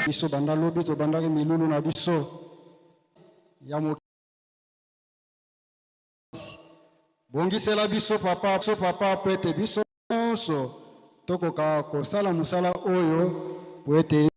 Biso banda lobi tobandaki milulu na biso ya mokili. Bongisela biso papa, biso papa mpo ete biso nyonso tokoka kosala mosala oyo mpo ete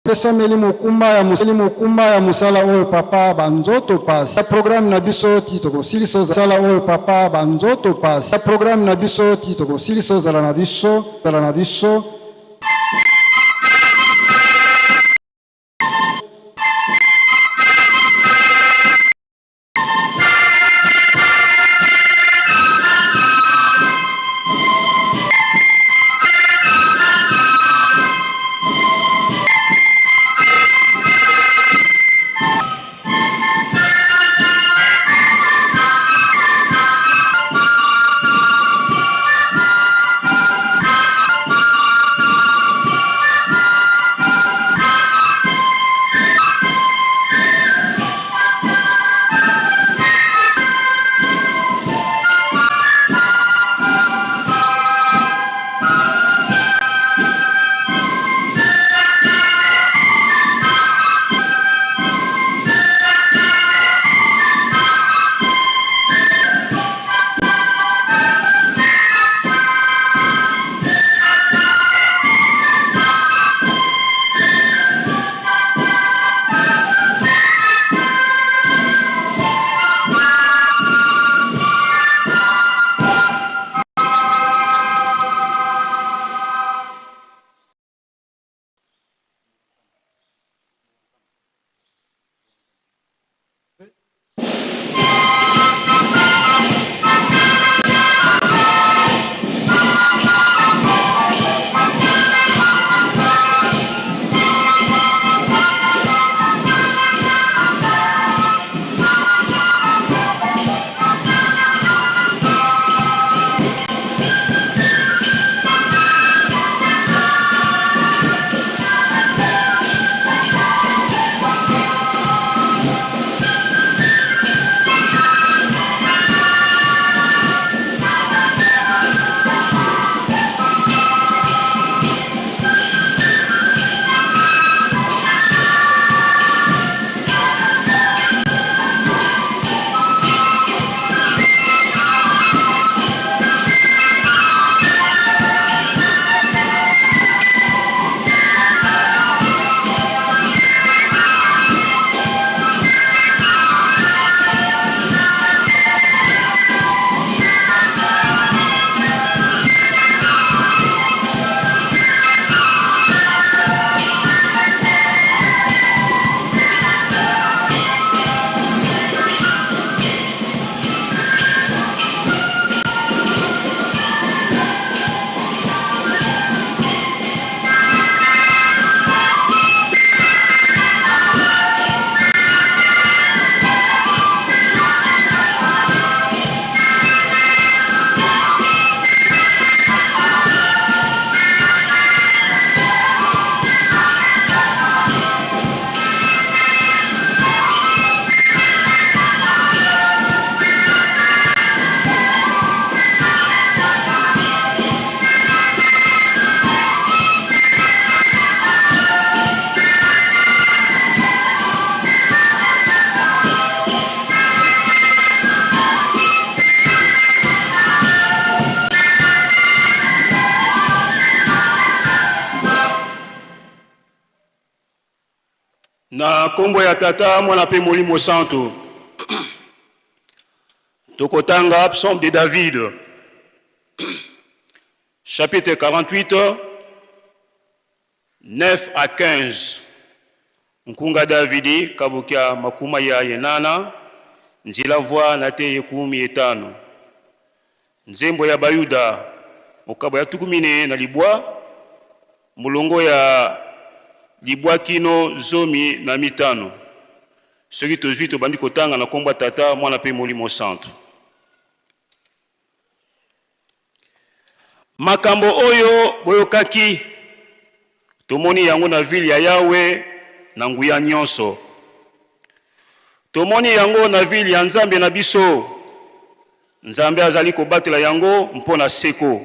Pesameli mokumba ya mosali mokumba ya mosala oyo papa ba nzoto pasi programme na biso ti tokosilisa ozala oyo papa ba nzoto pasi programme na biso ti tokosilisa ozala na biso zala na biso. Na nkombo ya Tata, Mwana mpe Molimo Santu, tokotanga Psaume de David, chapitre 48, 9 à 15. Nkunga Davidi kabukia makuma ya yenana nzila vwa na te yekumi etano. Nzembo ya Bayuda mokabo ya tuku mine na libwa molongo ya libwa kino 15. Soki tozwi tobandi kotanga na kombo ya Tata, Mwana mpe Molimo Santu. Makambo oyo boyokaki, tomoni yango na ville ya Yawe na nguya nyonso. Tomoni yango na ville ya Nzambe na biso. Nzambe azali kobatela yango mpo na seko.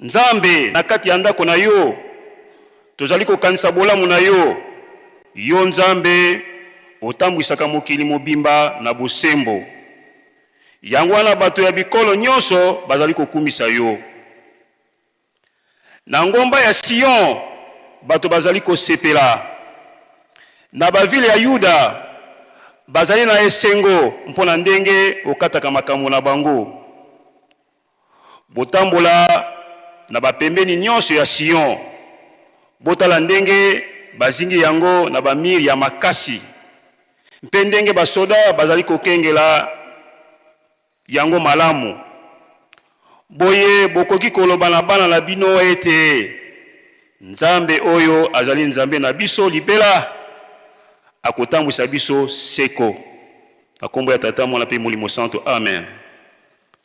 Nzambe, na kati ya ndako na yo, tozali kokanisa bolamu na yo. Yo Nzambe, otambwisaka mokili mobimba na bosembo. Yango wana bato ya bikolo nyonso bazali kokumisa yo. Na ngomba ya Sion, bato bazali kosepela. Na bavile ya Yuda, bazali na esengo mpo na ndenge okataka makambo na bango. Botambola na bapembeni nyonso ya Sion, botala ndenge bazingi yango na bamir ya makasi, mpe ndenge basoda bazali kokengela yango malamu. Boye bokoki koloba na bana na bino ete, Nzambe oyo azali Nzambe na biso libela, akotambwisa biso seko. Na kombo ya Tata, Mwana mpe Molimo Santu, amen.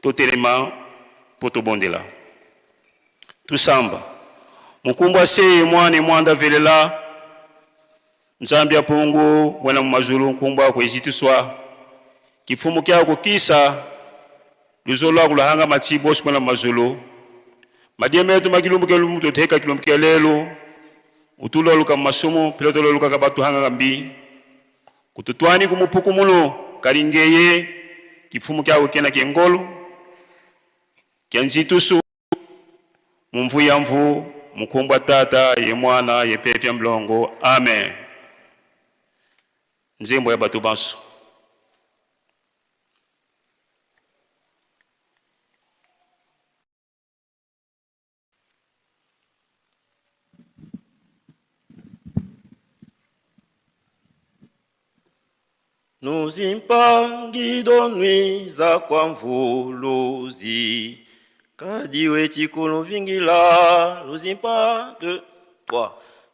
Totelema mpo tobondela. Tusamba. Mukumbwa se mwane mwanda velela Nzambi ya mpungu wena mu mazulu nkumbwa kuezituswa kifumu kya kukisa luzolo lwa kulahanga matsibo sikwena mu mazulu madiema yetu makilumbu ke lumbu toteka kilumbu ke lelu utuloluka mu masumu pila tololukaka batuhangaka mbi kututwani kumupuku muno kalingeye kifumu kya kukena ke ngolu kya nzitusu Mumvu ya mvu mukumbwa tata ye mwana ye pefya mlongo amen. Nzembo ya bato banso. Nuzimpangido-nwiza kwa mvuluzi kadiwe chikuluvingila luzimpa 2 3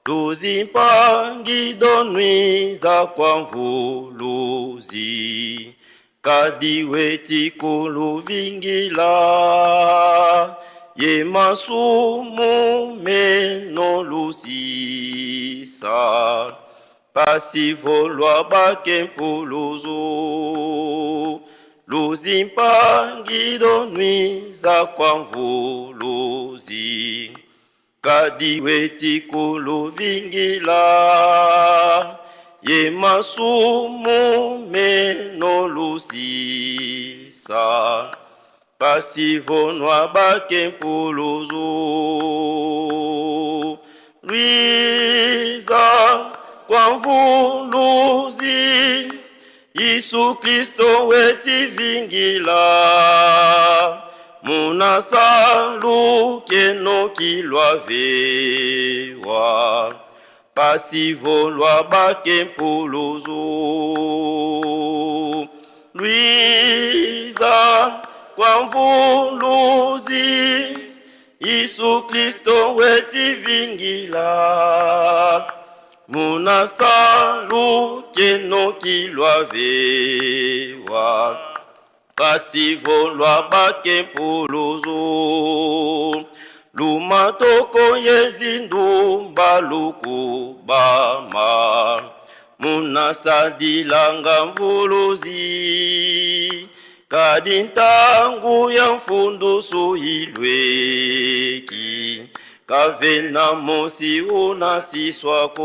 luzimpangido-nwiza kwa mvuluzi kadiwe chikuluvingila ye masumu meno lusisa Pasivo lwa bake mpuluzu luzimpangido nwiza kwa mvuluzi kadiwe tikuluvingila ye masumu meno lusisa Pasivo nwa bake mpuluzu lwiza kwa mvuluzi Yesu Kristo wetivingila munasaluke nokilwa vewa Pasivo lwa bake mpuluzu lwiza kwa mvuluzi Yesu Kristo wetivingila munasaluke nokilwa vewa Pasivo lwa bake mpuluzu lumatoko yezindumba lukubama munasadilanga mvuluzi kadi ntangu ya mfundusu ilweki kavena mosi unasiswako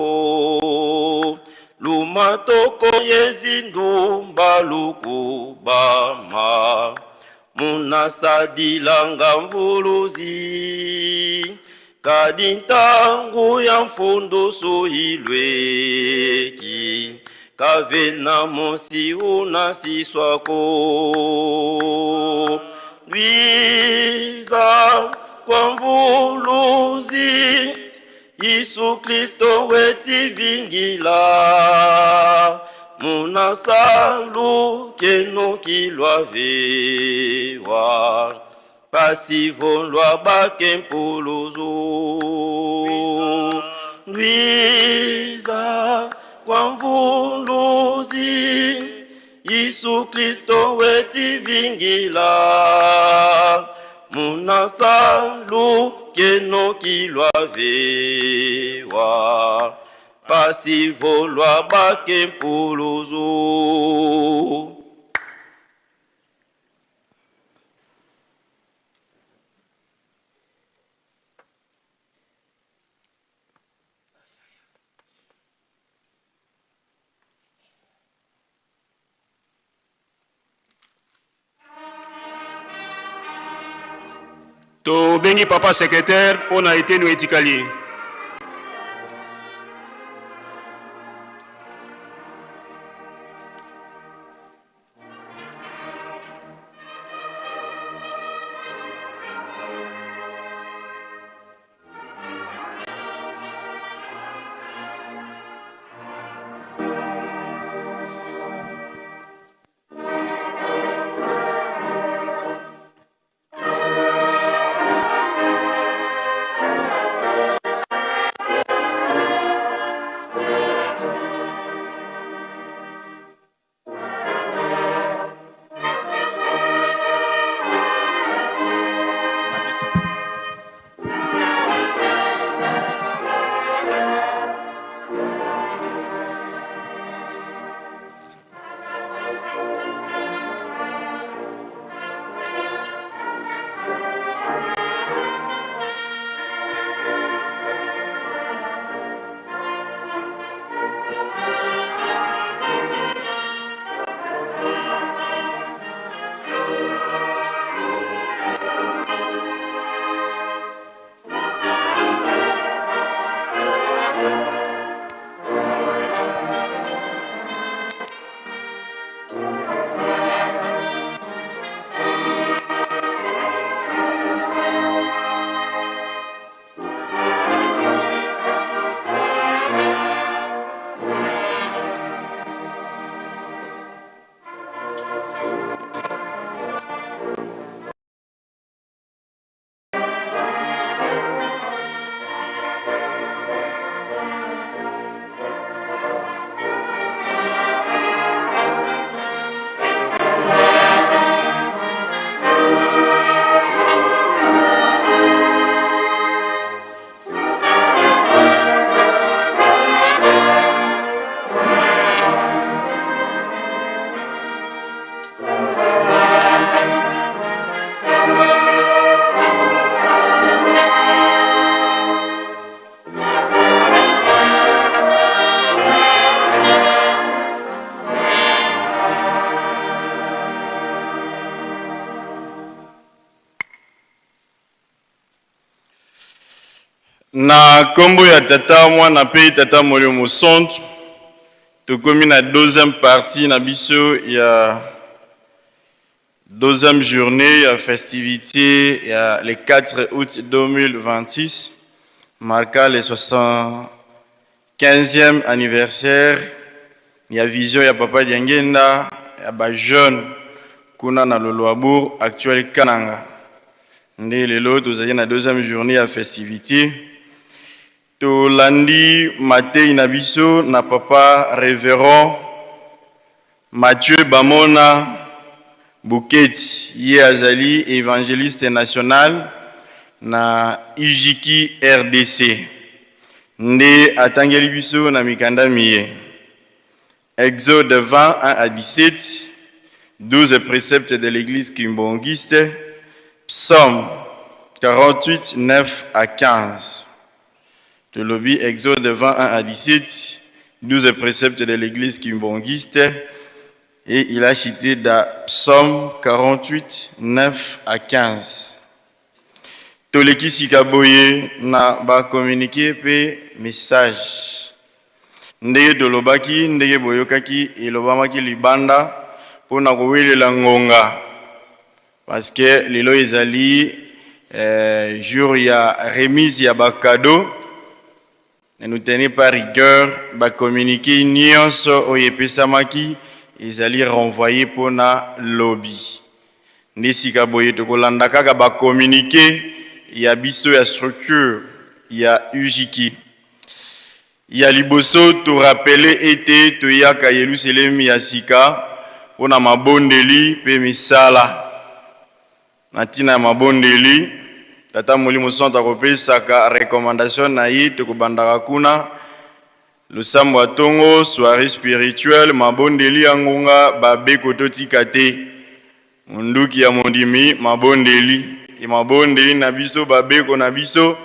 Lumatoko yezindumba lukubama munasadilanga mvuluzi kadi ntangu ya mfundusu ilweki kavena mosi unasiswako lwiza kwa mvuluzi Yesu Kristo wetivingila munasalu kenokilwa vewa pasivo lwa bake mpuluzu ndwiza kwa mvuluzi Yesu Kristo wetivingila munasalu kenokilwa vewa pasivo lwa bake mpuluzu. Tobengi papa secrétaire mpo na eteni oyo etikali. Na nkombo ya Tata, Mwana mpe Tata Molimo Mosantu, tokomi na deuxième partie na biso ya deuxième journée ya festivité ya le 4 août 2026, marqua le 75e anniversaire ya vision ya Papa Diangienda ya ba jeunes kuna na Luluabourg actuel Kananga. Nde lelo tozali na deuxième journée ya festivité. Tolandi matei na biso na Papa Révérend Mathieu Bamona Buketi, ye azali évangéliste national na UJK RDC. Nde atangeli biso na mikanda miye. Exode 20, 1 à 17, 12 préceptes de l'église kimbonguiste, Psaume 48, 9 à 15. Tolobi Exode 20, 1 à 17, 12 préceptes de l'église kimbonguiste, et il a cité dans Psaume 48, 9 à 15. Toleki sika boye na ba communiqué pe message. Ndenge tolobaki, ndenge boyokaki, elobamaki libanda mpo na kowelela ngonga, parce que lelo ezali jour ya remise ya ba cadeaux. Ne nous tenez pas rigueur, ba communiqué nyonso oyo epesamaki ezali renvoyé mpo na lobi. Nde sika boye tokolanda kaka ba communiqué ya biso ya structure ya UJK. Ya liboso, to rappeler ete toyaka Yelusalemi ya sika mpo na mabondeli mpe misala. Na ntina ya mabondeli, Tata Molimo Santu akopesaka recommandation na ye, tokobandaka kuna losambo ya tongo, soirée spirituelle, mabondeli ya ngonga, babeko totika te. Monduki ya mondimi, mabondeli. E mabondeli na biso, babeko na biso,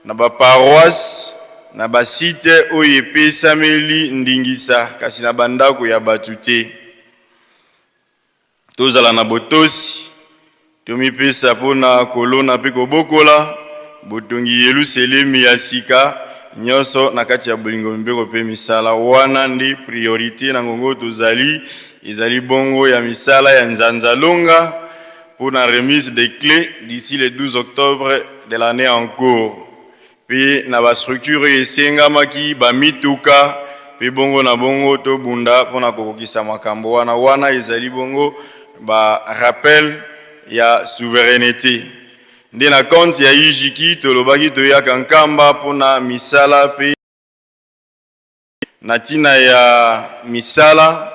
na ba paroisse, na ba site oyo epesameli ndingisa, kasi na bandako ya bato te. Tozala na botosi. Tomipesa mpo na kolona mpe kobokola botongi Yeluselemi ya sika, nyonso na kati ya bolingo, mibeko mpe misala. Wana nde priorite na ngongo tozali, ezali bongo ya misala ya nzanzalonga mpo na remise des clés d'ici le 12 octobre de l'année en cours. Mpe na ba structure oyo esengamaki bamituka mpe bongo na bongo, tobunda mpo na kokokisa makambo wana. Wana ezali bongo ba rappel ya souveraineté. Nde na compte ya UJQ tolobaki toyaka Nkamba mpona misala, mpe na ntina ya misala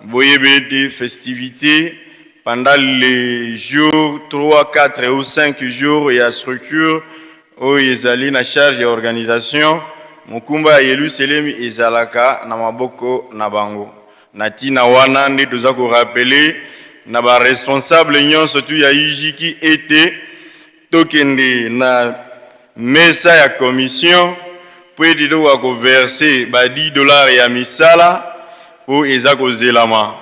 boyebi ete festivité pendant les jours 3, 4 ou 5 jours ya structure oyo ezali na charge ya organisation, mokumba ya Yelusalemi ezalaka na maboko na bango. Na ntina wana nde toza korappeler na baresponsable nyonso tu ya UJQ ete tokende na mesa ya commission mpo ete tokoka koverser ba 10 $ ya misala mpo eza kozelama.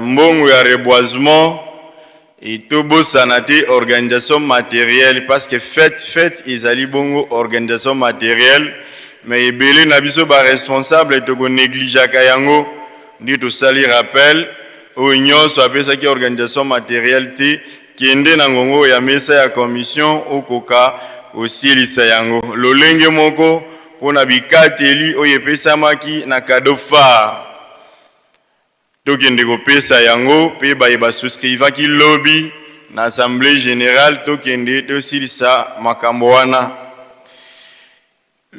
Mbongo ya reboisement etobosana te, organisation matérielle, parce que fête ezali bongo organisation matérielle, mais ebele na biso baresponsable tokonégligeaka yango. Nde tosali rappel, oyo nyonso apesaki organisation matérielle te, kende na ngongo ya mesa ya commission, okoka kosilisa yango. Lolenge moko mpona bikateli oyo epesamaki na cadeau phare, tokende kopesa yango mpe baye basouscrivaki lobi na assemblée générale, tokende tosilisa makambo wana.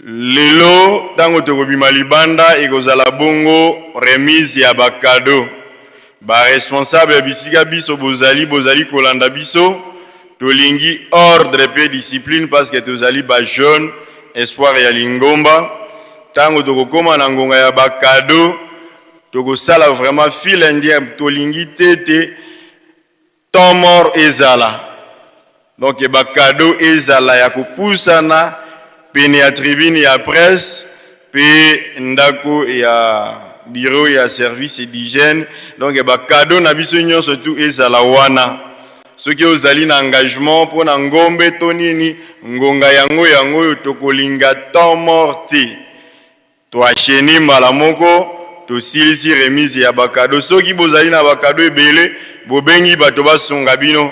Lelo ntango tokobima libanda, ekozala bongo remise ya bacadeau. Baresponsable ya bisika biso bozali, bozali kolanda biso, tolingi ordre mpe discipline, parce que tozali bajeune espoir ya lingomba. Ntango tokokóma na ngonga ya bacadeau, tokosala vraiment file indienne. Tolingi te te temps mort ezala, donc bacadeau ezala ya kopusana pene ya tribune ya presse mpe ndako ya bureau ya service d'hygiène. Donc bacadeau na biso nyonso tu ezala wana. Soki ozali na engagement mpo na ngombe to nini, ngonga yango yango oyo tokolinga temps mort te, toenchaîner mbala moko, tosilisi remise ya bacadeau. Soki bozali na bacadeau ebele, bobengi bato basunga bino.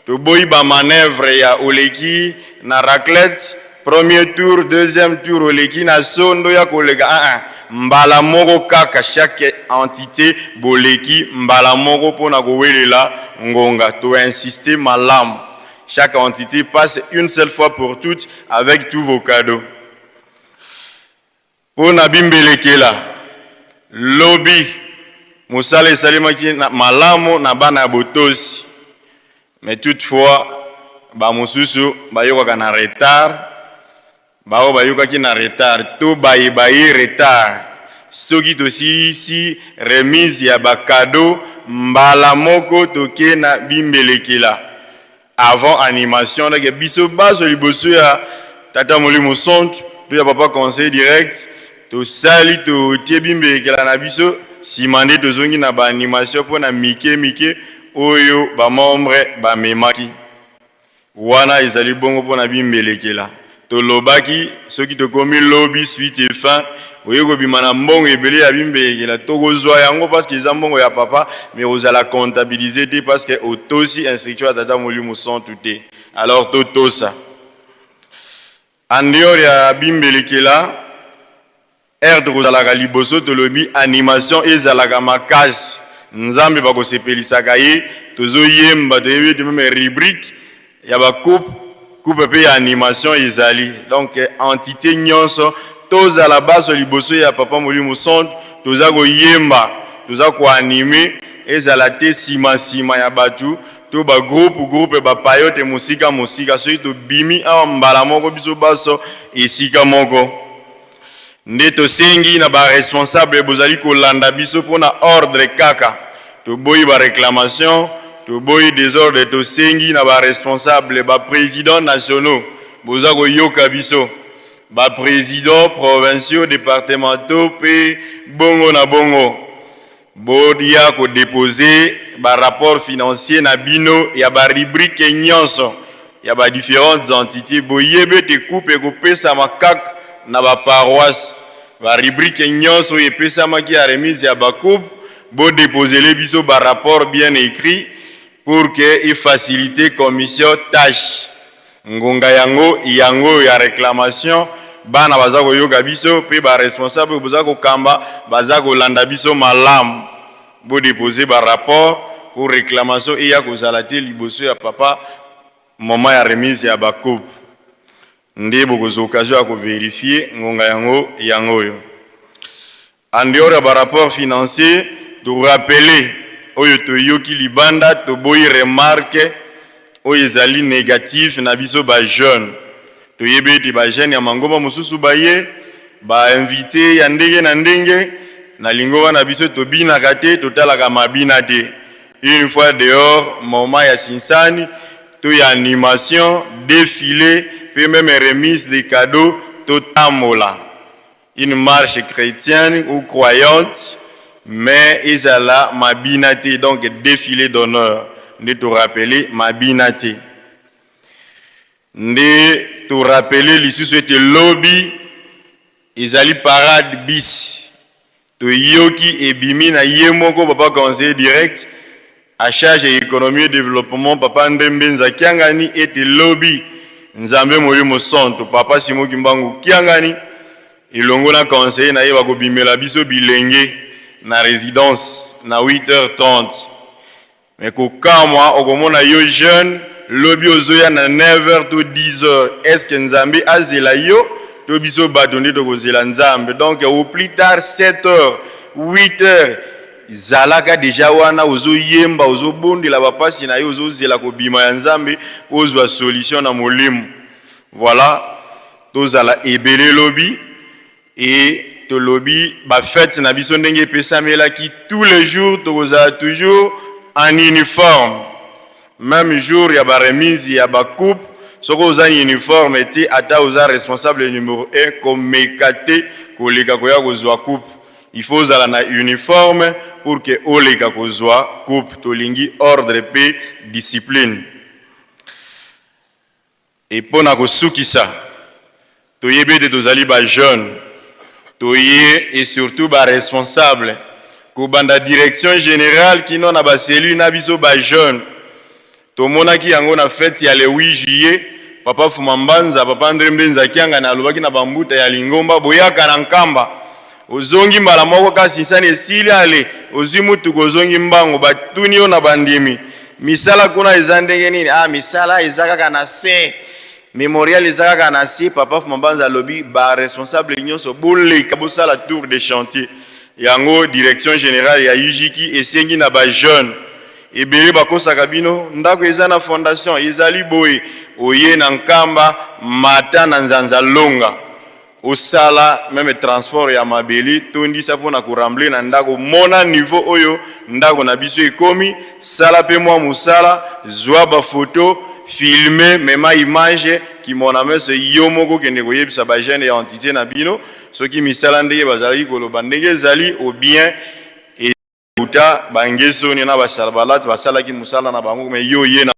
Toboyi bamanœuvre ya oleki na raclette premier tour, deuxième tour oleki na sondo ya koleka. Ah, ah. Mbala moko kaka, chaque entité boleki mbala moko mpona kowelela ngonga. Toinsiste malamu, chaque entité passe une seule fois pour toutes avec tous vos cadeaux. Mpo na bimbelekela, lobi mosala esalemaki na malamu na bana ya botosi, mais toutefois bamosusu bayokaka na retard. Bao bayokaki na retard to bayeba ye retard, soki tosilisi remise ya bacadeau, mbala moko toke na bimbelekela avant animation. Donc biso bazo liboso ya Tata Molimo Santu to ya papa conseil direct, tosali, totie bimbelekela na biso, nsima nde tozongi na baanimation mpo na mike mike oyo bamembre bamemaki. Wana ezali bongo mpo na bimbelekela. Tolobaki soki tokomi lobi suite et fin, oye kobima na mbongo ebele ya bimbelekela, tokozwa yango parce que eza mbongo ya papa, mais ozala comptabilisé te parce que otosi instruction ya Tata Molimo Santu te. Alors totosa. En dehors ya bimbelekela, heure tokozalaka liboso, tolobi animation ezalaka makasi, Nzambe bakosepelisaka ye, tozoyemba, toyebi ete même rubrique ya bacoupe coupe mpe ya animation ezali. Donc entité nyonso tozala baso liboso ya papa Molimo Santu, toza koyemba, toza koanimer, ezala te nsima ya bato to bagroupe groupe bapayote mosika mosika. Soki tobimi awa, mbala moko biso baso esika moko. Nde tosengi na baresponsable bozali kolanda biso mpona ordre kaka, toboyi baréclamation, toboyi désordre. Tosengi na baresponsable, baprésident nationaux boza koyoka biso, baprésident provinciaux, départementaux mpe bongo na bongo. Boya kodepose barapport financier na bino ya barubrique nyonso ya badifférentes entités. Boyebi ete coupe ekopesama kaka na baparoisse. Barubrique nyonso oyo epesamaki ya remise ya bacoupe, bodepozele biso barapport bien écrit pour que efacilite commission tâche. Ngonga yango yango ya réclamation, bana baza koyoka biso mpe baresponsable oyo boza kokamba baza kolanda biso malamu. Bodepose barapport pour réclamation eya kozala te liboso ya papa moment ya remise ya bacoupe. Nde bokozwa occasion ya kovérifier ngonga yango yango oyo. En dehors ya barapport financier, torappeler oyo toyoki libanda, toboyi remarque oyo ezali négatif na biso bajeune. Toyebi ete bajeune ya mangomba mosusu baye bainvité ya ndenge na ndenge na lingomba na biso. Tobinaka te, totalaka mabina te. Une fois dehors, moment ya sinsani to ya animation, défilé mpe même remise de cadeau, totambola une marche chrétienne ou croyante, mais ezala mabina te. Donc défilé d'honneur nde torappeler, mabina te. Nde torappeler lisusu ete lobi ezali parade bis. Toyoki ebimi na ye moko papa conseiller direct à charge ya économie et développement, papa Ndembe Nzakiangani, ete lobi Nzambe Molimo Santo, papa Simo Kimbangu Kiangani elongo na conseiller na ye bakobimela biso bilenge na résidence na 8h30. Me kokamwa, okomona yo jeune lobi ozoya na 9h to 10h. Est ce que Nzambe azela yo to biso bato nde tokozela Nzambe? Donc au plus tard 7h, 8h, zalaka déjà wana, ozoyemba, ozobondela bapasi na yo, ozozela kobima ya Nzambe, ozwa solution na molimo. Voilà, tozala ebele lobi. E tolobi bafete na biso ndenge epesamelaki tous les jours, tokozala toujours en uniforme, même jour ya baremise ya bacoupe. Soki oza na uniforme te, ata oza responsable numéro 1, komeka te koleka koya kozwa coupe. Il faut ozala na uniforme pour que oleka kozwa coupe. Tolingi ordre mpe discipline. E mpo na kosukisa, toyebi ete tozali bajeune, toye et surtout baresponsable kobanda direction générale kino na bacellule na biso bajeune. Tomonaki yango na fête ya le 8 juillet, papa Fuma Mbanza, papa André Mbenza Kiangani alobaki na bambuta ya lingomba: boyaka na Nkamba, ozongi mbala moko, kasi nsani esili, ale ozwi mutuka, ozongi mbango. Batuni yo na bandimi: misala kuna eza ndenge nini? Ah, misala eza kaka na se, mémorial eza kaka na se. Papa Fuma Mbanza alobi: baresponsable nyonso boleka, bosala tour de chantier. Yango direction générale ya UJKI esengi na bajeune ebele bakosaka bino ndako eza na fondation, ezali boye. Oye na Nkamba, mata na Nzanza Longa, osala même transport ya mabele, tondisa mpona koremblayer na ndako. Mona niveau oyo ndako na biso ekomi. Sala mpe mwa mosala, zwa bafoto, filme, mema image kimona meso yo moko, kende koyebisa bajeune ya entité na bino soki misala ndenge bazalaki koloba ndenge ezali ou bien euta bangesoni na basalabalate basalaki mosala na bango. Me yo ye na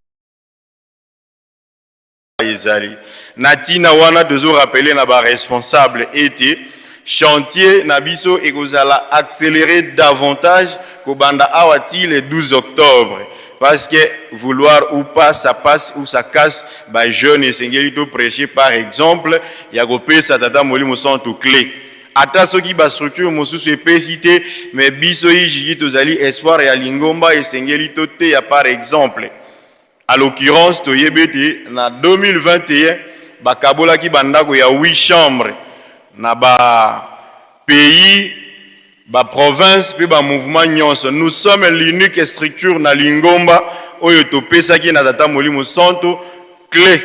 ezali na ntina wana, tozorappeler na baresponsable ete chantier na biso ekozala accéléré davantage kobanda awa ti le 12 octobre, parce que vouloir ou pas, ça passe ou ça casse. Bajeune esengeli toprêcher par exemple ya kopesa tata Molimo Santu clé. Ata soki bastructure mosusu epesi te, me biso UJKI tozali espoir ya lingomba, esengeli toteya par exemple. À l'occurrence, toyebi ete na 2021 bakabolaki bandako ya 8 chambre na bapays, baprovince mpe bamouvement nyonso. Nous sommes l'unique structure na lingomba oyo topesaki na tata Molimo Santo clé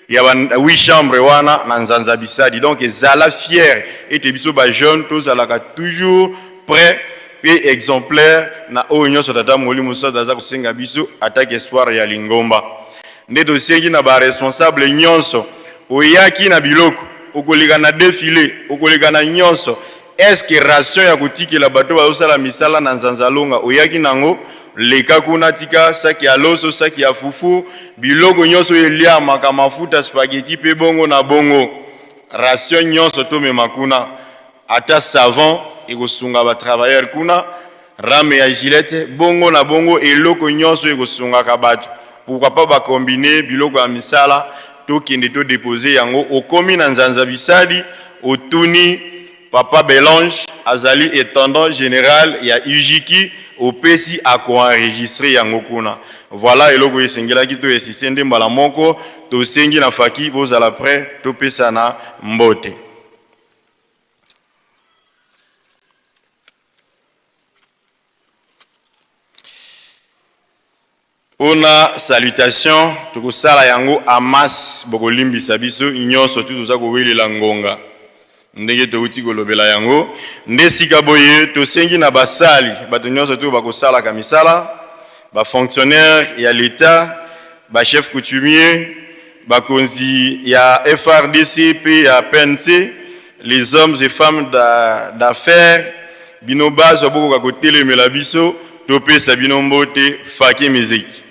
ya ba 8 chambre wana na Nzanza Bisadi. Donc ezala fier ete biso bajeune tozalaka toujours prêt mpe exemplaire na oyo nyonso tata Molimo Santo aza kosenga biso atake espoir ya lingomba. Nde tosengi na baresponsable nyonso, oyaki na biloko, okoleka na défilé, okoleka na nyonso. Est-ce que ration ya kotikela bato bazosala misala na Nzanzalonga oyaki nango? Leka kuna, tika saki ya loso, saki ya fufu, biloko nyonso oyo eliamaka, mafuta, spaghetti mpe bongo na bongo. Ration nyonso tomema kuna, ata savon ekosunga ba travailleurs kuna, rame ya gilette, bongo na bongo, eloko nyonso ekosungaka bato. Pourquoi pas ba combiner biloko ya misala, tokende to deposer yango. Okomi na Nzanza Bisadi, otuni Papa Belange, azali intendant général ya UJQ, opesi ako-enregistrer yango kuna. Voilà eloko esengelaki to esise nde mbala moko tosengi na faki bozala prêt topesana mbote. Pona salutation tokosala yango en masse, bokolimbisa biso nyonso tu toza kowelela ngonga ndenge touti kolobela yango. Nde sika boye tosengi na basali bato nyonso tu bakosalaka misala, ba fonctionnaires ya l'Etat, ba chefs coutumiers, bakonzi ya FARDC pe ya PNC, les hommes et femmes d'affaires, bino bazwa bokoka kotelemela biso, topesa bino mbote. Faki musique.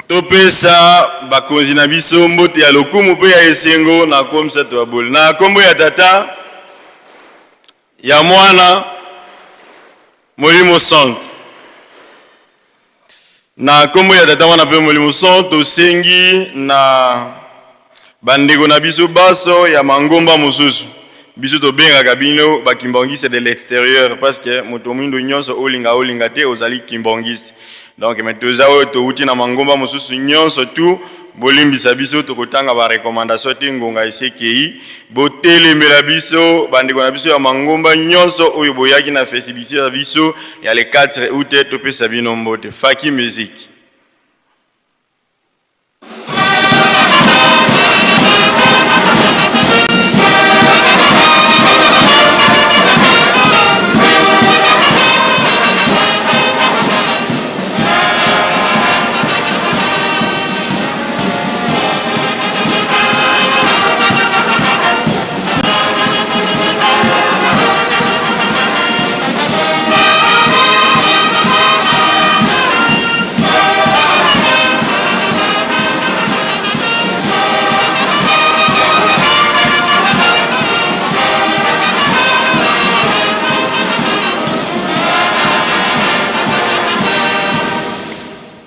Topesa bakonzi na biso mbote ya lokumu mpe ya esengo na komisa to ya boli na kombo ya Tata, ya Mwana, Molimo Santu. Na kombo ya Tata, Mwana mpe Molimo Santu, tosengi na bandeko na biso baso ya mangomba mosusu. Biso tobengaka bino bakimbangiste de l'extérieur, parce que moto mwindo nyonso olinga olinga te ozali kimbangiste. Donc me toza oyo touti na mangomba mosusu nyonso tu, bolimbisa biso, tokotanga barecommandation te, ngonga esekei. Botelemela biso bandeko na biso ya mangomba nyonso oyo boyaki na festivité ya biso ya le 4 août, topesa bino mbote. Faki musique.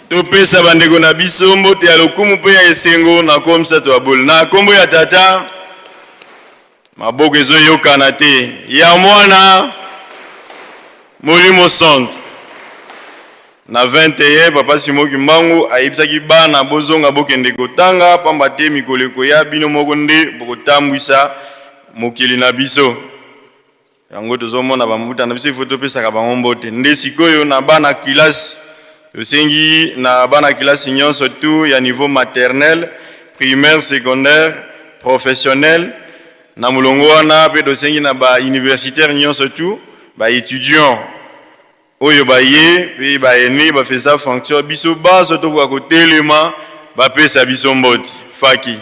Topesa bandeko na biso mbote ya lokumu mpe ya esengo na komisa ya bole na kombo ya Tata, maboko ezoyokana te, ya Mwana, Molimo Santu. Na 21, Papa Simon Kimbangu ayebisaki bana bozonga bokende kotanga, pamba te mikolo ekoya bino moko nde bokotambwisa mokili na biso. Yango tozomona bambuta na biso, ifo topesaka bango mbote. Nde sikoyo na bana kilasi, tosengi na bana kilasi nyonso tu ya niveau maternel, primaire, secondaire, professionnel, na molongo wana mpe tosengi na bauniversitaire nyonso tu, baétudiant oyo baye mpe baene bafesa fonction, biso baso tokoka kotelema bapesa biso mbote. Faki.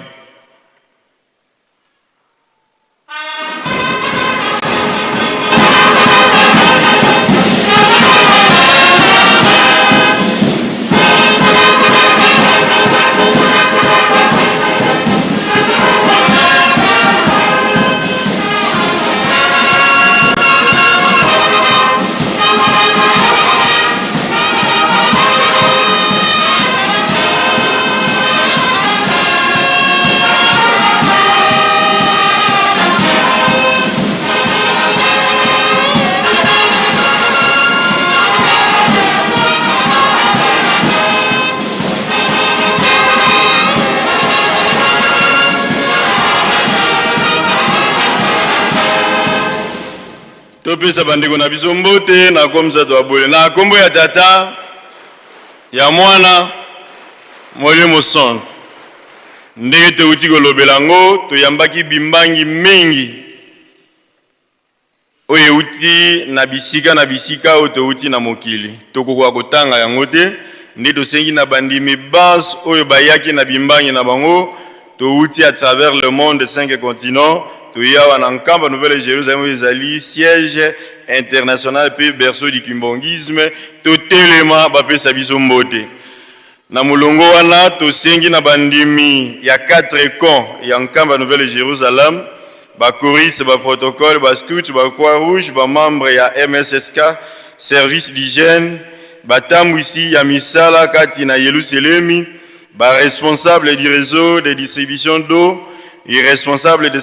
Topesa bandeko na biso mbote na komisa to abole na kombo ya Tata, ya Mwana, Molimo Santu. Ndenge touti kolobela yango, toyambaki bimbangi mingi oyo euti na bisika na bisika oyo touti na mokili, tokokoka kotanga yango te. Nde tosengi na bandimi banso oyo bayaki na bimbangi na bango, touti à travers le monde, 5 continents, toye awa na Nkamba Nouvelle Jérusalem oyo ezali siège international mpe berceau du kimbanguisme, totelema bapesa biso mbote. Na molongo wana tosengi na bandimi ya 4 camps ya Nkamba Nouvelle Jérusalem, ba choristes, ba protocole, ba scouts, ba croix rouge, ba membres ya MSSK, service d'hygiène, batambwisi ya misala kati na Yelusalemi, ba responsables du réseau de distribution d'eau et responsables de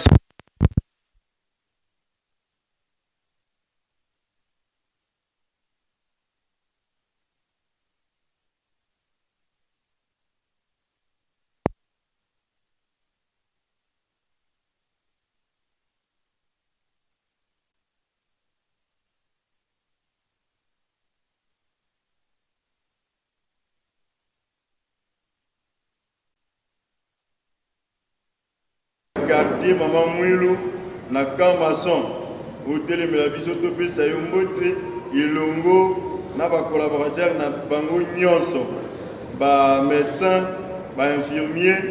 quartier Mama Mwilu na camp maçon, otelemela biso topesa yo mbote elongo na ba collaborateurs na bango nyonso, ba médecins, ba infirmiers,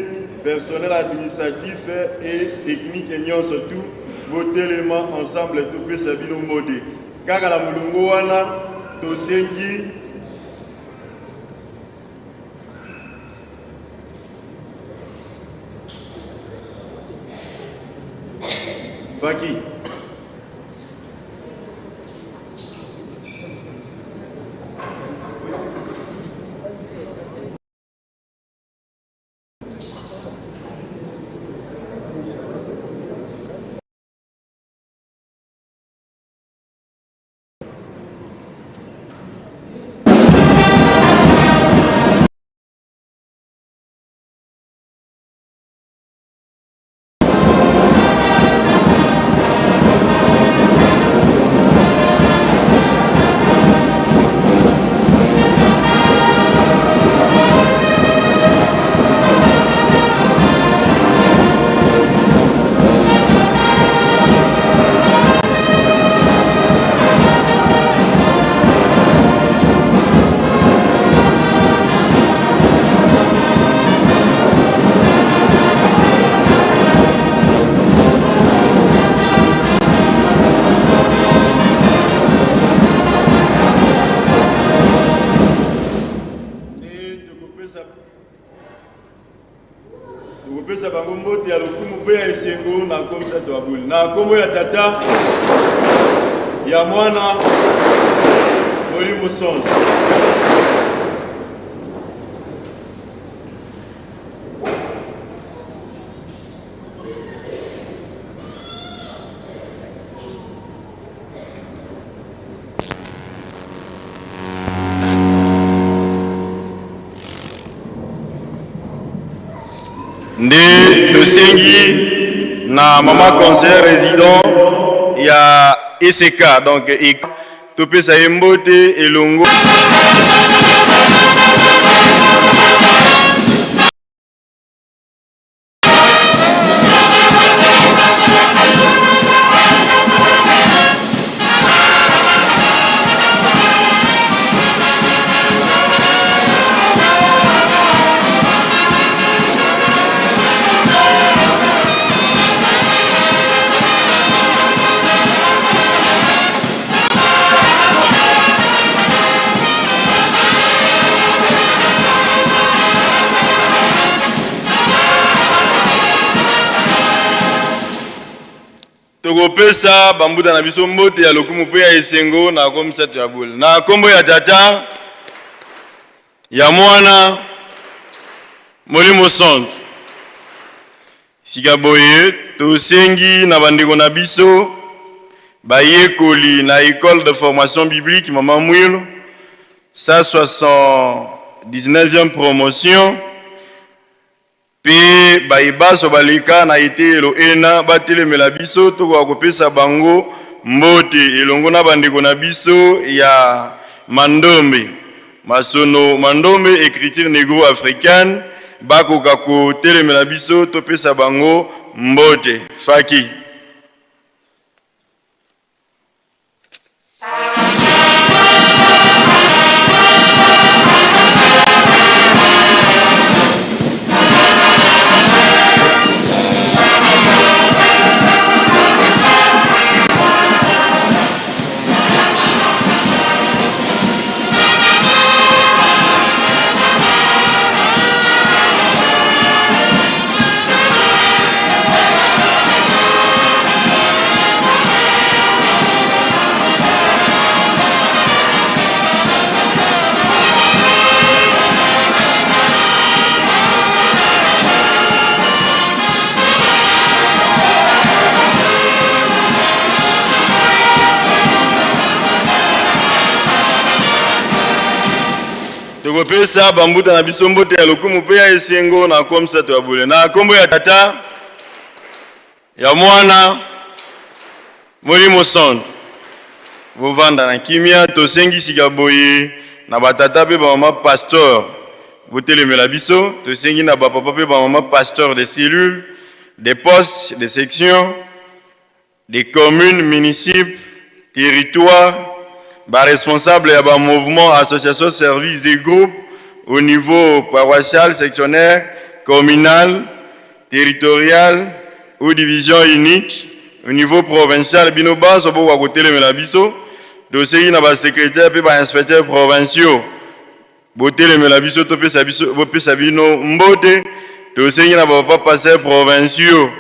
personnel administratif et technique nyonso tout botelema ensemble topesa bino mbote. Kaka na molongo wana tosengi Faki. Tokopesa bango mbote ya lokumu mpe ya esengo na nkombo ya Abuli, na nkombo ya Tata, ya Mwana, Molimo Santu. Nde tosengi na mama conseiller résident ya ECK, donc topesa ye mbote elongo. Tokopesa bambuta na biso mbote ya lokumu mpe ya esengo na komisato ya bule na nkombo ya Tata, ya Mwana, Molimo Santu. Sika boye tosengi na bandeko na biso bayekoli na Ecole de formation biblique Mama Mwilu, 179e promotion, Mpe baye banso baleka na eteyelo ena batelemela biso, tokoka kopesa bango mbote elongo na bandeko na biso ya Mandombe, Masono Mandombe, Ecriture Negro-Africaine, bakoka kotelemela biso topesa bango mbote. Faki. Tokopesa bambuta na biso mbote ya lokumu mpe ya esengo na nkombo ya bule, na nkombo ya Tata, ya Mwana, Molimo Santu. Bovanda na kimia. Tosengi sika boye na batata mpe bamama pasteur botelemela biso. Tosengi na bapapa mpe bamama pasteur de cellules, de postes, de sections, des communes, municipes, territoires, ba responsables ya ba mouvements, associations, services et groupes au niveau paroissial, sectionnaire, communal, territorial ou division unique, au niveau provincial, bino banso bokoka kotelemela biso. Tosengi na ba secrétaires mpe ba inspecteurs provinciaux botelemela biso, topesa biso, bopesa bino mbote. Tosengi na bapapa pasteurs provinciaux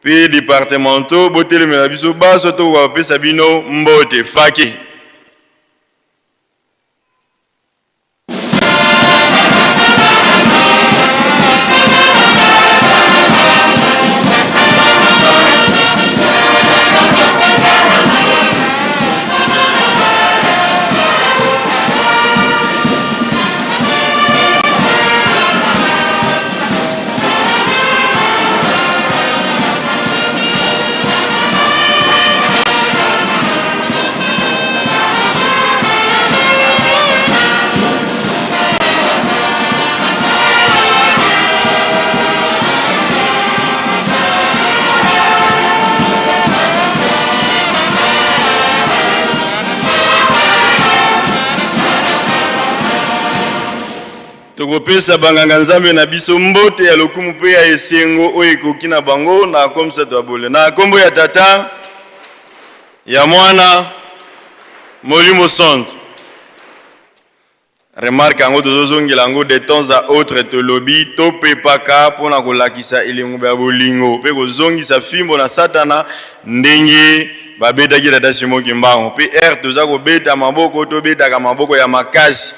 mpe départementaux botelemela biso baso, tokoka kopesa bino mbote. Faki. Tokopesa banganga Nzambe na biso mbote ya lokumu mpe ya esengo oyo ekoki na bango na nkombo ya bole, na nkombo ya Tata, ya Mwana, Molimo Santu. Remarque yango tozozongela yango de temps à autre. Tolobi topepaka mpona kolakisa elengo ya bolingo mpe kozongisa fimbo na Satana ndenge babetaki tata Simon Kimbangu. Mpe ere toza kobeta maboko, tobetaka maboko ya makasi,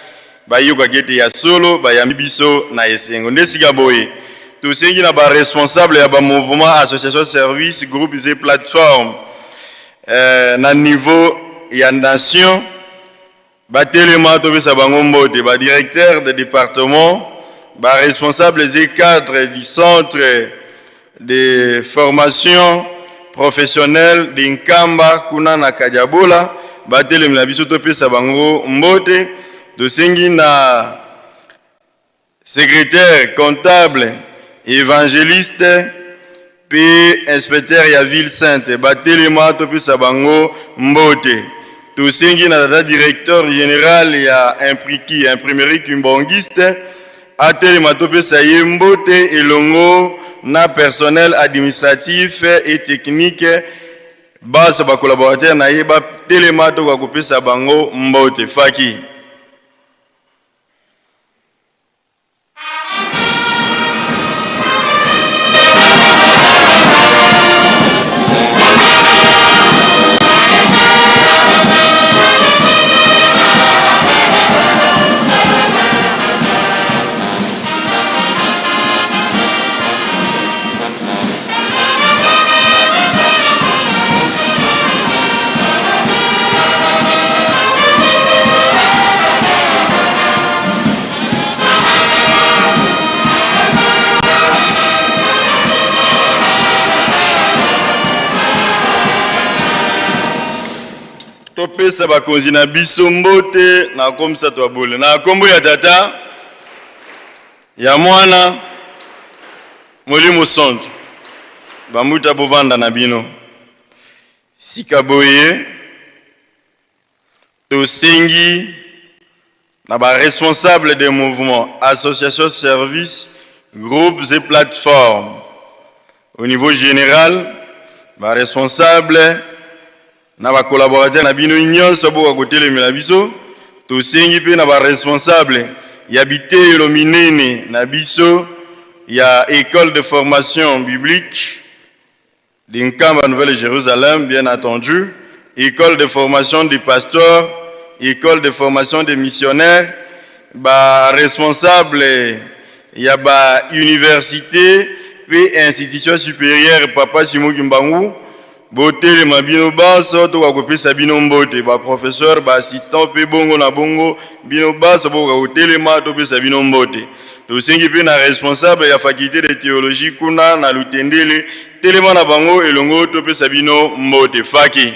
bayokaki ete ya solo bayambi biso na esengo. Nde sika boye tosengi na baresponsable ya bamouvement, association, service, groupes et plateforme na niveau ya nation batelema, topesa bango mbote. Badirecteur de département, baresponsables et cadres du centre de formation professionnelle de Nkamba kuna na Kadiabola batelemela biso, topesa bango mbote. Tosengi na secrétaire comptable, évangéliste mpe inspecteur ya ville sainte batelema, topesa bango mbote. Tosengi na tata directeur général ya impriki, imprimerie Kimbanguiste, atelema, topesa ye mbote elongo na personnel administratif et technique. Base bacollaborateur na ye batelema, tokoka kopesa bango mbote. Faki. Topesa bakonzi na biso mbote na komisa twabule na kombo ya Tata, ya Mwana, Molimo Santu. Bambuta bovanda na bino sika boye. Tosengi na ba responsables des mouvements, associations, services, groupes et plateformes au niveau général, ba responsables na ba collaborateurs na bino nyonso boka kotelemela biso. Tosengi mpe na ba responsables ya biteyelo minene na biso ya école de formation biblique de Nkamba Nouvelle-Jérusalem, bien entendu, école de formation des pasteurs, école de formation des missionnaires, ba responsable ya ba université pe institution supérieure Papa Simon Kimbangu, botelema bino banso tokoka kopesa bino mbote, ba professeur, ba assistant pe bongo na bongo, bino banso bokoka kotelema topesa bino mbote. Tosengi pe na responsable ya faculté de théologie kuna na Lutendele, telema na bango elongo topesa bino mbote. Faki.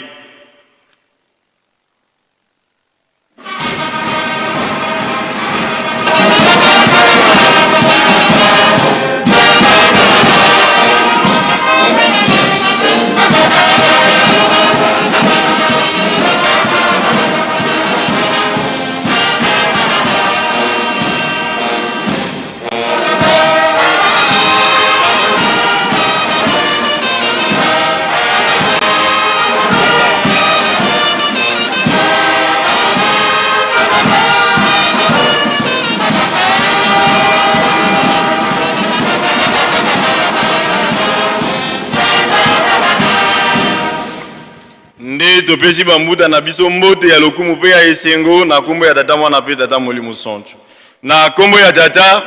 Nde topesi bambuta na biso mbote ya lokumu mpe ya esengo na nkombo ya Tata, Mwana mpe Tata Molimo Santu. Na nkombo ya Tata,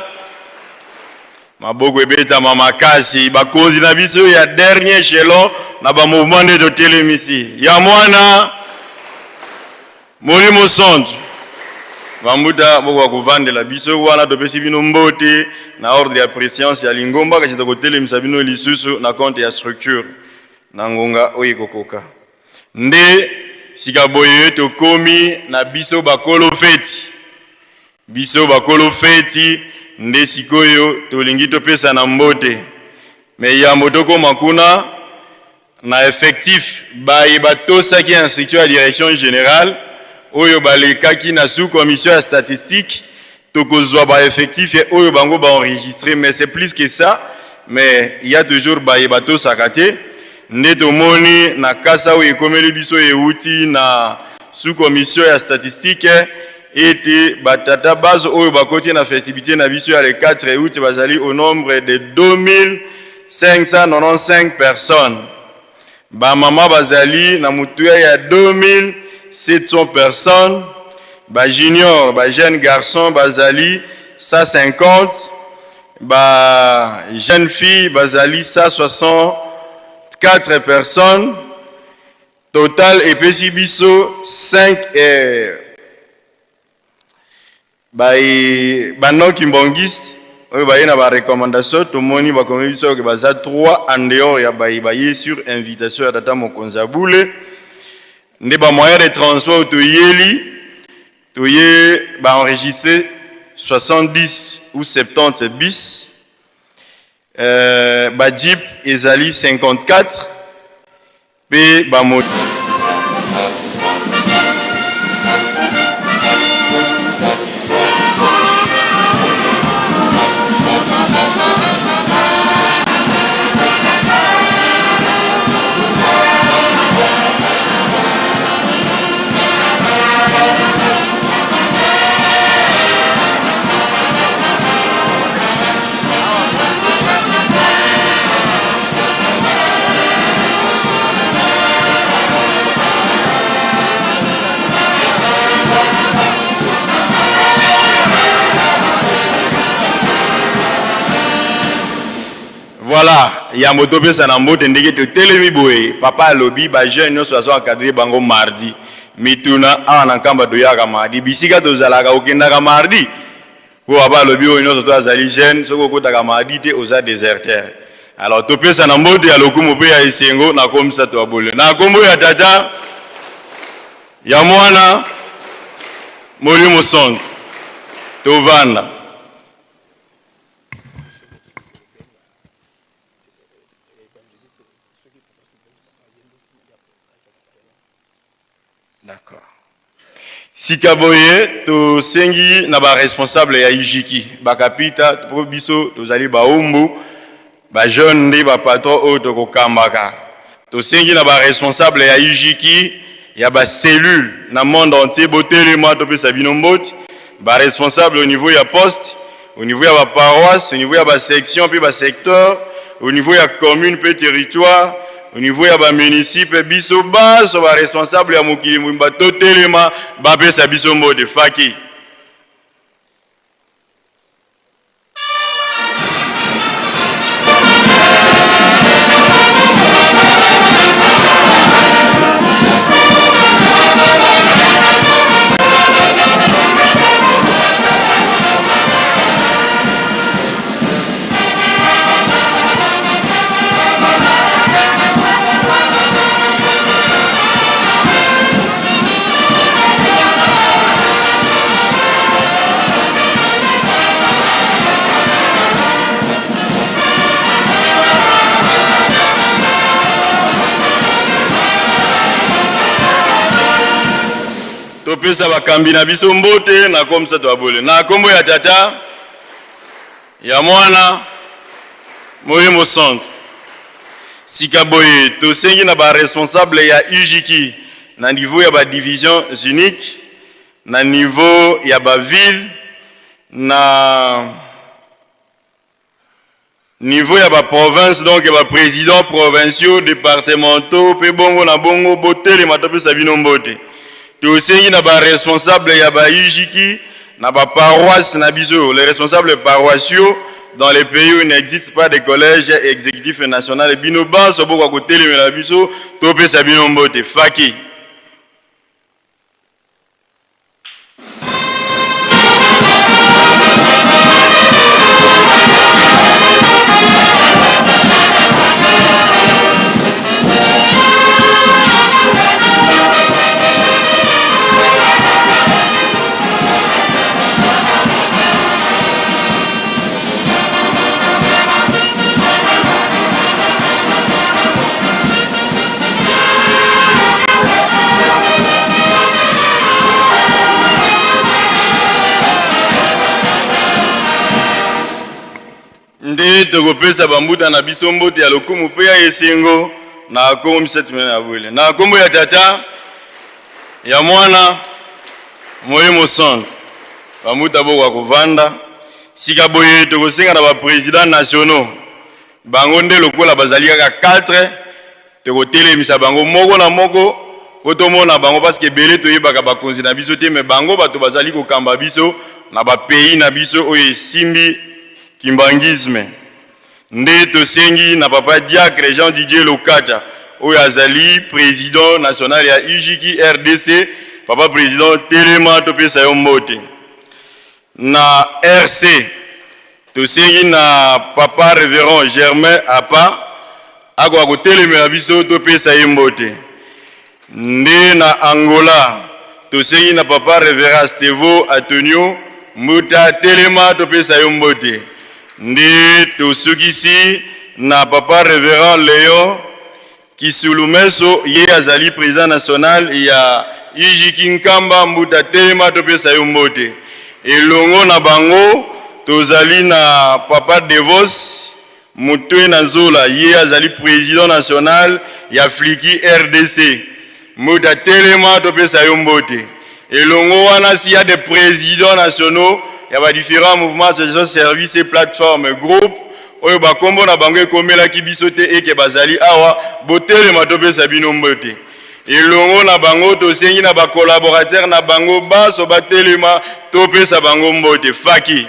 maboko ebetama makasi. Bakonzi na biso ya dernier echelon na ba mouvement nde totelemisi ya Mwana, Molimo Santu. Bambuta bokoka kovandela biso wana, topesi bino mbote na ordre ya prescience ya lingomba, kasi tokotelemisa bino lisusu na compte ya structure na ngonga oyo ekokoka. Nde sika boye tokomi na biso bakolo feti, biso bakolo feti nde sikoyo tolingi topesana mbote. Me yambo tokoma kuna na effectif baye batosaki instruction ya direction générale oyo balekaki na sous commission ya statistique, tokozwa ba effectif oyo bango ba enregistré, mais c'est plus que ça, mais il y a toujours baye batosaka te. Nde tomoni na kasa oyo ekomeli biso euti na sous commission ya statistique ete batata bazo oyo bakoti na festivité na biso ya le 4 août bazali au nombre de 2595 personnes. Ba mama bazali na motuya ya 2700 personnes, ba junior, ba jeune garçon bazali 150, ba jeune fille bazali 164 personnes. Total epesi biso 5 baye ba non kimbangiste oyo baye na ba recommandation, tomoni bakomi biso ke baza 3 en dehors ya baye baye sur invitation ya tata mokonzi ya bule. Nde ba moyen de transport toyeli toye ba enregistré 70 ou 70 bis, ba jeep ezali 54 mpe ba moto. Voilà, yambo topesa na mbote ndenge totelemi boye. Papa alobi ba jeune nyonso azo encadrer bango mardi. Mituna awa na Nkamba toyaka mardi, bisika tozalaka okendaka mardi? Po papa alobi oyo nyonso to azali jeune, soki okotaka mardi te oza deserteur. Alors topesa na mbote ya lokumu pe ya esengo na komisa to abole na kombo ya Tata. Ya Mwana, Molimo Santu. Tovanda. D'accord. Sika boye tosengi na ba responsable ya IJIKI bakapita po biso tozali baumbu ba jeune nde ba patron oyo tokokambaka. Tosengi na ba responsable ya IJIKI ya ba cellule na monde entier botelema topesa bino mbote, ba responsable au niveau ya poste, au niveau ya ba paroisse, au niveau ya ba section pe ba secteur, au niveau ya commune pe territoire, au niveau ya ba municipe, biso banso ba responsable ya mokili mobimba totelema bapesa biso mbote. Faki. Topesa bakambi na biso mbote na komisa twabole na kombo ya Tata, ya Mwana, Molimo Santu. Sika boye tosengi na ba responsable ya UJQ na niveau ya ba divisions uniques, na niveau ya ba ville, na niveau ya ba province, donc ba présidents provinciaux, départementaux pe bongo na bongo, botelema topesa bino mbote. Tosengi na ba responsable ya ba UJQ na ba paroisse na biso, les responsables paroissiaux dans les pays où il n'existe pas de collège exécutif national, bino banso bokoka kotelemela biso topesa bino mbote. Faki. Nde tokopesa bambuta na biso mbote ya lokumu mpe ya esengo na nkombo misato minene ya bwele, na nkombo ya Tata, ya Mwana, Molimo Santu. Bambuta bokoka kovanda. Sika boye tokosenga na ba presidents nationaux, bango nde lokola bazali kaka 4, tokotelemisa bango moko na moko po tomona bango, parce que ebele toyebaka bakonzi na biso te, mais bango bato bazali kokamba biso na ba pays na biso oyo esimbi kimbanguisme. Nde tosengi na papa diacre Jean Didier Lokata oyo azali president national ya UJQ RDC, papa president telema topesa yo mbote. Na RC tosengi na papa reverend Germain Apa akoka kotelemela biso topesa ye mbote. Nde na Angola tosengi na papa reverend Stevo Antonio Mbuta telema topesa yo mbote. Nde tosukisi na papa reverend Leon Kisulumeso, ye azali president national ya UJQ Nkamba Mbuta telema topesa yo mbote. Elongo na bango tozali na papa Devos Mutwe na Nzola, ye azali president national ya Fliki RDC. Mbuta telema topesa yo mbote. Elongo wana s'il y a des presidents nationaux ya ba différents mouvements, associations, services et plateformes, groupes oyo ba kombo na bango ekomelaki biso te eke bazali awa, botelema topesa bino mbote. Elongo na bango tosengi na ba collaborateurs na bango banso batelema topesa bango mbote. Faki.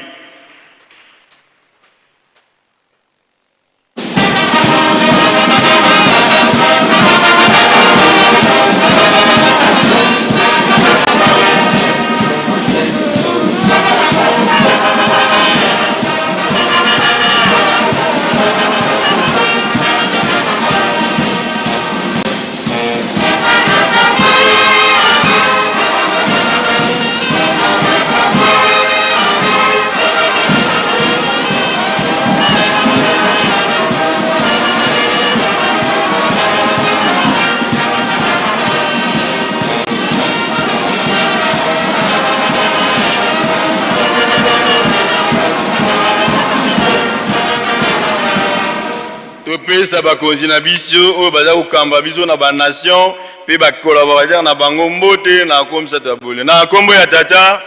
Topesa bakonzi na biso oyo baza kokamba biso na ba nation mpe ba collaborateur na bango mbote na komisa ya bole na kombo ya Tata,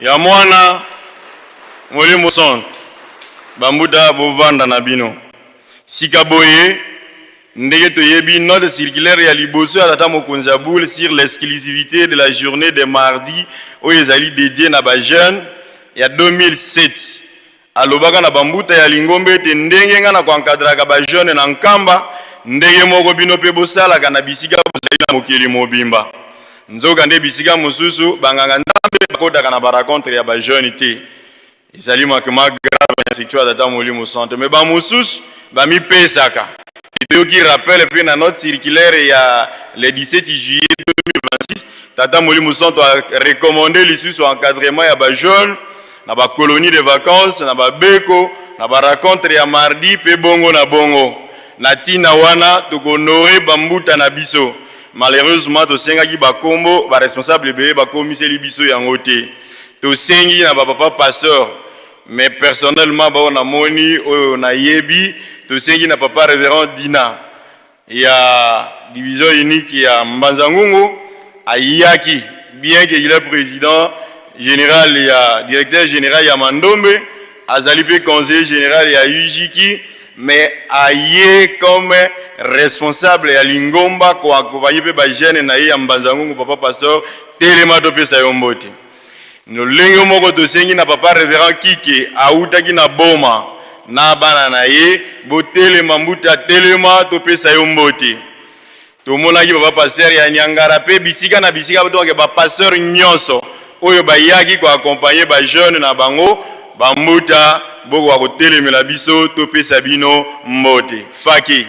ya Mwana, Molimo Santu. Bambuta bovanda na bino sika boye. Ndenge toyebi, note circulaire ya liboso ya tata mokonzi ya boule sur l'exclusivité de la journée de mardi oyo ezali dédié na ba jeunes ya 2007, alobaka na bambuta ya lingomba ete ndenge nga na koencadraka ba jeune na Nkamba, ndenge moko bino mpe bosalaka na bisika bozali na mokili mobimba. Nzoka nde bisika mosusu banganga Nzambe bakotaka na ba rencontre ya ba jeune te. Ezali manquement grave na structure ya tata Molimo Santo, mais bamosusu bamipesaka. Toyoki rappel mpe na note circulaire ya le 17 juillet 2026, tata Molimo Santo a recommandé lisusu encadrement ya ba jeune na ba colonie de vacances, na babeko, na ba rencontre ya mardi mpe bongo na bongo. Na ntina wana tokohonore bambuta na biso. Malheureusement tosengaki bakombo, ba responsable ebele bakomiseli biso yango te. Tosengi na bapapa pasteur, mais personnellement bao namoni oyo nayebi, tosengi na papa révérend Dina ya division unique ya Mbanza-Ngungu. Ayaki, bien que il est président général ya directeur général ya Mandombe, azali mpe conseiller général ya UJiki, mais aye comme responsable ya lingomba koaccompagner mpe ba jeune na ye ya Mbanza-Ngungu. Papa pasteur, telema topesa yo mbote. Lolenge moko tosengi na papa révérend Kike, awutaki na Boma na bana na ye. Botelema mbuta, telema topesa yo mbote. Tomonaki papa pasteur ya Nyangara mpe bisika na bisika, toke ba pasteur nyonso oyo bayaki koaccompagner ba jeune na bango. Bambuta, bokoka kotelemela biso topesa bino mbote. Faki.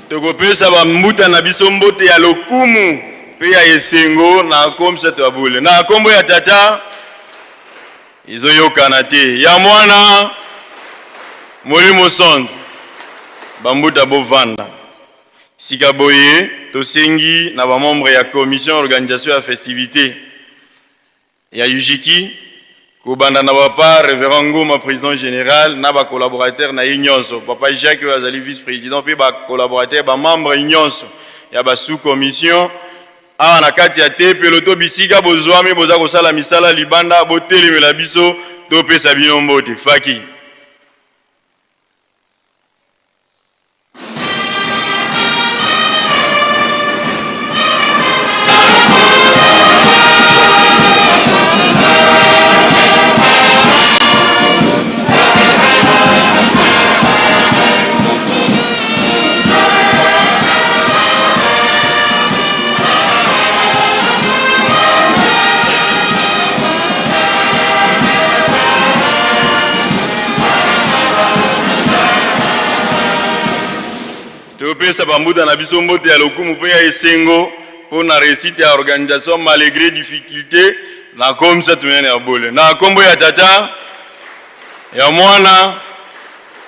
Tokopesa bambuta na biso mbote ya lokumu mpe ya esengo na komisa to ya bule na nkombo ya Tata, ezoyokana te, ya Mwana, Molimo Santu. Bambuta, bovanda sika boye. Tosengi na ba membre ya commission organisation ya festivité ya Ujiki, kobanda na papa révérend Ngoma, président général, na ba collaborateur na ye nyonso, papa Jacques oyo azali vice président mpe ba collaborateur, ba membre nyonso ya ba sous commission awa na kati ya tempelo to bisika bozwami boza kosala misala libanda, botelemela biso topesa bino mbote. Faki. Topesa bambuta na biso mbote ya lokumu mpe ya esengo mpo na réussite ya organisation malgré difficulté na komisa tunene ya bole na nkombo ya Tata, ya Mwana,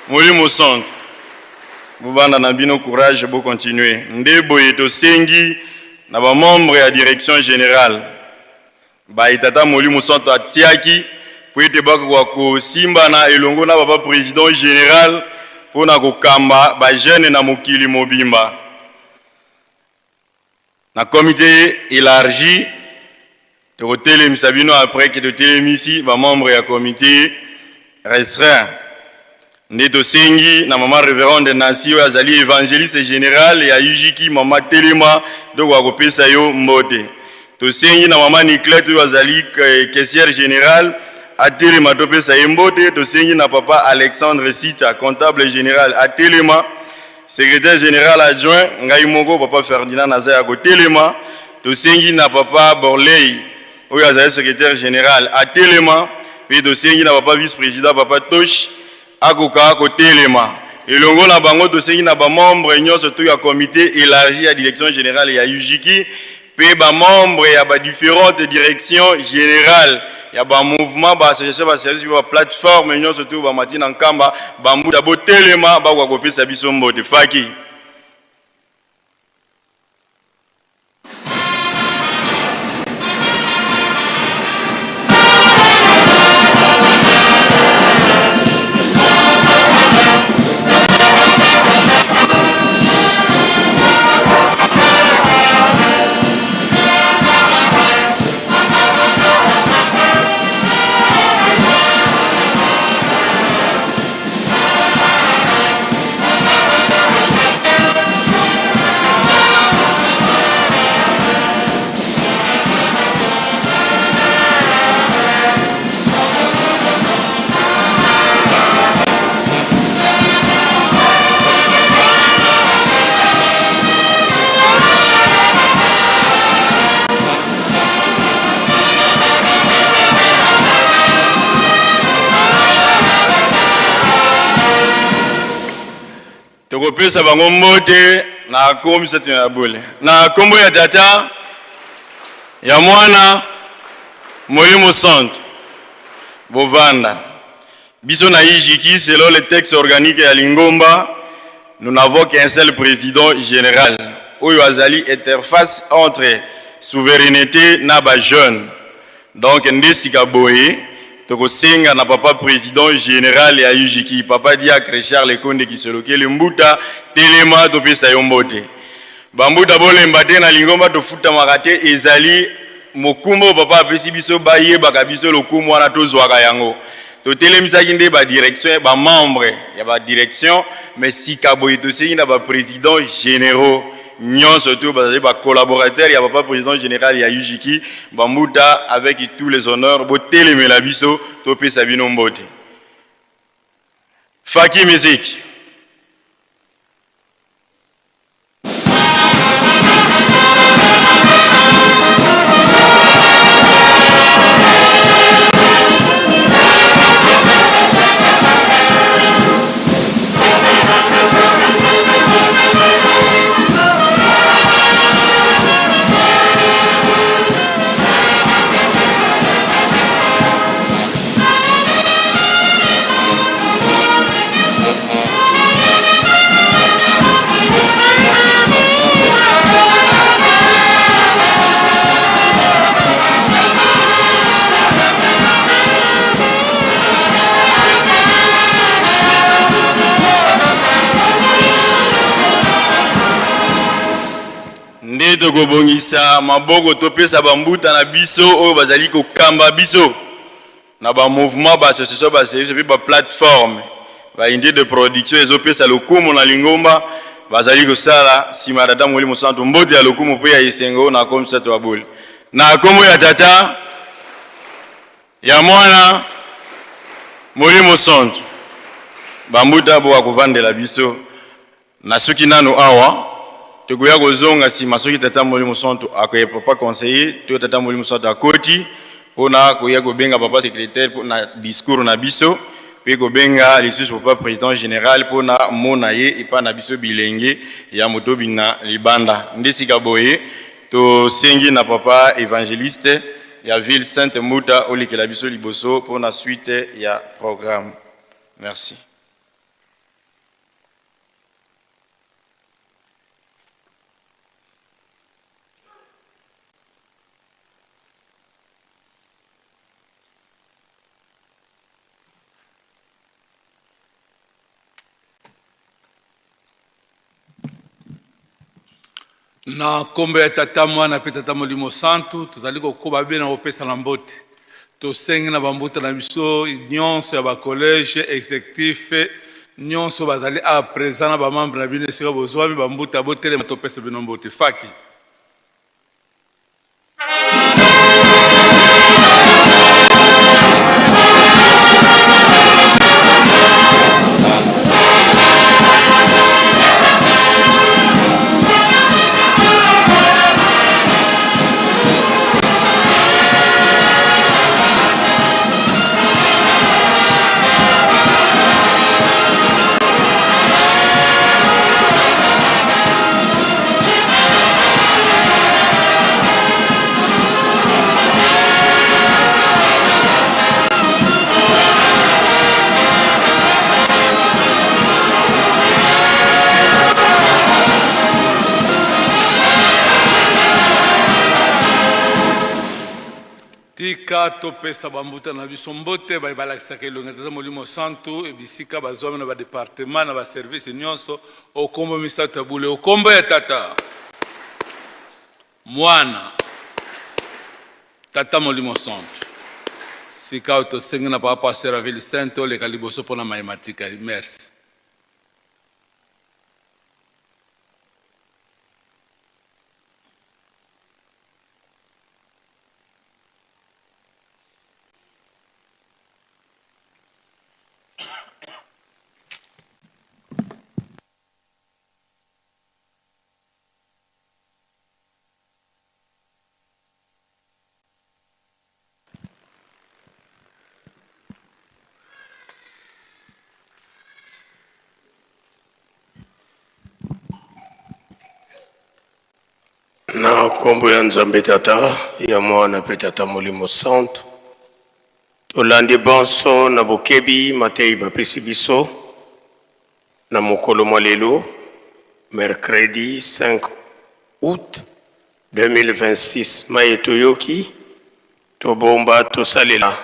Molimo Santu. Bovanda na bino, courage, bocontinue nde boye. Tosengi na ba membre ya direction générale baye tata Molimo Santo atiaki po ete bakoka kosimbana elongo na papa président général mpona kokamba ba jeune na mokili mobimba na comité élargi. Tokotelemisa bino après ke totelemisi ba membre ya comité restreint. Nde tosengi na mama révérende Nancy oyo azali évangéliste général ya Ujiki. Mama, telema tokoka kopesa yo mbote. Tosengi na mama Niclette oyo azali caissière générale, atelema topesa ye mbote. Tosengi na papa Alexandre Sita, comptable général, atelema. Secrétaire général adjoint ngai moko papa Ferdinand naza ya kotelema. Tosengi na papa Borley oyo azali secrétaire général atelema, mpe tosengi na papa vice président papa Tosh akoka kotelema elongo na bango. Tosengi na bamembre nyonso to ya comité élargi ya direction générale ya UJIKI mpe bamembre ya badifférentes directions générales ya bamouvement, baassociation, baservice mpe baplateforme nyonso to bamati na Nkamba. Bambuta, botelema, bakoka kopesa biso mbote. Faki. Tokopesa bango mbote na kombo misato ya bule, na kombo ya Tata, ya Mwana, Molimo Santo. Bovanda. Biso na UJIKI, selon le texte organique ya lingomba, nous n'avons qu'un seul président général oyo azali interface entre souveraineté na bajeune. Donc nde sika boye tokosenga na papa président général ya UJIKI, papa diacre Charles Konde Kisolokele Mbuta, telema topesa yo mbote. Bambuta, bolemba te. Na lingomba tofutamaka te, ezali mokumba oyo papa apesi biso. Bayebaka biso lokumu wana, tozwaka yango. Totelemisaki nde badirection, bamembre ya badirection, mais sika boye tosengi na baprésident généraux nyonso to bazali bacollaborateur ya papa président général ya UJIKI. Bambuta, avec tous les honneurs, botelemela biso topesa bino mbote. Faki, musique. Nde tokobongisa maboko, topesa bambuta na biso oyo bazali kokamba biso na bamouvement, baassociation, baservice mpe baplateforme, baunité de production ezopesa lokumu na lingomba bazali kosala nsima ya Tata Molimo Santu. Mbote ya lokumu mpe ya esengo na kombo misato ya bule, na nkombo ya Tata, ya Mwana, Molimo Santu. Bambuta, boka kovandela biso na soki nanu awa. Tokoya kozonga nsima soki Tata Molimo Santu akoya, papa conseiller to Tata Molimo Santu akoti, mpona koya kobenga papa secrétaire mpona discours na biso, mpe kobenga lisusu papa président général mpona mona ye epai na biso bilenge ya motobi na libanda. Nde sika boye tosengi na papa évangéliste ya ville sainte Mbuta olekela biso liboso mpona suite ya programme. Merci. Na nkombo ya Tata, Mwana mpe Tata Molimo Santu, tozali kokoba be na kopesa na mbote. Tosengi na bambuta na biso nyonso ya bacollège exécutif nyonso bazali a présent na bamembre na bino esika bozwami. Bambuta, botelema topesa bino mbote. Faki. Tika topesa bambuta na biso mbote baye balakisaka elongi ya Tata Molimo Santu bisika bazwami na ba departement na ba service nyonso okombo misato ya bule okombo ya Tata, Mwana, Tata Molimo Santu. Sika oyo tosengi na Papa Pasteur ya Ville Sainte oleka liboso mpo na maye matikali. Merci. Na nkombo ya Nzambe Tata, ya Mwana mpe Tata Molimo Santu, tolandi bonso na bokebi mateyi bapesi biso na mokolo mwa lelo mercredi 5 août 2026. Maye toyoki tobomba tosalela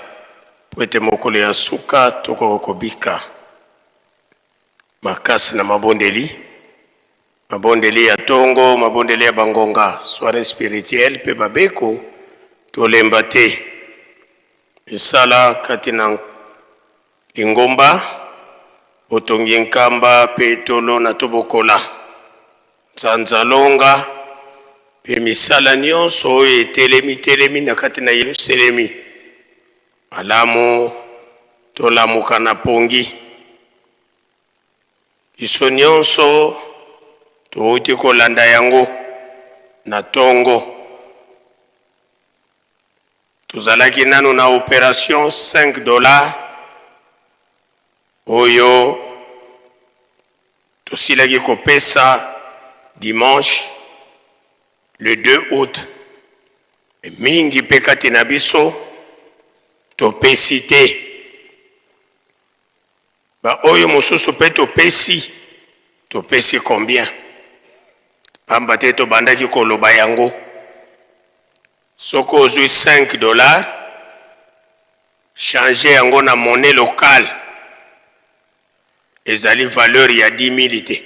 mpo ete mokolo ya suka tokoka kobika makasi na mabondeli. Mabondeli ya tongo, mabondeli ya bangonga, soirée spirituelle mpe babeko, tolemba te. Misala kati na lingomba, botongi nkamba mpe tolona tobokola, nzanza longa mpe misala nyonso oyo etelemi telemi na kati na Yelusalemi. Malamu tolamuka na pongi. Biso nyonso touti kolanda yango na tongo. Tozalaki nanu na operation 5 dollars oyo tosilaki kopesa dimanche le 2 août. Mingi mpe kati na biso topesi te. Ba oyo mosusu pe topesi, topesi combien? Pamba te tobandaki koloba yango. Soki ozwi 5 dollars, changer yango na monnaie locale, ezali valeur ya 10.000 te.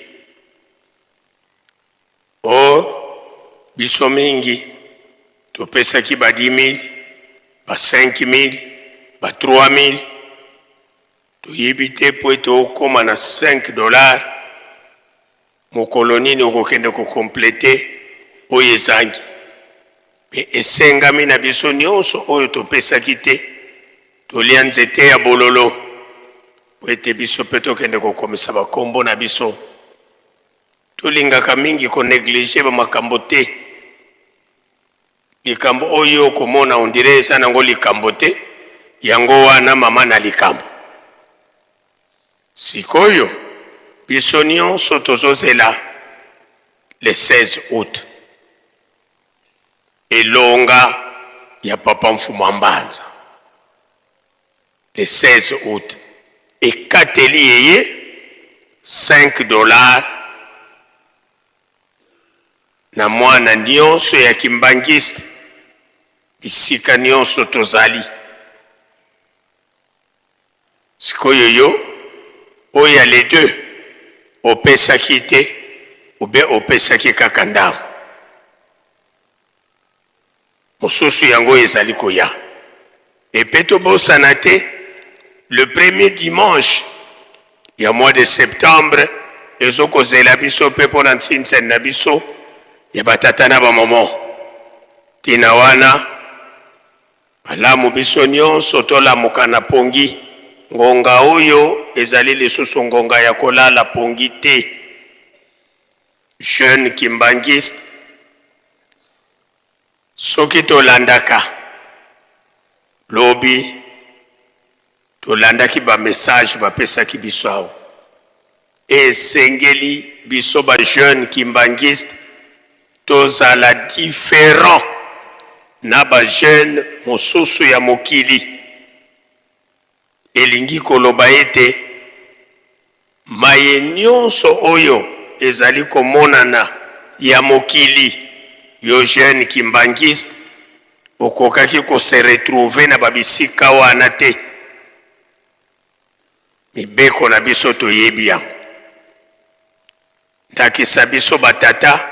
Or biso mingi topesaki ba 10.000, ba 5.000, ba 3.000. Toyebi te mpo ete okoma na 5 dollars mokolo nini okokende ko completer oyo ezangi. Mpe esengami na biso nyonso oyo topesaki te tolia nzete ya bololo mpo ete biso mpe tokende kokomisa bakombo na biso. Tolingaka mingi ko negliger ba makambo te. Likambo oyo okomona on dirait eza nango likambo te, yango wana mama na likambo. Sikoyo biso nionso tozozela le 16 aout elonga ya papa Mfumu a Mbanza. Le 16 aout ekateli eye 5 dollars Na mwana nionso ya kimbanguiste bisika nionso tozali. Sikoyo yo oyo ya les deux opesaki te ou bien opesaki kaka ndambo? Mosusu yango ezali koya. Et pe tobosana te le premier dimanche ya mois de septembre ezo kozela biso pe pona nsinsen na biso ya ba tata na ba maman. Tina wana malamu biso nionso tolamuka na pongi. Ngonga oyo ezali lisusu ngonga ya kolala pongi te. Jeune kimbanguiste soki tolandaka lobi tolandaki ba message bapesaki biso awa esengeli biso ba jeune kimbanguiste tozala different na ba jeune mosusu ya mokili. Elingi koloba ete maye nionso oyo ezali komonana ya mokili, yo jeune kimbanguiste Okokaki ko se retrouver na ba bisika wana te. Mibeko na biso toyebi yango. Ndakisa biso ba tata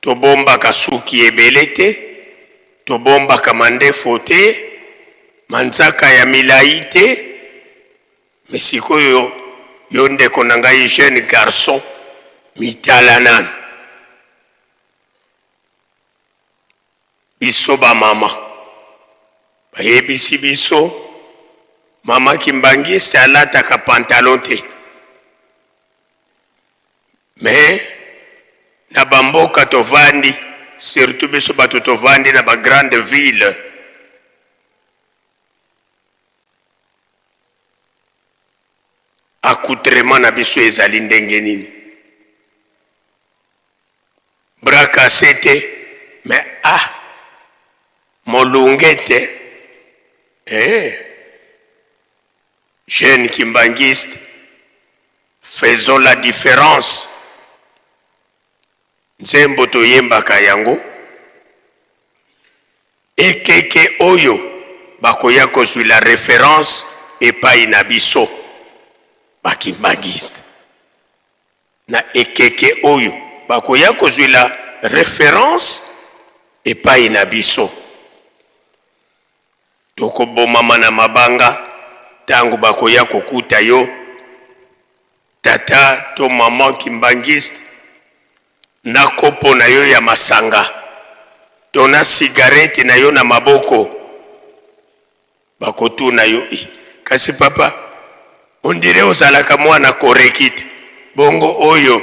tobombaka suki ebele te, tobombaka mandefo te, manzaka ya milayi te. Mais sikoyo yo ndeko na ngai jeune garçon mitala nanu. Biso ba mama bayebisi biso mama kimbanguiste alataka pantalon te mais na ba mboka tovandi surtout biso bato tovandi na ba grande ville accoutrement na biso ezali ndenge nini? Bras casse te mais ah molunge te eh jeune kimbanguiste faisons la difference nzembo toyembaka yango ekeke oyo bakoya kozwila reference epai na biso ba kimbanguiste. Na ekeke oyo, bakoya kozwela reference epayi na biso. Tokobomama na mabanga tango bakoya kokuta yo tata to maman kimbanguiste na kopo na yo ya masanga to na cigarette na yo na maboko. Bakotuna yo eh, kasi papa on dirait ozalaka mwana korekite, bongo oyo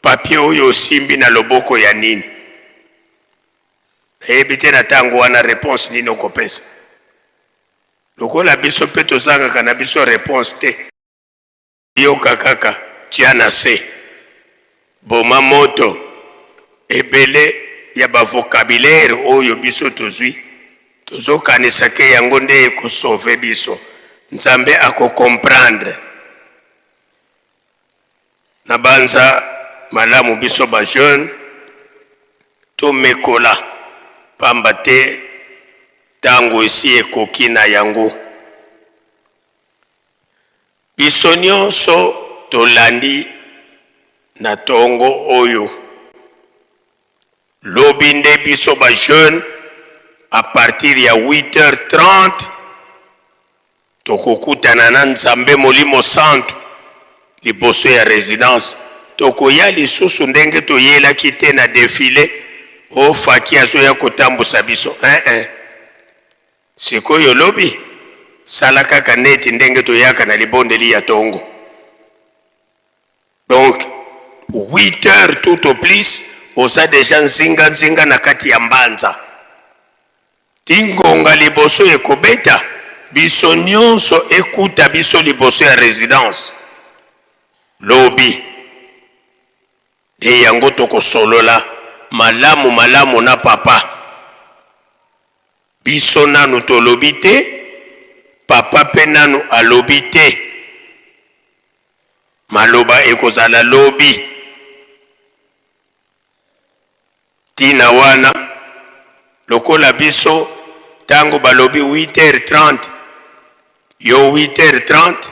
papier oyo osimbi na loboko ya nini? Nayebi te na tango wana reponse nini okopesa. Lokola biso pe tozangaka na biso reponse te. Yoka kaka tia na se. Boma moto. Ebele ya ba vocabulaire oyo biso tozui tozo kanisa ke yango nde eko sauver biso. Nzambe ako comprendre. Na banza malamu biso ba jeunes tomekola pamba te tango esi ekoki na yango. Biso nionso tolandi na tongo oyo. Lobi nde biso ba jeunes à partir ya 8h30 tokokutana na Nzambe Molimo Santu liboso ya residence. Tokoya lisusu ndenge toyelaki te na defile o Faki azoya kotambusa biso. Eh eh. Sikoyo lobi sala kaka neti ndenge toyaka na libondeli ya tongo. Donc 8 heures tout au plus oza dejà nzinga nzinga na kati ya mbanza. Ti ngonga liboso ekobeta biso nionso ekuta biso liboso ya residence lobi. Nde yango tokosolola malamu malamu na papa. Biso nanu tolobi te, papa pe nanu alobi te. Maloba ekozala lobi. Tina wana lokola biso tango balobi 8h30 yo 8h30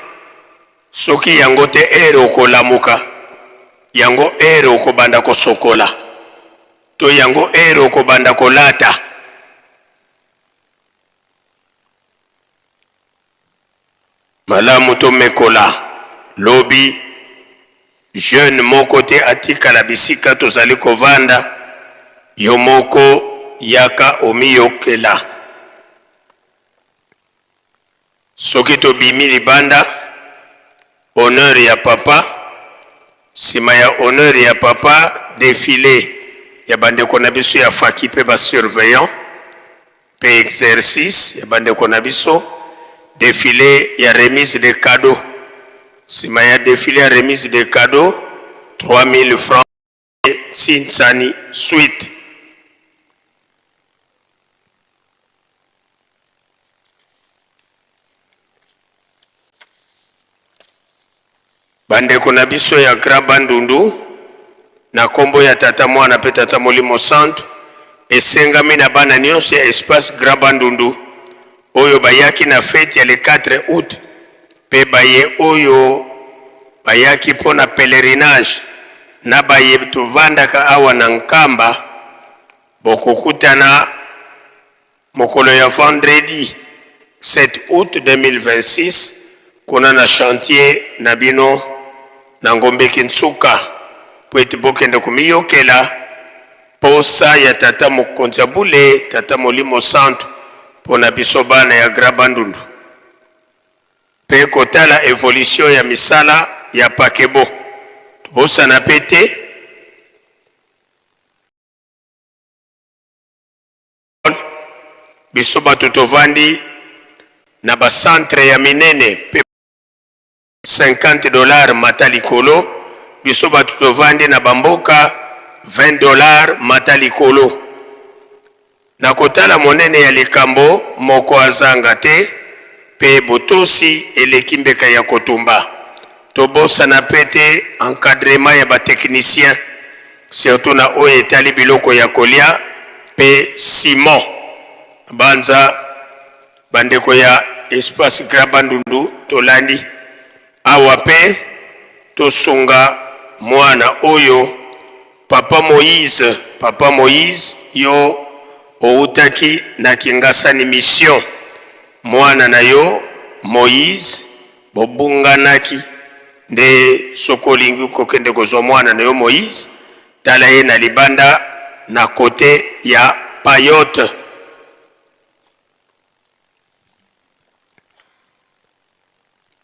soki yango te heure okolamuka yango heure okobanda kosokola to yango heure okobanda kolata. Malamu tomekola lobi jeune moko te atikala bisika tozali kovanda yo moko yaka omiyokela. Soki tobimi libanda honneur ya papa, sima ya honneur ya papa defile ya bandeko na biso ya faki pe ba surveillant pe exercice ya bandeko na biso defile ya remise de cadeau, sima ya defile ya remise de cadeau 3000 francs Nsinsani suite. Bandeko na biso ya Grand Bandundu, na kombo ya Tata Mwana pe Tata Molimo Santu, Esengami na bana nionso ya Espace Grand Bandundu oyo bayaki na feti ya le 4 aout mpe baye oyo bayaki mpo na pelerinage na baye tovandaka awa na Nkamba, bokokutana mokolo ya vendredi 7 aout 2026 kuna na chantier na bino na Ngombe Kinsuka mpo ete bokende komiyokela posa ya Tata Mokonzi ya Bule, Tata Molimo Santu mpo na biso bana ya Grand Bandundu mpe kotala evolution ya misala ya Pakebo. Tobosana mpe te biso bato tovandi na ba centre ya minene pe 50 dollars mata likolo, biso bato tovandi na ba mboka 20 dollars mata likolo. Na kotala monene ya likambo, moko azanga te, pe botosi eleki mbeka ya kotumba. Tobosana pe te encadrement ya ba techniciens surtout na oyo etali biloko ya kolia pe ciment. Banza bandeko ya Espace Grand Bandundu tolandi awa pe tosunga muana oyo Papa Moïse, Papa Moïse yo owutaki na Kingasani mission muana na yo Moïse bobunganaki nde soki olingi kokende kozua muana na yo Moïse tala ye na libanda na cote ya payotte.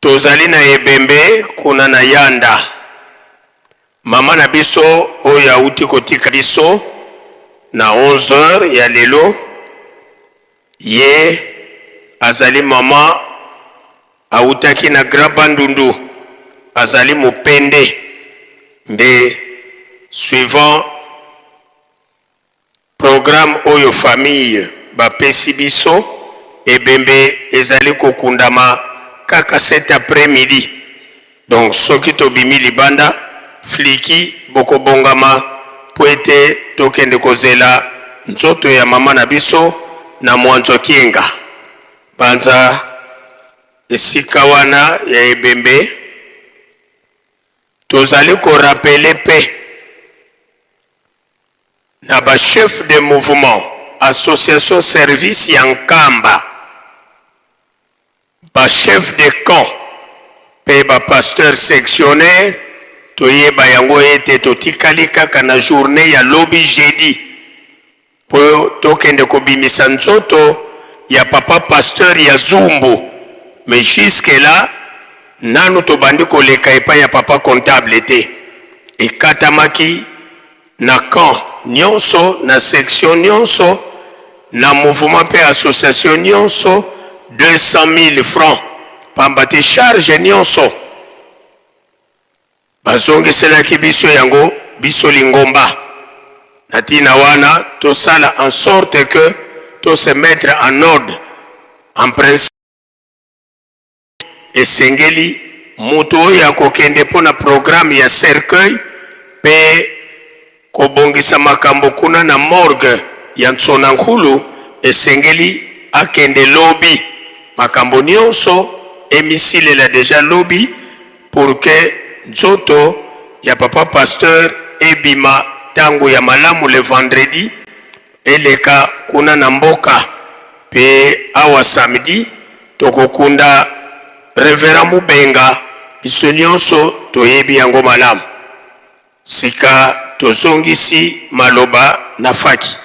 Tozali na ebembe kuna na Yanda. Mama na biso oyo awuti kotika biso na 11 heures ya lelo, ye azali mama awutaki na Grand Bandundu, azali mopende nde suivant Programme oyo famille ba pesi biso, ebembe ezali kokundama kaka cet après midi. Donc soki tobimi libanda, fliki bokobongama po ete tokende kozela nzoto ya mama na biso na Mwanzo Kienga. Banza esika wana ya ebembe. Tozali ko rappeler pe na ba chefs de mouvement, association service ya Nkamba, ba chefs de camp pe ba pasteurs sectionnaires, toyeba yango ete totikali kaka na journee ya lobi jeudi po tokende kobimisa nzoto ya papa pasteur ya Zumbu, mais jusque là nanu tobandi koleka epai ya papa comptable te, ekatamaki na camp nionso, na section nionso, na mouvement mpe association nionso 200.000 francs, pamba te charge nionso bazongiselaki biso yango biso lingomba. Na tina wana tosala en sorte que to se mettre en ordre en principe. Esengeli moto oyo akokende mpo na programme ya cercueil mpe kobongisa makambo kuna na morgue ya Nsona Nkulu esengeli akende lobi. Makambo nionso emisilela dejà lobi pour que nzoto ya papa pasteur ebima tango ya malamu le vendredi eleka kuna na mboka mpe awa samedi Tokokunda Reverend Mubenga, biso nionso toyebi yango malamu. Sika tozongisi maloba na Faki.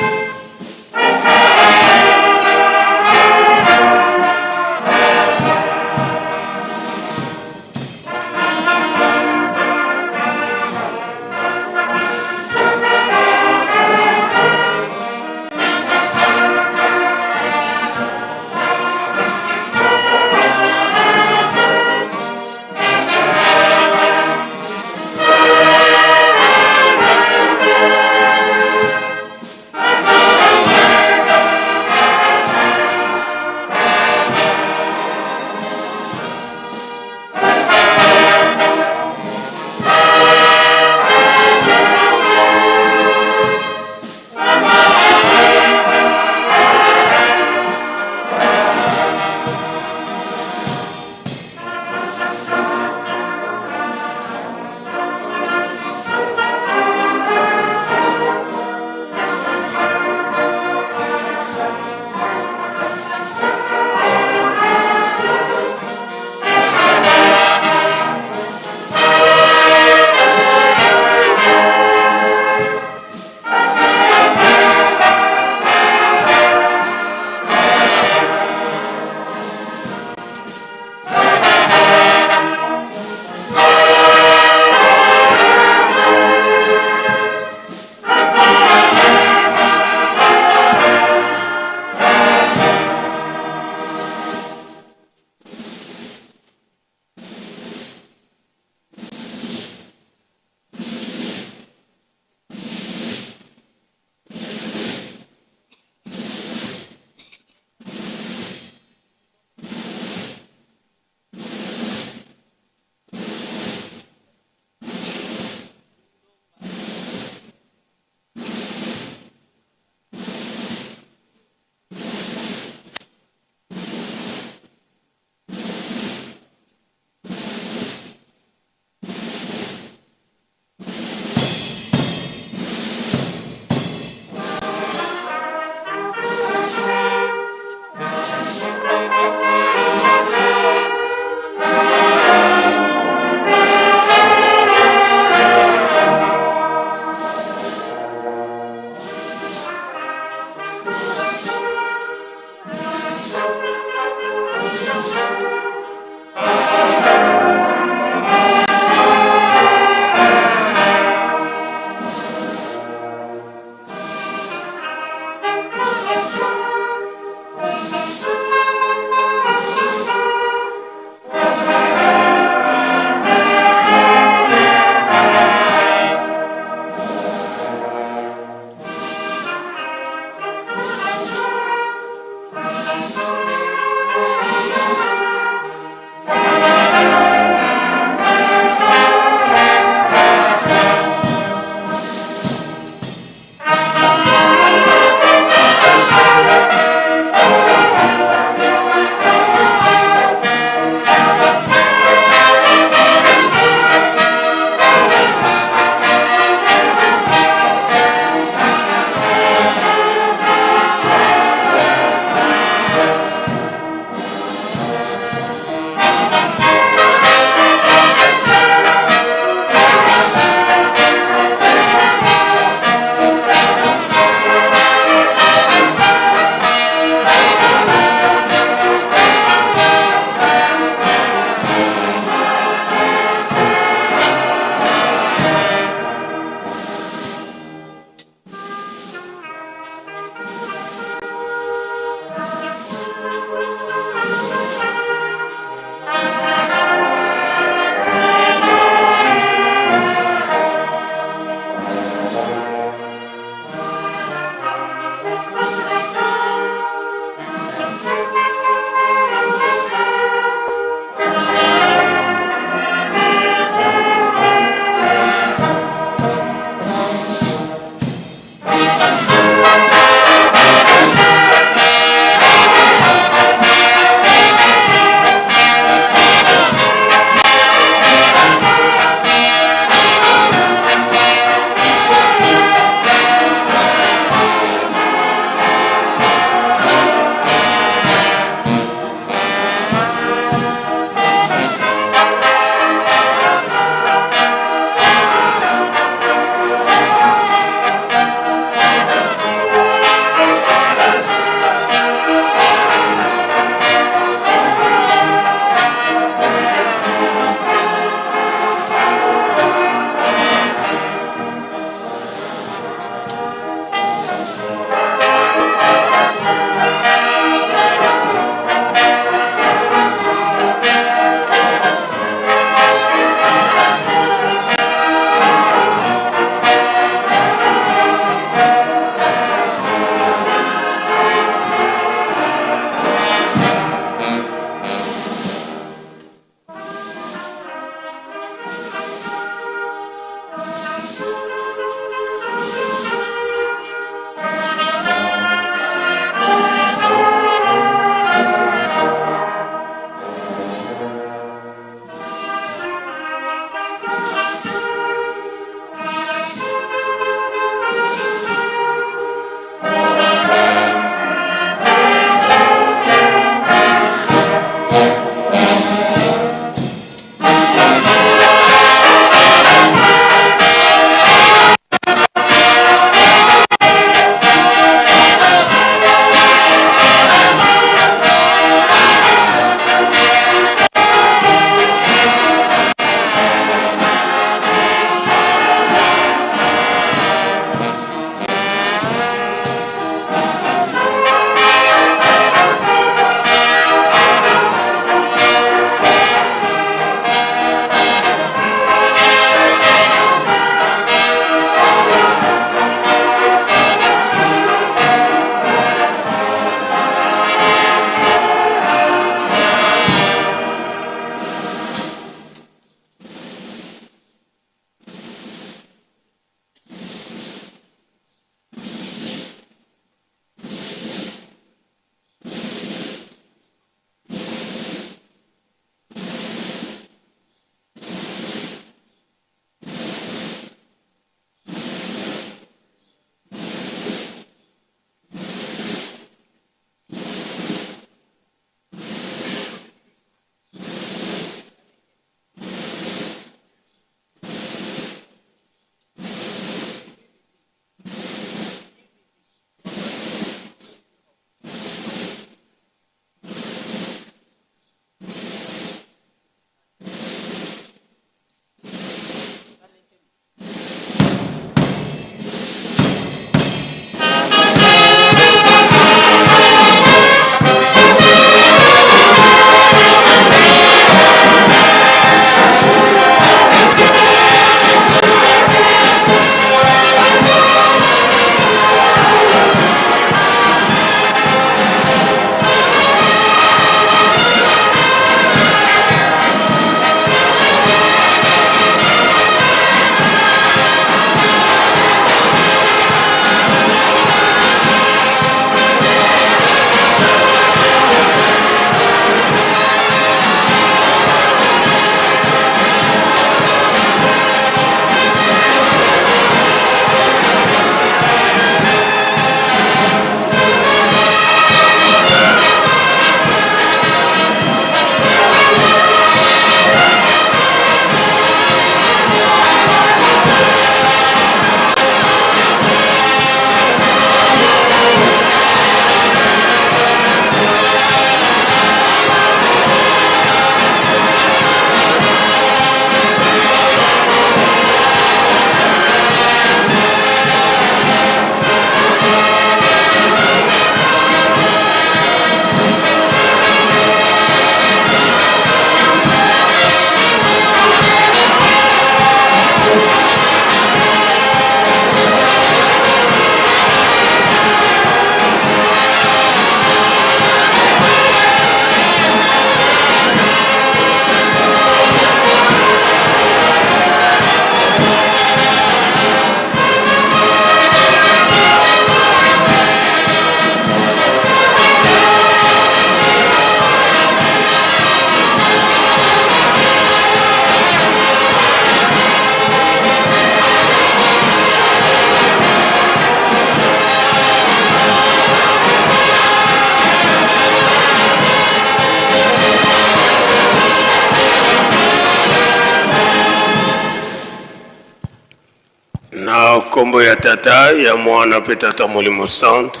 Nkombo ya Tata, ya Mwana mpe Tata Molimo Santu,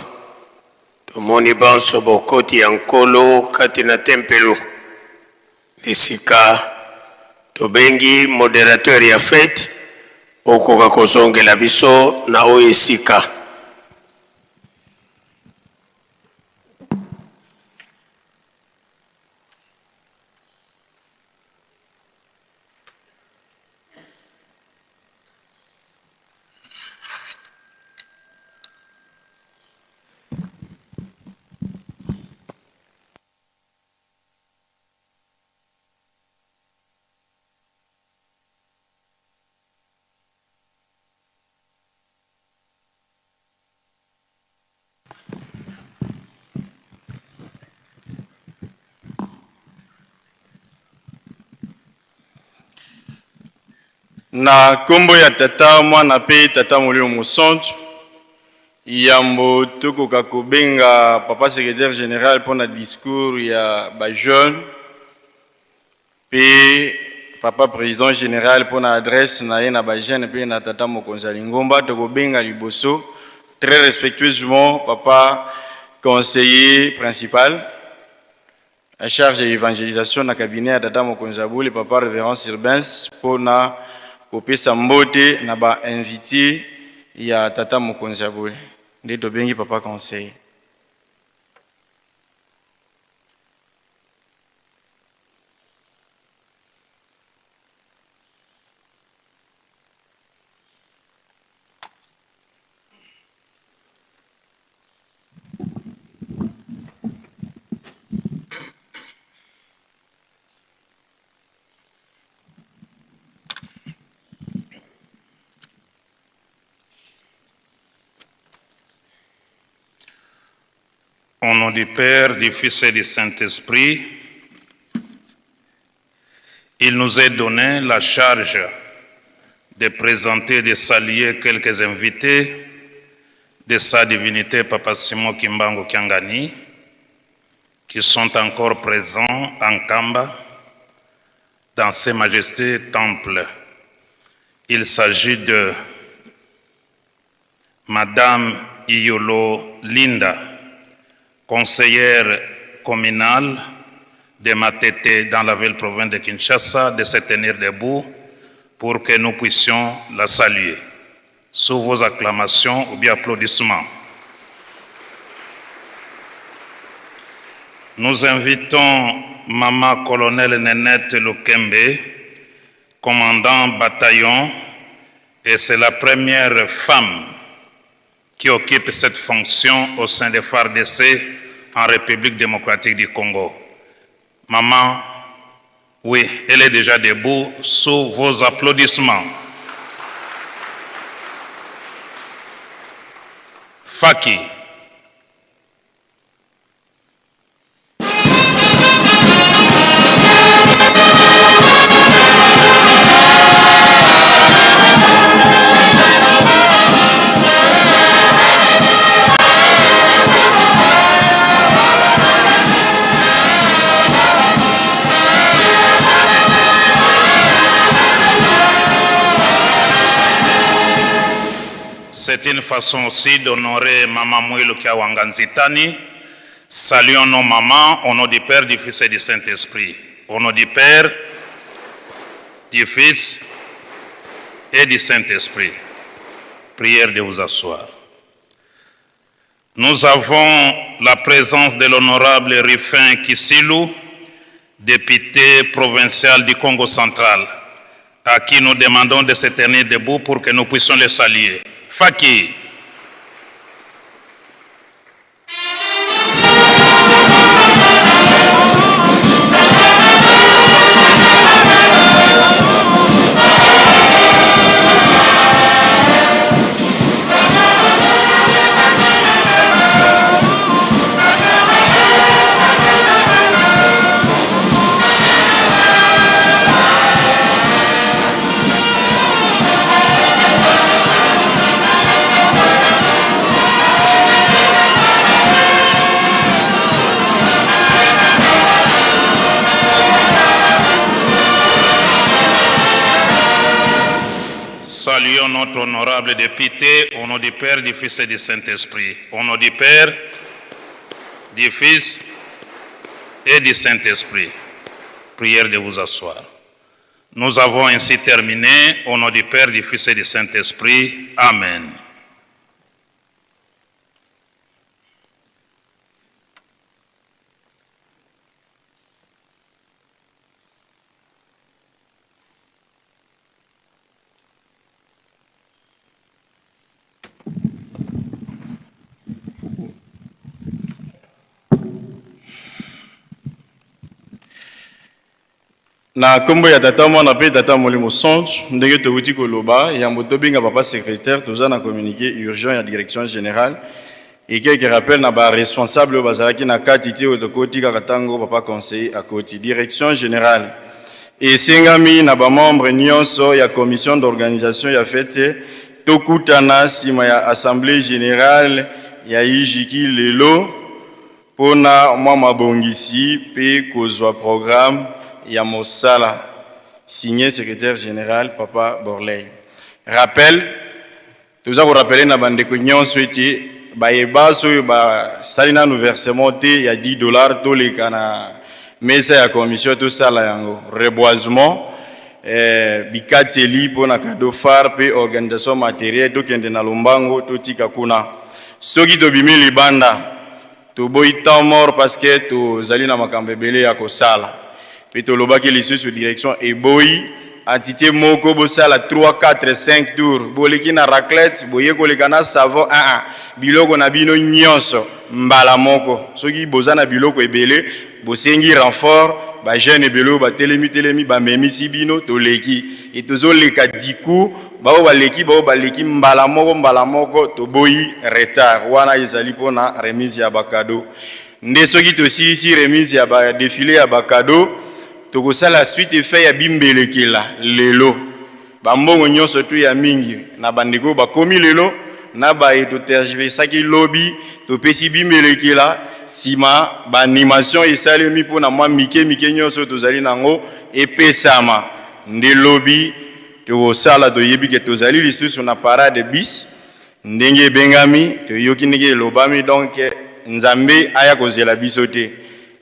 tomoni banso bokoti ya Nkolo kati na tempelo, esika tobengi moderateur ya fete okoka kozongela biso na oyo esika. Na nkombo ya Tata, Mwana mpe Tata Molimo Mosantu, yambo tokoka kobenga Papa Secretaire General mpo na discours ya ba jeunes mpe Papa President General mpo na adresse na ye na ba jeunes mpe na Tata Mokonzi ya Lingomba, tokobenga liboso très respectueusement Papa Conseiller Principal à charge ya evangelisation na cabinet ya Tata Mokonzi ya Bule, Papa Reverend Sirbens, mpo na kopesa mbote na ba invites ya Tata Mokonzi ya Bule. Nde tobengi Papa Conseiller. Au nom du Père, du Fils et du Saint-Esprit, il nous est donné la charge de présenter et de saluer quelques invités de sa divinité Papa Simon Kimbangu Kiangani, qui sont encore présents en Kamba, dans ses majestés temples. Il s'agit de Madame Iyolo Linda, conseillère communale de Matete dans la ville-province de Kinshasa, de se tenir debout pour que nous puissions la saluer. Sous vos acclamations ou bien applaudissements. Nous invitons Maman Colonel Nenette Lukembe, commandant bataillon, et c'est la première femme qui occupe cette fonction au sein des FARDC en République démocratique du Congo. Maman, oui, elle est déjà debout sous vos applaudissements. Faki. C'est une façon aussi d'honorer Maman Mouilou Kiawanganzitani. Saluons nos mamans au nom du Père, du Fils et du Saint-Esprit. Au nom du Père, du Fils et du Saint-Esprit. Prière de vous asseoir. Nous avons la présence de l'honorable Rufin Kissilou, député provincial du Congo central, à qui nous demandons de se tenir debout pour que nous puissions le saluer. Faki. saluons notre honorable député au nom du Père, du Fils et du Saint-Esprit. Au nom du Père, du Fils et du Saint-Esprit. Prière de vous asseoir. Nous avons ainsi terminé au nom du Père, du Fils et du Saint-Esprit. Amen. Na nkombo ya Tata, Mwana mpe Tata Molimo Santu, ndenge towuti koloba yambo tobenga papa secrétaire, toza na communiqué urgent ya direction générale et quelques rappels na ba responsable oyo bazalaki na kati te, oyo tokoti kaka ntango papa conseiller akoti. Direction générale esengami na bamembre nyonso ya commission d'organisation ya fête tokutana nsima ya assemblée générale ya UJKI lelo mpona mwa mabongisi mpe kozwa programme ya mosala. Signé secrétaire général papa Borley. Rappel, toza korappeler na bandeko nyonso ete bayeba oyo basali nanu versement te ya 10 $ toleka na mesa ya commission tosala yango reboisement, bikateli mpona cadeau phare mpe organisation matériel. Tokende na lombango, totika kuna. Soki tobimi libanda, toboyi temps mort parce que tozali na makambo ebele ya kosala. Mpe tolobaki lisusu, direction eboyi entité moko bosala 3, 4, 5 tour, boleki na raclette, boye koleka na savon 1, biloko na bino nyonso mbala moko. Soki boza na biloko ebele, bosengi renfort, bajeune ebele oyo batelemi telemi bamemisi bino. Toleki e tozoleka diku, bao baleki, bao baleki mbala moko mbala moko. Toboyi retard wana. Ezali mpona remise ya bacadeau nde. Soki tosilisi remise ya badéfilé ya bacadeau, tokosala suite effet ya bimbelekela lelo. Bambongo nyonso tu ya mingi na bandeko oyo bakomi lelo na baye totergiversaki lobi, topesi bimbelekela. Nsima baanimation esalemi mpona mwa mike mike nyonso tozali nango epesama. Nde lobi tokosala, toyebi ke tozali lisusu na parade bis ndenge ebengami, toyoki ndenge elobami. Donc Nzambe aya kozela biso te.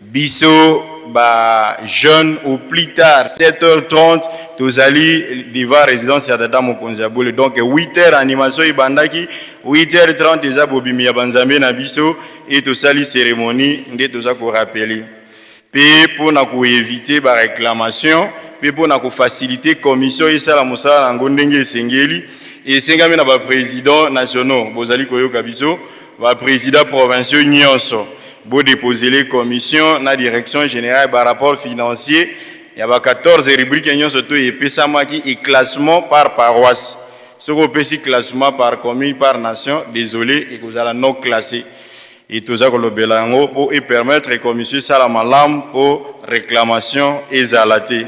Biso ba jeune, au plus tard 7h30 tozali devant résidence ya tata mokonzi ya bole. Donc 8h animation ebandaki, 8h30 eza bobimi ya banzambe na biso e tosali cérémonie. Nde toza korappeler mpe mpona koéviter baréclamation mpe mpona kofaciliter commission esala mosala yango ndenge esengeli, esengami na baprésident nationaux, bozali koyoka biso, baprésident provinciaux nyonso, bodéposele commission na direction générale barapport financier ya ba 14 rubrique nyonso to epesamaki e classement par paroisse. Soki opesi classement par commune, par nation, désolé, ekozala non classé. E toza kolobela yango mpo epermettre commission esala malamu, mpo réclamation ezala te.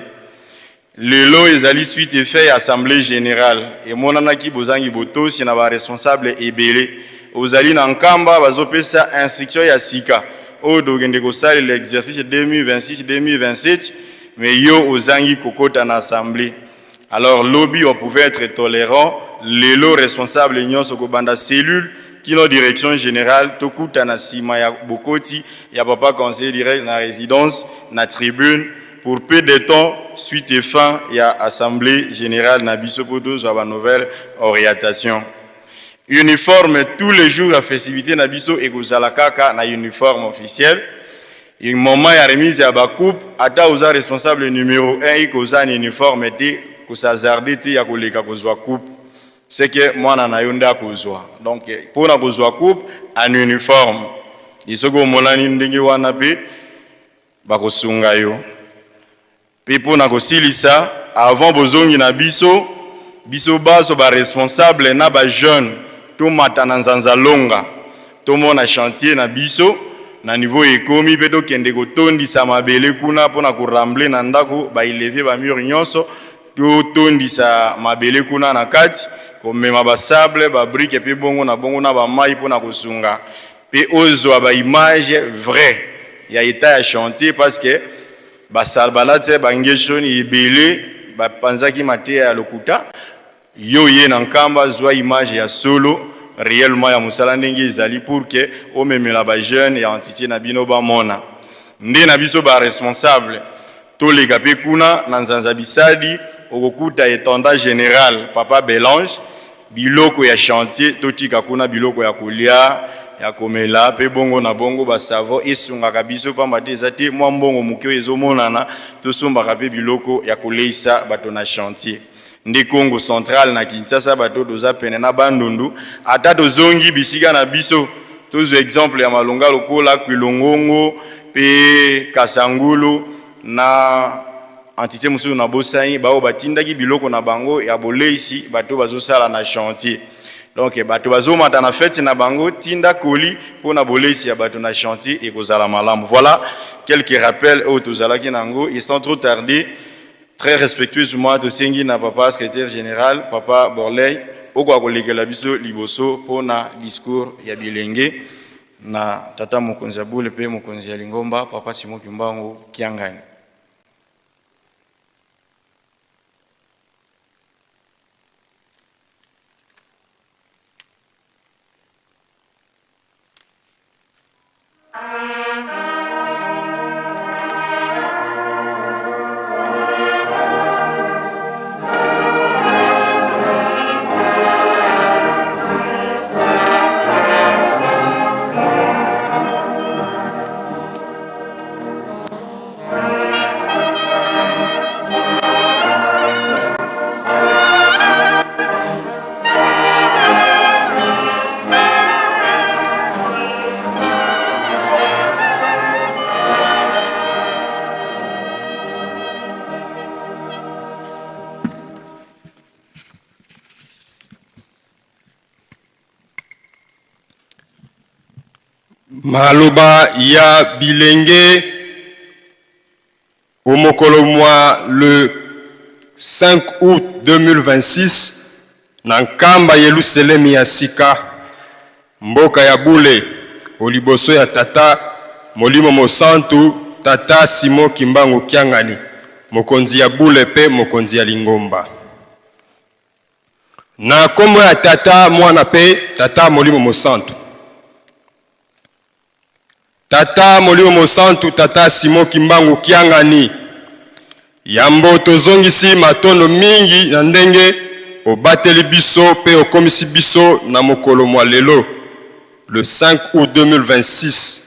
Lelo ezali suite effet ya assemblée générale. Emonanaki bozangi botosi na baresponsable ebele. Ozali na Nkamba, bazopesa instruction ya sika oyo tokende kosalela exercice 2026 2027, mais yo ozangi kokota na assemblée. Alors lobi on pouvait être tolérant, lelo responsable nyonso kobanda cellule kino direction générale, tokutana nsima ya bokoti ya papa conseiller direct na résidence, na tribune, pour peu de temps, suite et fin ya assemblée générale na biso, mpo tozwa banouvelle orientation. Uniforme, tous les jours ya festivité na biso ekozala kaka na uniforme officiel. Moment ya remise ya bacoupe, ata oza responsable numéro 1, ekoza na uniforme te, kos'hasarder te ya koleka kozwa coupe, c'est que mwana na yo nde akozwa. Donc mpona kozwa coupe en uniforme, e soki omonani ndenge wana mpe bakosunga yo. Mpe mpona kosilisa, avant bozongi na biso, biso baso baresponsable na bajeune, tomata na Nzanza Longa, tomona chantier na biso na niveau ekomi, mpe tokende kotondisa mabele kuna mpona koremblayer na ndako, baélever bamur nyonso, totondisa mabele kuna na kati, komema basable, babrique mpe bongo na bongo na bamai mpona kosunga, mpe ozwa baimage vrai ya état ya chantier, parce que basala balati bangeshoni ebele bapanzaki mateya ya lokuta. Yo oye na Nkamba zua image ya solo reellement ya mosala ndenge ezali pour que omemela ba jeunes ya entite na bino bamona. Nde na biso ba responsables toleka pe kuna na Nzanza Bisadi okokuta etendant general papa Belange biloko ya chantier totika kuna biloko ya kolia ya komela pe bongo na bongo ba savon esungaka biso pamba te eza te mwa mbongo moke oyo ezomonana tosombaka pe biloko ya koleisa bato na chantier. Nde Kongo central na Kinshasa bato toza pene na Bandundu ata tozongi bisika na biso tozwa exemple ya malonga lokola Kwilongongo pe Kasangulu na entite mosusu nabosani baoyo batindaki biloko na bango ya boleisi bato bazosala na chantier. Donc bato bazomata na fete na bango tinda colis mpo na boleisi ya bato na chantier ekozala malamu. Voilà quelques rappels oyo tozalaki na yango et sans trop tarder Très respectueusement tosengi na papa secretaire general papa Borley okoka kolekela biso liboso mpo na discours ya bilenge na tata mokonzi ya bule mpe mokonzi ya lingomba papa Simon Kimbangu Kiangani. Maloba ya bilenge O'mokolo mwa le 5 aout 2026, na Nkamba Yeluselemi ya Sika, mboka ya bule, o'liboso ya Tata Molimo Mosantu, Tata Simon Kimbangu Kiangani, Mokonzi ya bule pe Mokonzi ya lingomba. Na kombo ya Tata, Mwana pe Tata Molimo Mosantu. Tata Molimo Mosantu, Tata Simon Kimbangu Kiangani, yambo tozongisi matondo mingi na ndenge obateli biso pe okomisi biso na mokolo mwa lelo, le 5 aout 2026.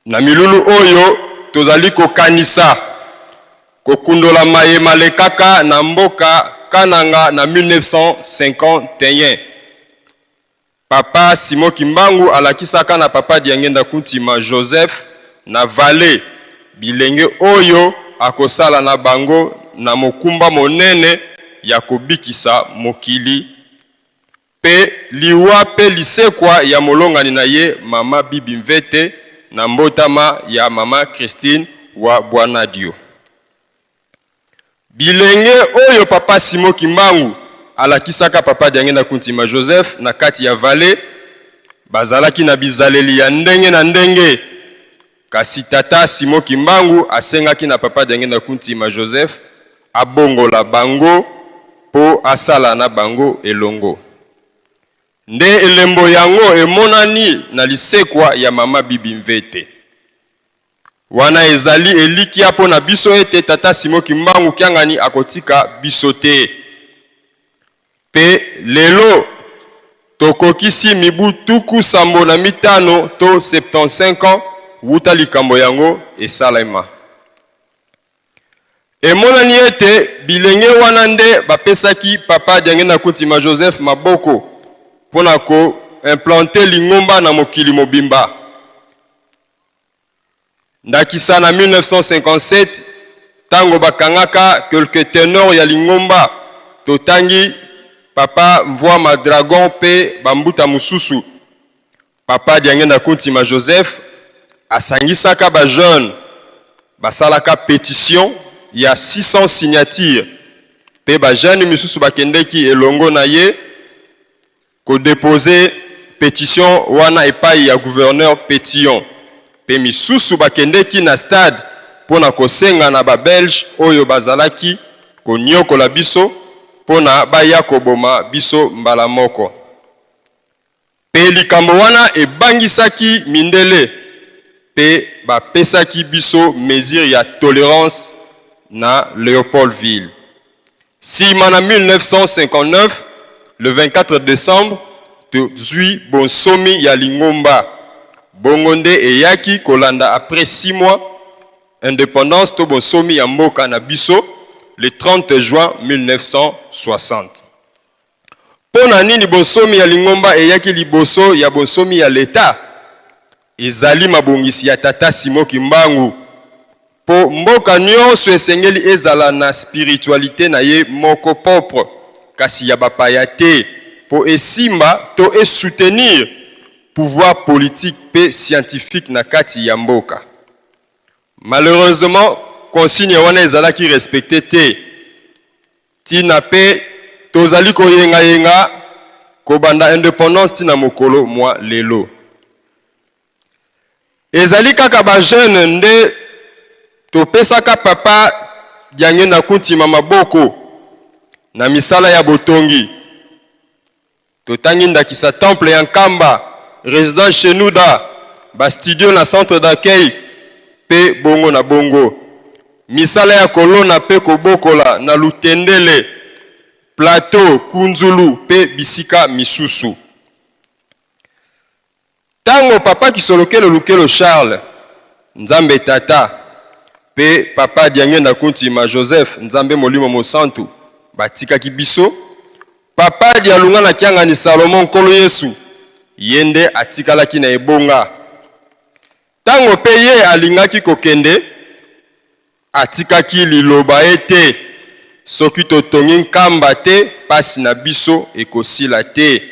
Na milulu oyo tozali kokanisa kokundola maye malekaka na mboka Kananga na 1951. Papa Simon Kimbangu alakisaka na Papa Diangienda Kuntima Joseph na Vallee bilenge oyo akosala na bango na mokumba monene ya kobikisa mokili pe liwa pe lisekwa ya molongani na ye Mama Bibi Mvete na mbotama ya Mama Christine wa Bwanadio. Bilenge oyo Papa Simon Kimbangu alakisaka Papa Diangienda Kuntima Joseph na kati ya Vallee bazalaki na bizaleli ya ndenge na ndenge, kasi Tata Simon Kimbangu asengaki na Papa Diangienda Kuntima Joseph abongola bango mpo asala na bango elongo. Nde elembo yango emonani na lisekwa ya Mama Bibi Mvete. Wana ezali elikya mpo na biso ete Tata Simon Kimbangu Kiangani akotika biso te. Mpe lelo tokokisi mibu 75 to 75 ans wuta likambo yango esalema. Emonani ete bilenge wana nde bapesaki Papa Diangienda Kuntima Joseph maboko mpo na ko implanter lingomba na mokili mobimba. Ndakisa na 1957 tango bakangaka quelques tenors ya lingomba, totangi Papa Mvuama Dragon mpe ba mbuta mosusu. Papa Diangienda Kuntima Joseph asangisaka ba jeunes basalaka petition ya 600 signatures mpe ba jeunes misusu bakendeki elongo na ye ko deposer petition wana epayi ya gouverneur Petion mpe misusu bakendeki na stade mpo na kosenga na ba Belges oyo bazalaki koniokola biso. mpo na baya koboma biso mbala moko. Mpe likambo wana ebangisaki mindele mpe bapesaki biso mesure ya tolerance na Leopoldville. Sima na 1959, le 24 decembre, tozui bonsomi ya lingomba. Bongo nde eyaki kolanda après six mois, independance to bonsomi ya mboka na biso le 30 juin 1960. Mpo na nini bonsomi ya lingomba eyaki liboso ya bonsomi ya leta? Ezali mabongisi ya Tata Simon Kimbangu mpo mboka nionso esengeli ezala na spiritualite na ye moko propre kasi ya bapaya te mpo esimba to e soutenir pouvoir politique mpe scientifique na kati ya mboka. Malheureusement, consigne wana ezalaki respecter te. Tina pe tozali koyenga yenga kobanda independance ti na mokolo mua lelo. Ezali kaka ba jeunes nde topesaka papa Diangienda Kuntima maboko na misala ya botongi. Totangi ndakisa temple ya Nkamba, residence Shenouda, ba studios na centre d'accueil pe bongo na bongo. Misala ya kolona pe kobokola na Lutendele, Plateau, Kunzulu pe bisika misusu. Tango Papa Kisolokelo Lukelo Charles, Nzambe Tata, pe Papa Diangienda Kuntima Joseph, Nzambe Molimo Mosantu, batikaki biso, Papa Dialungana Kiangani Salomon Nkolo Yesu, ye nde atikalaki na ebonga. Tango pe ye alingaki kokende, Atikaki liloba ete, Soki totongi Nkamba te, pasi na biso ekosila te.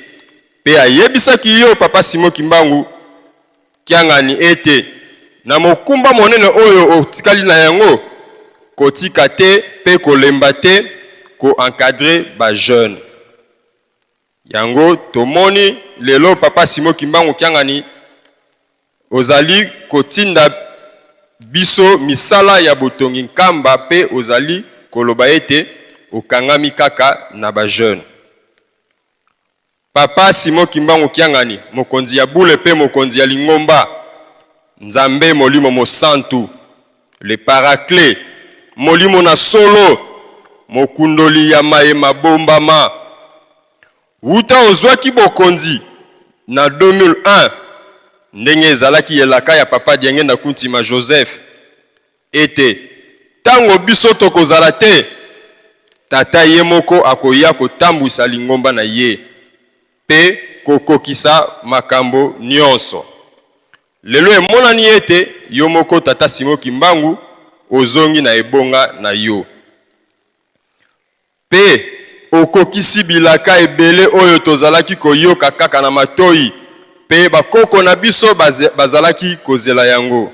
Pe ayebisaki yo, Papa Simon Kimbangu Kiangani ete, na mokumba monene oyo otikali na yango, kotika te pe kolemba te ko encadrer ba jeunes. Yango tomoni lelo Papa Simon Kimbangu Kiangani ozali kotinda biso misala ya botongi Nkamba pe ozali koloba ete okangami kaka na ba jeunes. Papa Simon Kimbangu Kiangani mokonzi ya bule pe mokonzi ya lingomba Nzambe Molimo Mosantu le Paraclet Molimo na solo mokundoli ya maye mabombama. Wuta ozwaki bokonzi na 2001, ndenge ezalaki elaka ya Papa Diangenda Kuntima Joseph ete tango biso tokozala te, Tata ye moko akoya kotambwisa lingomba na ye pe kokokisa makambo nionso. Lelo emonani ete yo moko Tata Simon Kimbangu ozongi na ebonga na yo. Pe okokisi bilaka ebele oyo tozalaki koyoka kaka na matoyi pe bakoko na biso bazalaki kozela yango.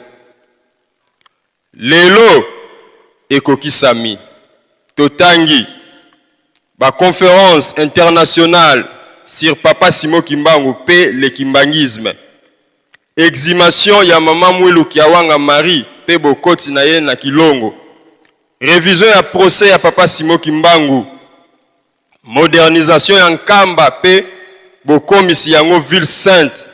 Lelo ekokisami. Totangi ba conferences internationales sur Papa Simon Kimbangu pe le kimbanguisme. Exhumation ya Mama Mwilu Kiawanga Marie pe bokoti na ye na Kilongo. Revision ya procès ya Papa Simon Kimbangu, modernisation ya Nkamba pe bokomisi yango ville sainte,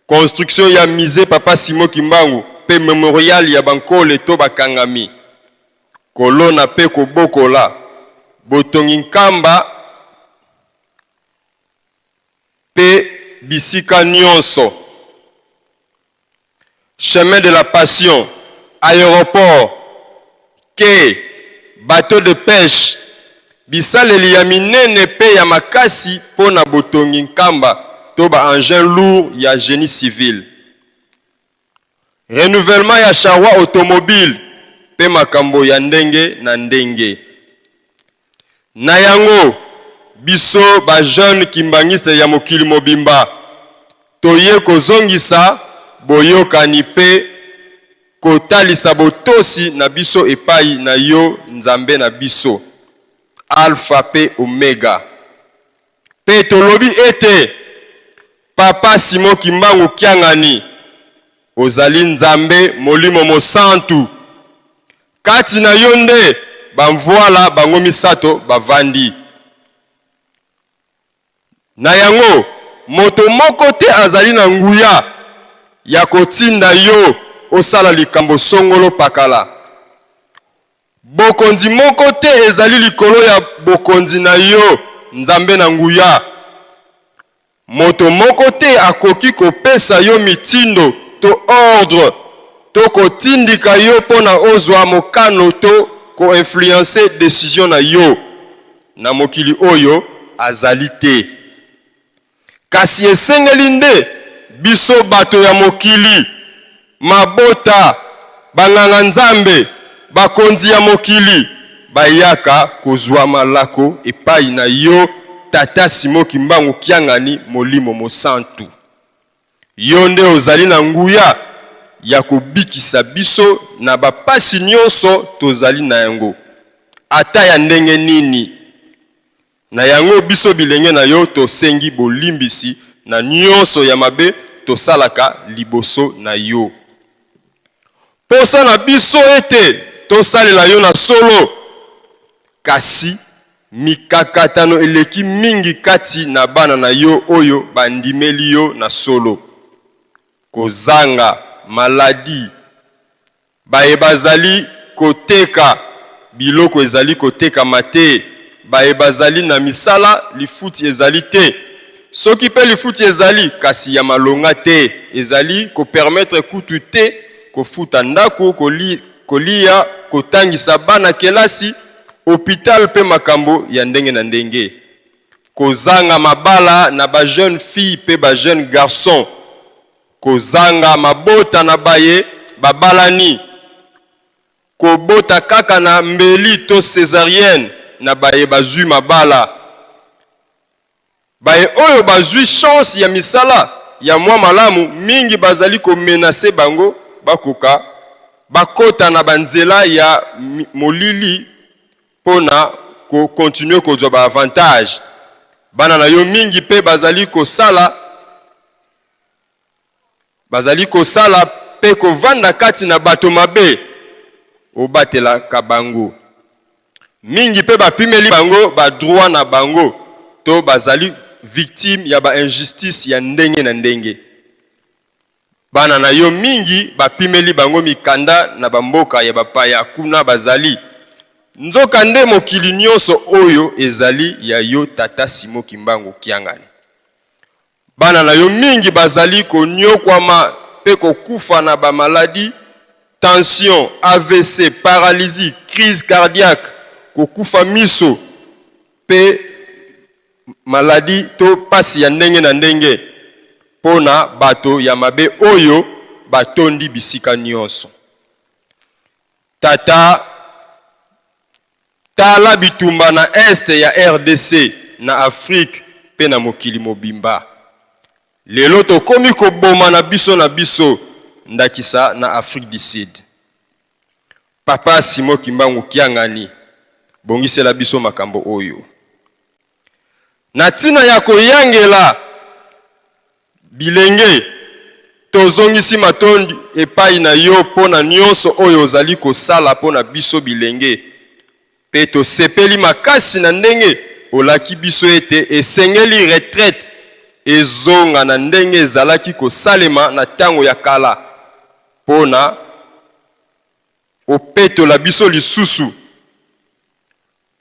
construction ya musee Papa Simon Kimbangu pe memorial ya bankole to bakangami, kolona pe kobokola, botongi Nkamba pe bisika nionso. Chemin de la passion, aeroport, quai, bateau de peche, bisaleli ya minene pe ya makasi po na botongi nkamba to ba engins lourds ya genie civil. Renouvellement ya charroi automobile pe makambo ya ndenge na ndenge. Na yango, biso ba jeunes kimbanguistes ya mokili mobimba, toye kozongisa boyokani pe kotalisa botosi na biso epayi na yo Nzambe na biso, Alpha pe Omega. Pe tolobi ete, Papa Simon Kimbangu Kiangani, ozali Nzambe Molimo Mosantu. Kati na yo nde bamvuala bango misato bavandi. Na yango, moto moko te azali na nguya ya kotinda yo osala likambo songolo pakala. Bokonzi moko te ezali likolo ya bokonzi na yo, Nzambe na nguya. Moto moko te akoki kopesa yo mitindo to ordre to kotindika yo mpo na ozwa mokano to ko influencer decision na yo na mokili oyo azali te. Kasi esengeli nde biso bato ya mokili, mabota, banganga-nzambe, bakonzi ya mokili bayaka kozua malako epayi na yo Tata Simon Kimbangu Kiangani Molimo Mosantu. Yo nde ozali na nguya ya kobikisa biso na ba pasi nionso tozali na yango ata ya ndenge nini. Na yango, biso bilenge na yo tosengi bolimbisi na nionso ya mabe tosalaka liboso na yo. Posa na biso ete tosalela yo na solo, kasi mikakatano eleki mingi kati na bana na yo oyo bandimeli yo na solo. Kozanga, maladie, Baye bazali koteka biloko ezali kotekama te, baye bazali na misala lifuti ezali te, soki pe lifuti ezali kasi ya malonga te, ezali ko permettre kutu te kofuta ndako, koliya, kotangisa bana kelasi, hopital pe makambo ya ndenge na ndenge. Kozanga mabala na ba jeunes filles pe ba jeunes garçons. Kozanga mabota na baye babalani, kobota kaka na mbeli to cesarienne na baye bazui mabala. Baye oyo bazui chance ya misala ya mwa malamu mingi bazali ko menacer bango bakoka bakota na ba nzela ya molili mpo na ko continuer kozua ba avantages. Bana na yo mingi mpe bazali kosala Bazali kosala mpe kovanda kati na bato mabe, obatelaka bango mingi mpe bapimeli bango ba droits na bango to bazali victime ya ba injustices ya ndenge na ndenge. Bana na yo mingi bapimeli bango mikanda na ba mboka ya bapaya kuna bazali. Nzoka nde mokili nionso oyo ezali ya yo Tata Simon Kimbangu Kiangani. Bana na yo mingi bazali konyokwama mpe kokufa na ba maladies, tension, avc, paralysie, crise cardiaque, kokufa miso mpe maladi to pasi ya ndenge na ndenge mpo na bato ya mabe oyo batondi bisika nyonso. Tata. Tala bitumba na Est ya rdc, na Afrique pe na mokili mobimba. Lelo tokomi kobomana biso na biso, ndakisa na Afrique du Sud. Papa Simon Kimbangu Kiangani, bongisela biso makambo oyo. Na tina ya koyangela Bilenge, tozongisi matondi epai na yo mpo na nyonso oyo ozali kosala mpo na biso bilenge, mpe tosepeli makasi na ndenge olaki biso ete esengeli retraite ezonga na ndenge ezalaki kosalema na ntango ya kala mpo na opetola biso lisusu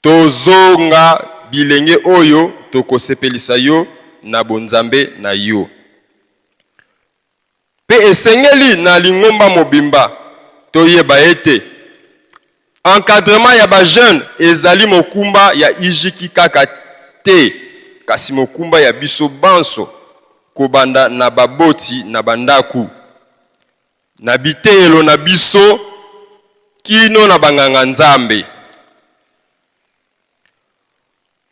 Tozonga bilenge oyo tokosepelisa yo na bonzambe na yo. Mpe esengeli na lingomba mobimba toyeba ete encadrement ya ba jeunes ezali mokumba ya IJKI kaka te kasi mokumba ya biso banso kobanda na baboti na ba ndaku, na biteyelo na biso kino na banganga-nzambe.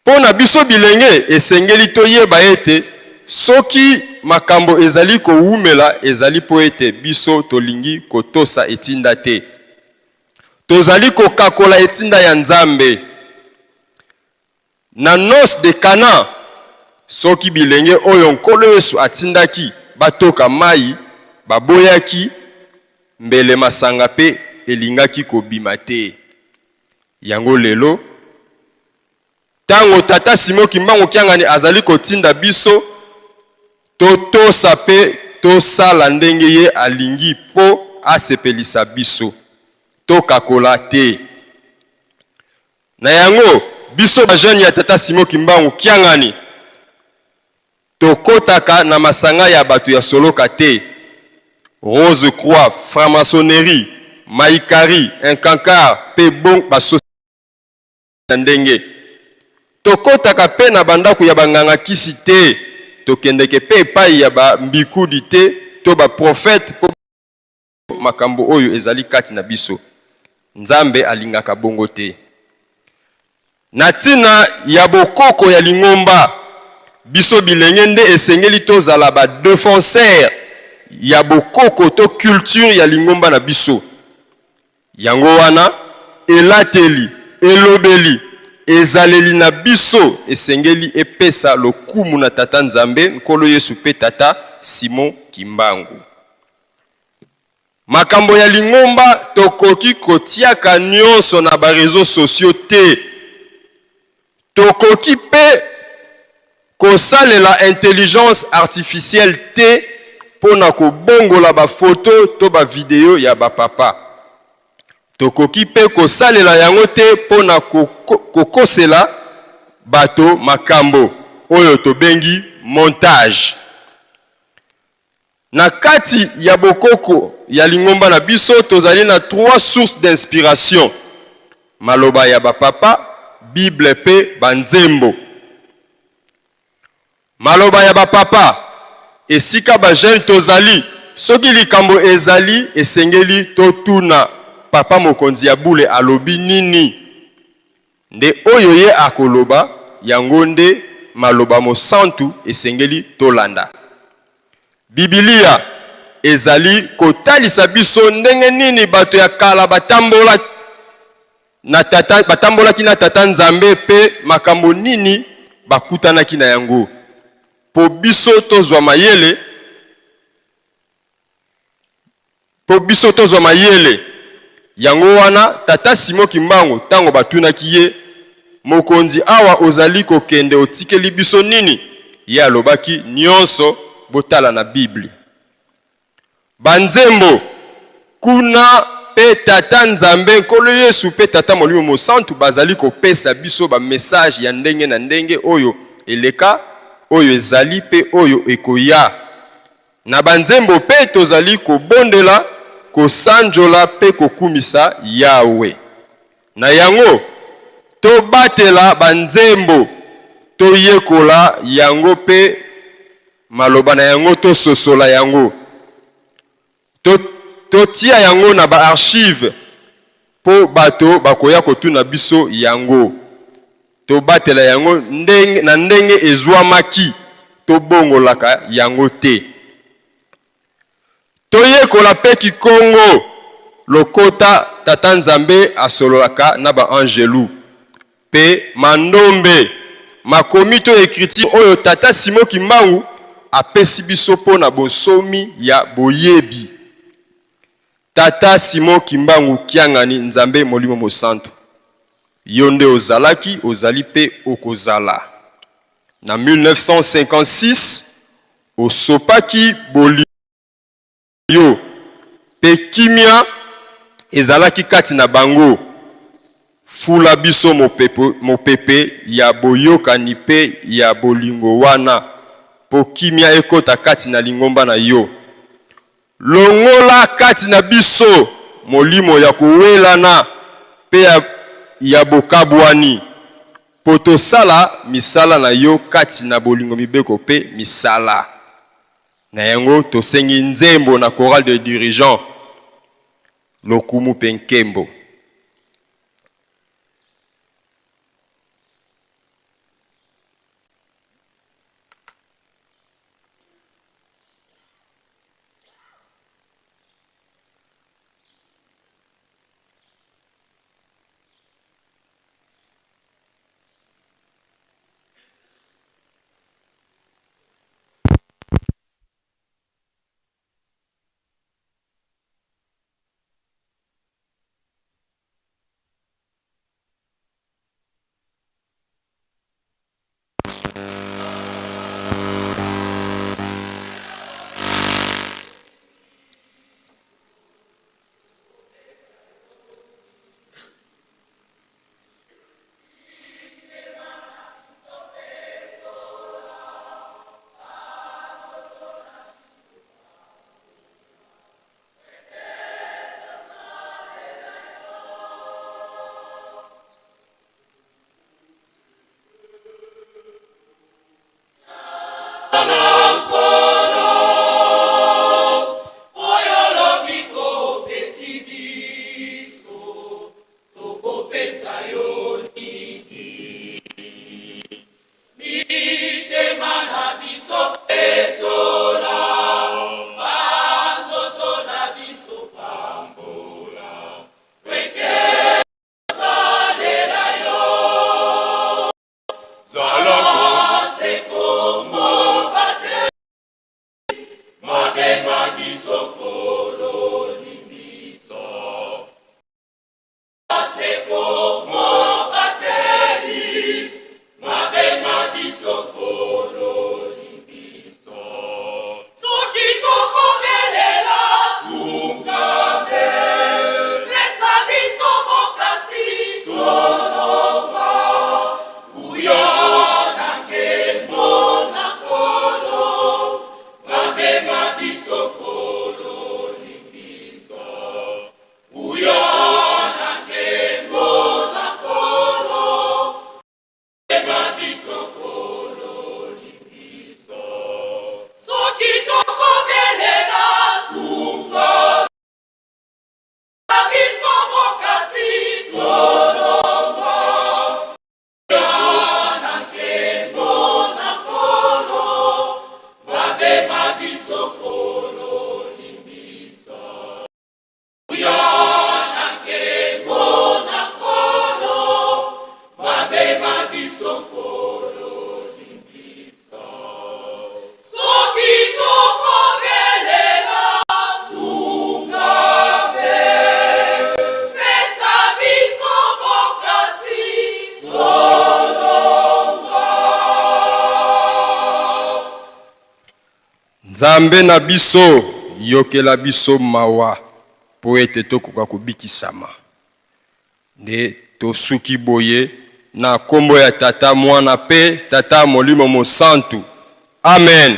Mpo na biso bilenge, esengeli toyeba ete soki makambo ezali kowumela ezali mpo ete biso tolingi kotosa etinda te. Tozali kokakola etinda ya Nzambe. Na noces de Cana, soki bilenge oyo Nkolo Yesu atindaki batoka mayi baboyaki, mbele masanga pe elingaki kobima te. Yango lelo. Tango Tata Simon Kimbangu Kiangani azali kotinda biso totosa pe tosala ndenge ye alingi po asepelisa biso, tokakola te. Na yango, biso ba jeunes ya Tata Simon Kimbangu Kiangani, Tokotaka na masanga ya bato ya soloka te, Rose Croix, Franc-maçonnerie, Mahikari, Inkankar pe bon ba societe ya ndenge. Tokotaka pe na ba ndako ya ba nganga kisi te, tokendeke pe epayi ya ba mbikudi te to ba prophètes po makambo oyo ezali kati na biso. Nzambe alingaka bongo te. Na ntina ya bokoko ya lingomba, biso bilenge nde esengeli tozala ba defenseurs ya bokoko to culture ya lingomba na biso. Yango wana, elateli, elobeli, ezaleli na biso esengeli epesa lokumu na Tata Nzambe, Nkolo Yesu mpe Tata Simon Kimbangu. Makambo ya lingomba tokoki kotiaka nionso na ba reseaux sociaux te. Tokoki pe kosalela intelligence artificielle te mpo na kobongola ba photos to ba videos ya ba papa. Tokoki pe kosalela yango te mpo na kokosela bato makambo, oyo tobengi montage. Na kati ya bokoko ya lingomba na biso, tozali na trois sources d'inspiration, maloba ya ba papa, Bible pe ba nzembo. Maloba ya ba papa, esika ba jeunes tozali, soki likambo ezali, esengeli totuna papa mokonzi ya bule alobi nini? Nde oyo ye akoloba, yango nde maloba mosantu esengeli tolanda. Bibilia ezali kotalisa biso ndenge nini bato ya kala batambola na tata, batambolaki na Tata Nzambe mpe makambo nini bakutanaki na yango mpo biso tozwa mayele Mpo biso tozwa mayele. Yango wana tata Simon Kimbangu tango batunaki ye, Mokonzi awa ozali kokende otikeli biso nini? Ye alobaki nionso botala na bible. Ba nzembo kuna pe tata Nzambe Nkolo Yesu pe tata Molimo Mosantu bazali kopesa biso ba message ya ndenge na ndenge oyo eleka, oyo ezali pe oyo ekoya. Na banzembo mpe tozali kobondela, kosanjola mpe kokumisa Yawe. Na yango, tobatela banzembo, toyekola yango mpe maloba na yango, tososola yango. To, totia yango na ba archives mpo bato bakoya kotuna biso yango. Tobatela yango ndenge, na ndenge ezwamaki, tobongolaka yango te. Toyekola mpe Kikongo, lokota Tata Nzambe asololaka na ba anjelu, mpe mandombe, makomi to ecriture oyo Tata Simon Kimbangu apesi biso mpo na bonsomi ya boyebi. Tata Simon Kimbangu Kiangani Nzambe Molimo Mosantu yo nde ozalaki ozali pe okozala na 1956 osopaki bolingo na yo pe kimia ezalaki kati na bango fula biso mopepe ya boyokani pe ya bolingo wana po kimia ekota kati na lingomba na yo Longola kati na biso molimo ya kowelana mpe ya, ya bokabwani, mpo tosala misala na yo kati na bolingo mibeko mpe misala. Na yango tosengi nzembo na chorale de dirigeants, Lokumu mpe nkembo. Nzambe na biso, yokela biso mawa mpo ete tokoka kobikisama. Nde tosuki boye na kombo ya Tata, Mwana pe Tata Molimo Mosantu. Amen.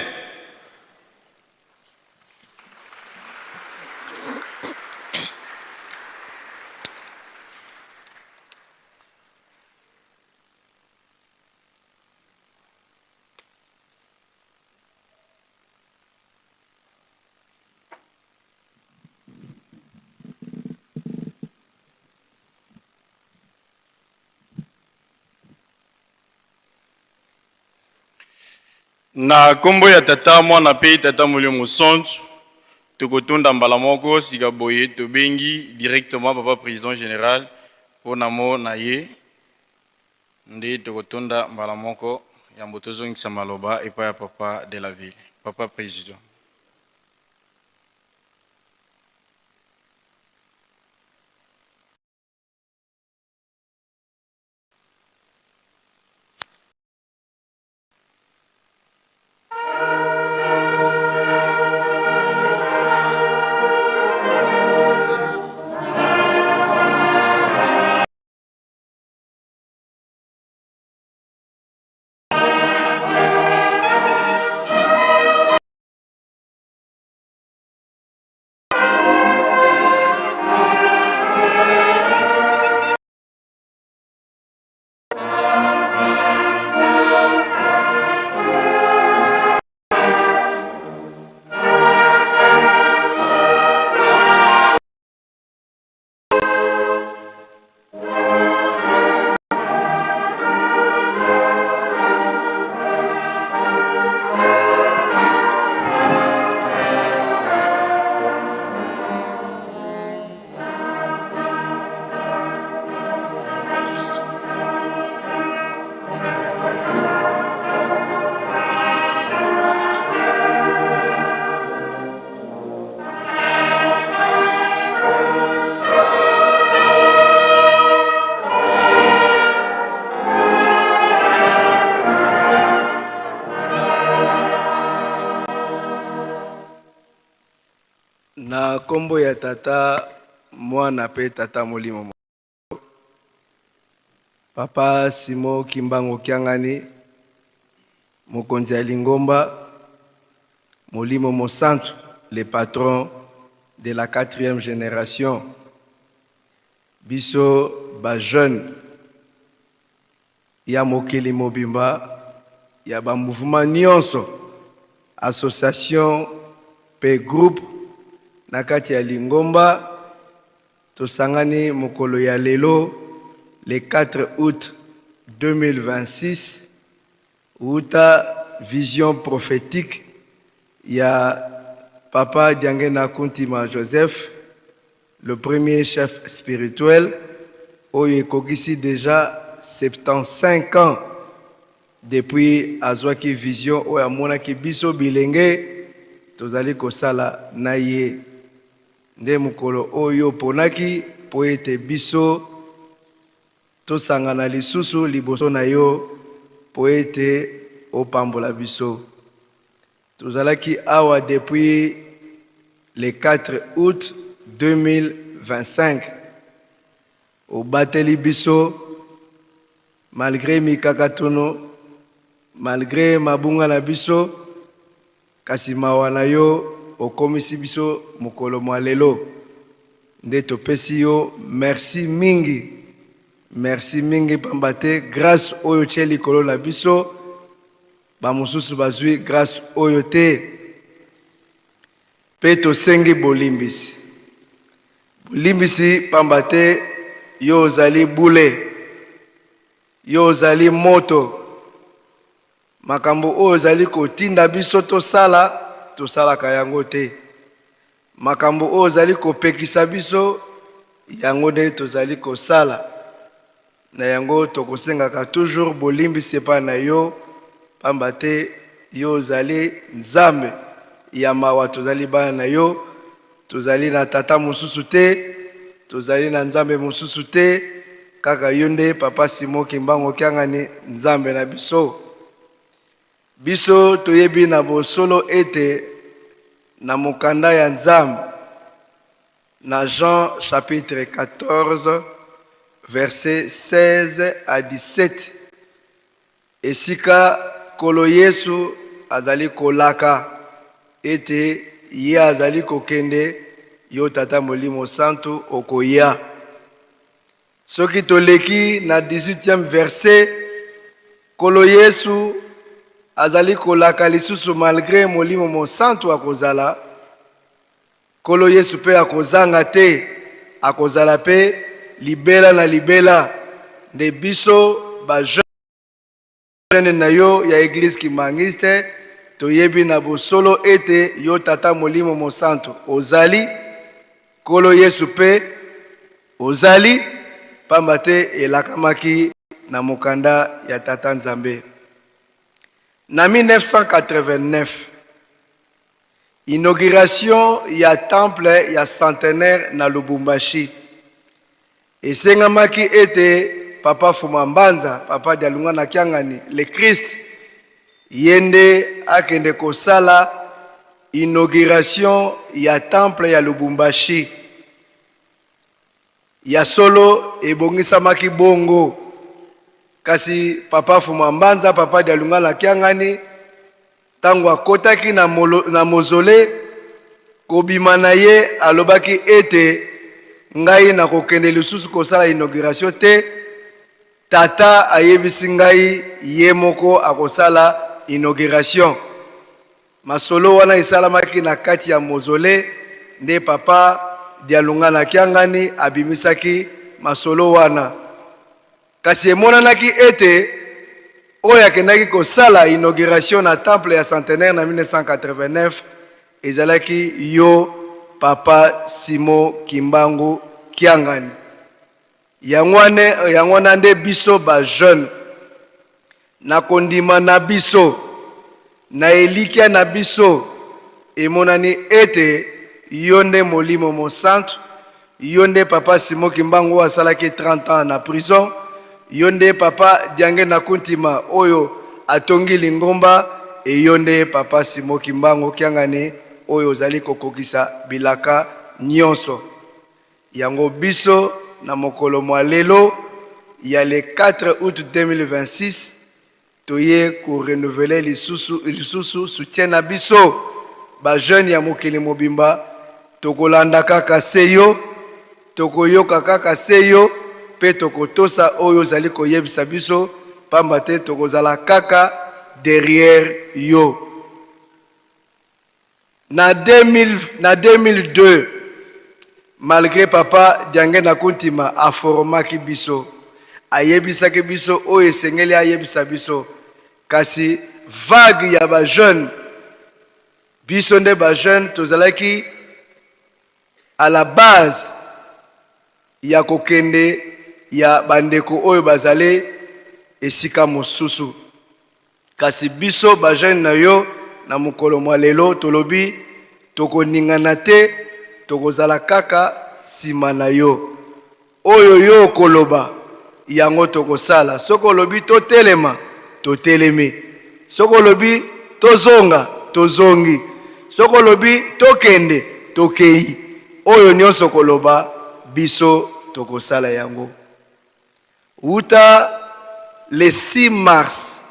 Na nkombo ya Tata, Mwana mpe Tata Molimo Mosantu, tokotonda mbala moko sika boye tobengi directement Papa President General mpo na mo na ye nde tokotonda mbala moko yambo tozongisa maloba epai ya Papa de la ville. Papa President. Na kombo ya Tata, Mwana pe Tata Molimo. Papa Simon Kimbangu Kiangani, mokonzi ya lingomba, Molimo Mosantu, le patron de la quatrième génération. Biso ba jeunes ya mokili mobimba ya ba mouvement nionso, association pe groupe na kati ya lingomba, tosangani mokolo ya lelo le 4 aout 2026 wuta vision prophetique ya Papa Diangenda Kuntima Joseph, le premier chef spirituel oyo ekokisi dejà 75 ans depuis azwaki vision oyo amonaki biso bilenge tozali kosala na ye. Nde mokolo oyo oponaki mpo ete biso tosangana lisusu liboso na yo mpo ete opambola biso. Tozalaki awa depuis le 4 aout 2025. Obateli biso malgre mikakatono, malgre mabunga na biso, kasi mawa na yo okomisi biso mokolo mwa lelo. Nde topesi yo merci mingi, merci mingi pamba te grace oyo otie likolo na biso, ba mosusu bazui grace oyo te. Pe tosengi bolimbisi. Bolimbisi pamba te yo ozali bule, yo ozali moto. Makambo oyo ozali kotinda biso tosala, tosalaka yango te. Makambo oyo ozali kopekisa biso, yango nde tozali kosala. Na yango, tokosengaka toujours bolimbisi epai na yo, pamba te yo ozali Nzambe ya mawa. Tozali bana na yo, tozali na tata mosusu te, tozali na Nzambe mosusu te, kaka yo nde Papa Simon Kimbangu Kiangani, Nzambe na biso. Biso toyebi na bosolo ete Na mokanda ya Nzambe, na Jean chapitre 14 verset 16 à 17, esika Nkolo Yesu azali kolaka ete ye azali kokende, yo Tata Molimo Santu okoya. Soki toleki na 18e verset, Nkolo Yesu azali kolaka lisusu malgre Molimo Mosantu akozala, Nkolo Yesu mpe akozanga te, akozala mpe libela na libela. Nde biso ba jeunes na yo ya Eglise Kimbanguiste toyebi na bosolo ete yo Tata Molimo Mosantu ozali, Nkolo Yesu mpe ozali, pamba te elakamaki na mokanda ya Tata Nzambe. Na 1989, inauguration ya temple ya centenaire na Lubumbashi, esengamaki ete Papa Fuma Mbanza, Papa Dialungana Kiangani, le Christ, ye nde akende kosala inauguration ya temple ya Lubumbashi. Ya solo ebongisamaki bongo, kasi Papa Fuma Mbanza, Papa Dialungana Kiangani, tango akotaki na, molo, na mausolee, kobima na ye alobaki ete ngai nakokende lisusu kosala inauguration te, tata ayebisi ngai ye moko akosala inauguration. Masolo wana esalamaki na kati ya mausolee, nde Papa Dialungana Kiangani abimisaki masolo wana. Kasi emonanaki ete oyo akendaki kosala inauguration na temple ya centenaire na 1989 ezalaki yo Papa Simon Kimbangu Kiangani. Yango wana, yango wana nde biso ba jeunes na kondima na biso, na elikya na biso, emonani ete yo nde Molimo Mosantu, yo nde Papa Simon Kimbangu oyo asalaki 30 ans na prison, yo nde Papa Diangenda Kuntima oyo atongi lingomba, et yo nde Papa Simon Kimbangu Kiangani oyo ozali kokokisa bilaka nyonso. Yango biso na mokolo mwa lelo ya le 4 aout 2026 toye ko renouveler lisusu, lisusu soutien na biso ba jeunes ya mokili mobimba. Tokolanda kaka se yo, tokoyoka kaka se yo mpe tokotosa oyo ozali koyebisa biso, pamba te tokozala kaka derrière yo. Na 2000, na 2002, malgre Papa Diangenda Kuntima aformaki biso, ayebisaki biso oyo esengeli ayebisa biso, kasi vague ya ba jeunes, biso nde ba jeunes tozalaki à la base ya kokende ya bandeko oyo bazali esika mosusu. Kasi biso ba jeunes na yo na mokolo mwa lelo tolobi tokoningana te, tokozala kaka sima na yo. Oyo yo okoloba yango tokosala. Soki olobi totelema, totelemi. Soki olobi tozonga, tozongi. Soki olobi tokende, tokeyi. Oyo nyonso okoloba biso tokosala yango. Wuta le 6 mars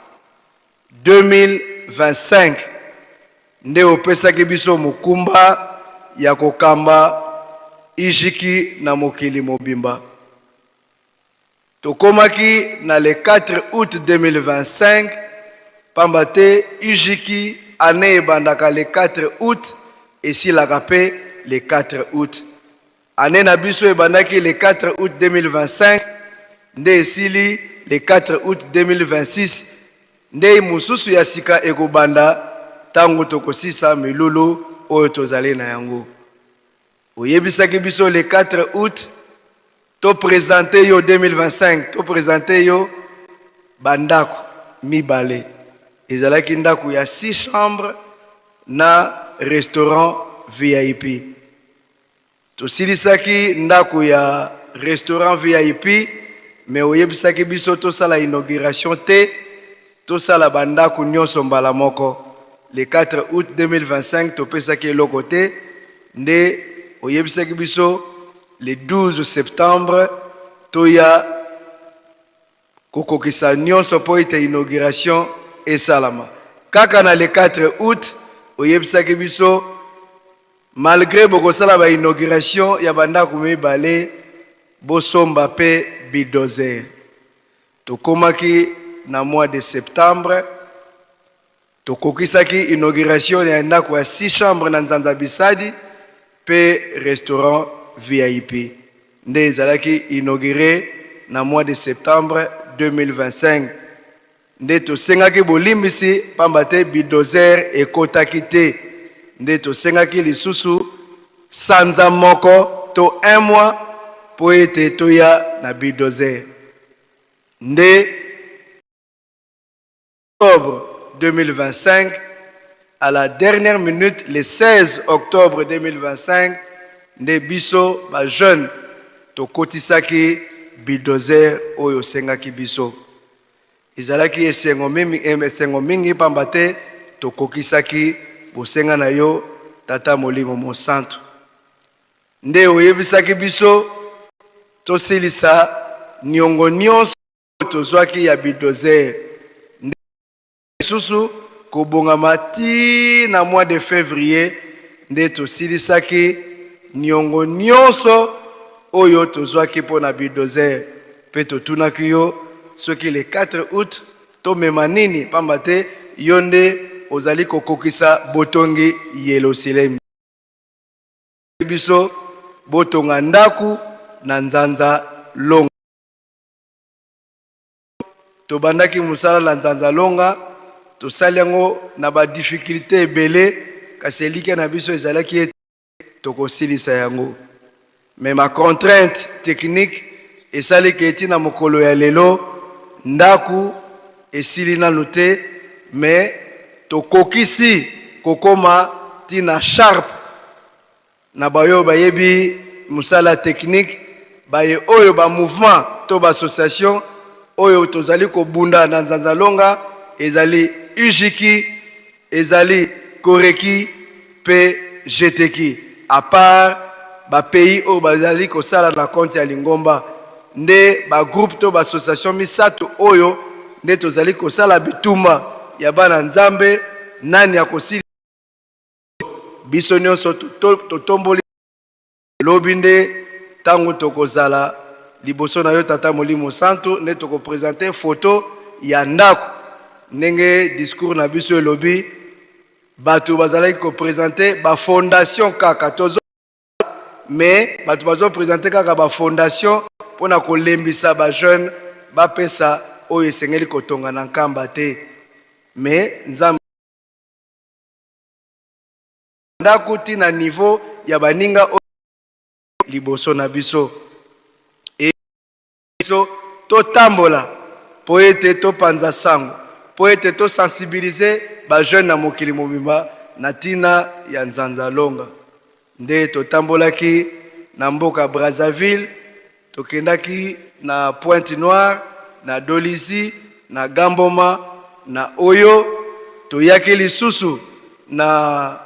2025 nde opesaki biso mokumba ya kokamba IJKI na mokili mobimba. Tokomaki na le 4 août 2025 pamba te IJKI annee ebandaka le 4 août esilaka pe le 4 août. Annee na biso ebandaki le 4 août 2025 nde esili le 4 août 2026 nde mosusu ya sika ekobanda tango tokosisa milulu oyo tozali na yango. Oyebisaki biso le 4 août to presenter yo 2025 to presenter yo ba ndako mibale, ezalaki ndako ya 6 chambres na restaurant VIP. Tosilisaki ndako ya restaurant VIP mais oyebisaki biso tosala inauguration te, tosala ba ndako nionso mbala moko. Le 4 août 2025 topesaki eloko te, nde oyebisaki biso le 12 septembre toya kokokisa nyonso mpo ete inauguration esalama. Kaka na le 4 août oyebisaki biso malgre bokosala ba inauguration ya bandako mibale, bosomba mpe bulldozer. Tokomaki na mois de septembre, tokokisaki inauguration ya ndako ya 6 chambres na Nzanza Bisadi mpe restaurant VIP nde ezalaki inauguré na mois de septembre 2025. Nde tosengaki bolimbisi pamba te bulldozer ekotaki te, nde tosengaki lisusu sanza moko to un mois mpo ete toya na bulldozer. Nde octobre 2025, à la dernière minute, le 16 octobre 2025, nde biso ba jeunes tokotisaki bulldozer oyo osengaki biso. Ezalaki esengo mingi, esengo mingi pamba te tokokisaki bosenga na yo Tata Molimo Mosantu. Nde oyebisaki biso tosilisa niongo nyonso tozwaki ya bulldozer, nde lisusu kobongama ti na mois de février nde tosilisaki niongo nyonso oyo tozwaki mpo na bulldozer. Mpe totunaki yo soki le 4 août tomema nini, pamba te yo nde ozali kokokisa botongi Yelusalemi. Biso botonga ndaku na Nzanza Longa. Tobandaki mosala na Nzanza Longa, tosali yango na ba difficultés ebele, kasi elikya na biso ezalaki ete tokosilisa yango. Mais ma contrainte technique esali ke ti na mokolo ya lelo ndaku esili nanu te, mais tokokisi kokoma ti na sharp. Na baoyo bayebi mosala technique, baye oyo ba mouvement to ba association oyo tozali kobunda na Nzanza Longa ezali UJIKI, ezali Koreki pe GTKI, à part ba pays oyo bazali kosala na compte ya lingomba. Nde ba groupe to ba association misato oyo nde tozali kosala bitumba ya bana Nzambe. Nani akosilisa biso nyonso totomboli lobi nde ntango tokozala liboso na yo Tata Molimo Santu, nde tokopresente photo ya ndako ndenge discours na biso elobi. Bato bazalaki kopresente ba fondation kaka tozo, mais bato bazopresente kaka ba fondation mpona kolembisa ba jeune bapesa oyo esengeli kotonga na Nkamba te. Mais Nzambe ndako ti na niveau ya baninga oyo liboso na biso, e biso totambola mpo ete topanza sango, mpo ete tosensibilize ba jeune na mokili mobimba na ntina ya Nzanza Longa. Nde totambolaki na mboka Brazzaville, tokendaki na Pointe Noire, na Dolisie, na Gamboma, na Oyo, toyaki lisusu na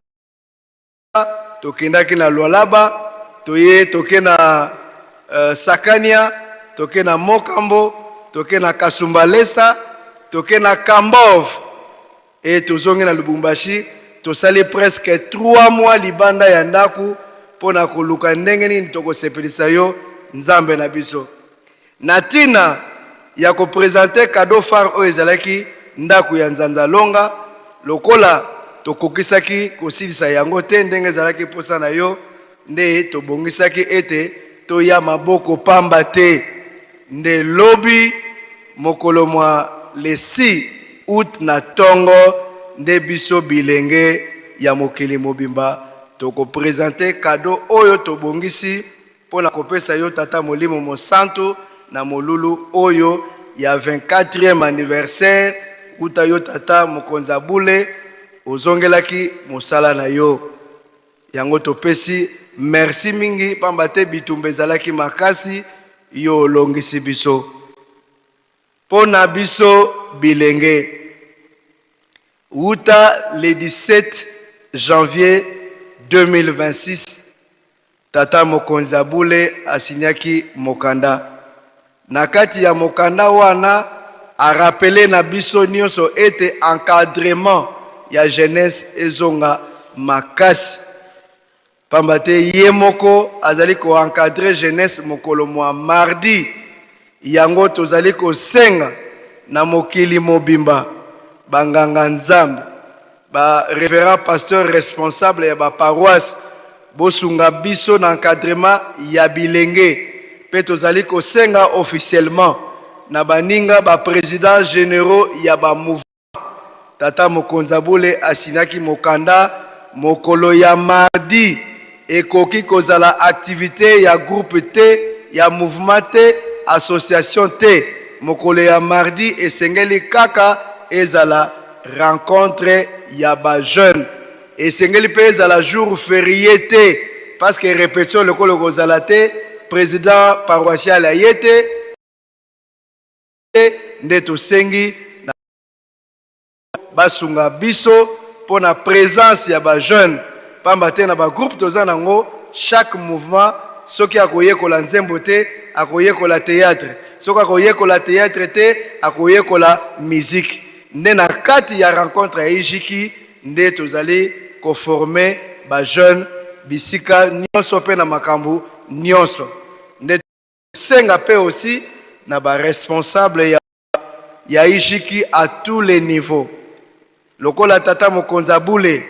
tokendaki na Lualaba, toye toke na Sakania, toke na Mokambo, toke na Kasumbalesa, toke na Kambov, e tozongi na Lubumbashi. Tosali presque 3 mois libanda ya ndako mpo na koluka ndenge nini tokosepelisa yo Nzambe na biso na ntina ya kopresente cadeau phare oyo ezalaki ndako ya Nzanza Longa. Lokola tokokisaki kosilisa yango te ndenge ezalaki mposa na yo, nde tobongisaki ete toya maboko pamba te. Nde lobi mokolo mwa le 6 août na tongo nde biso bilenge ya mokili mobimba tokopresente cadeau oyo tobongisi mpo na kopesa yo Tata Molimo Mosantu na molulu oyo ya 24e anniversaire uta yo Tata Mokonzi ya Bule ozongelaki mosala na yo. Yango topesi merci mingi pamba te bitumba ezalaki makasi, yo olongisi biso. Mpo na biso bilenge. Wuta le 17 janvier 2026, Tata Mokonzi ya Bule asignaki mokanda. Na kati ya mokanda wana, a rappeler na biso nionso ete encadrement ya jeunesse ezonga makasi. Pamba te ye moko azali ko encadrer jeunesse mokolo mua mardi. Yango tozali kosenga na mokili mobimba, ba nganga Nzambe, ba reverends pasteurs responsables ya ba paroisses, bosunga biso na encadrement ya bilenge. Pe tozali kosenga officiellement na baninga ba presidents generaux ya ba mouvements, Tata mokonzi ya bule asignaki mokanda mokolo ya mardi. Ekoki kozala activite ya groupe te, ya mouvement te, association te. Mokolo ya mardi esengeli kaka ezala rencontre ya ba jeunes. Esengeli pe ezala jour ferie te parce que repetition lokola ekozala te, president paroissial aye te, nde tosengi na basunga biso mpo na presence ya ba jeunes, pamba te na ba groupe toza nango chaque mouvement soki akoyekola nzembo te akoyekola theatre, soki akoyekola theatre te akoyekola musique. Nde na kati ya rencontre ya Ijiki nde tozali ko former ba jeunes bisika nionso mpe na makambo nionso. Nde Senga pe aussi na ba responsable ya ya Ijiki à tous les niveaux. Lokola tata mokonzi ya bule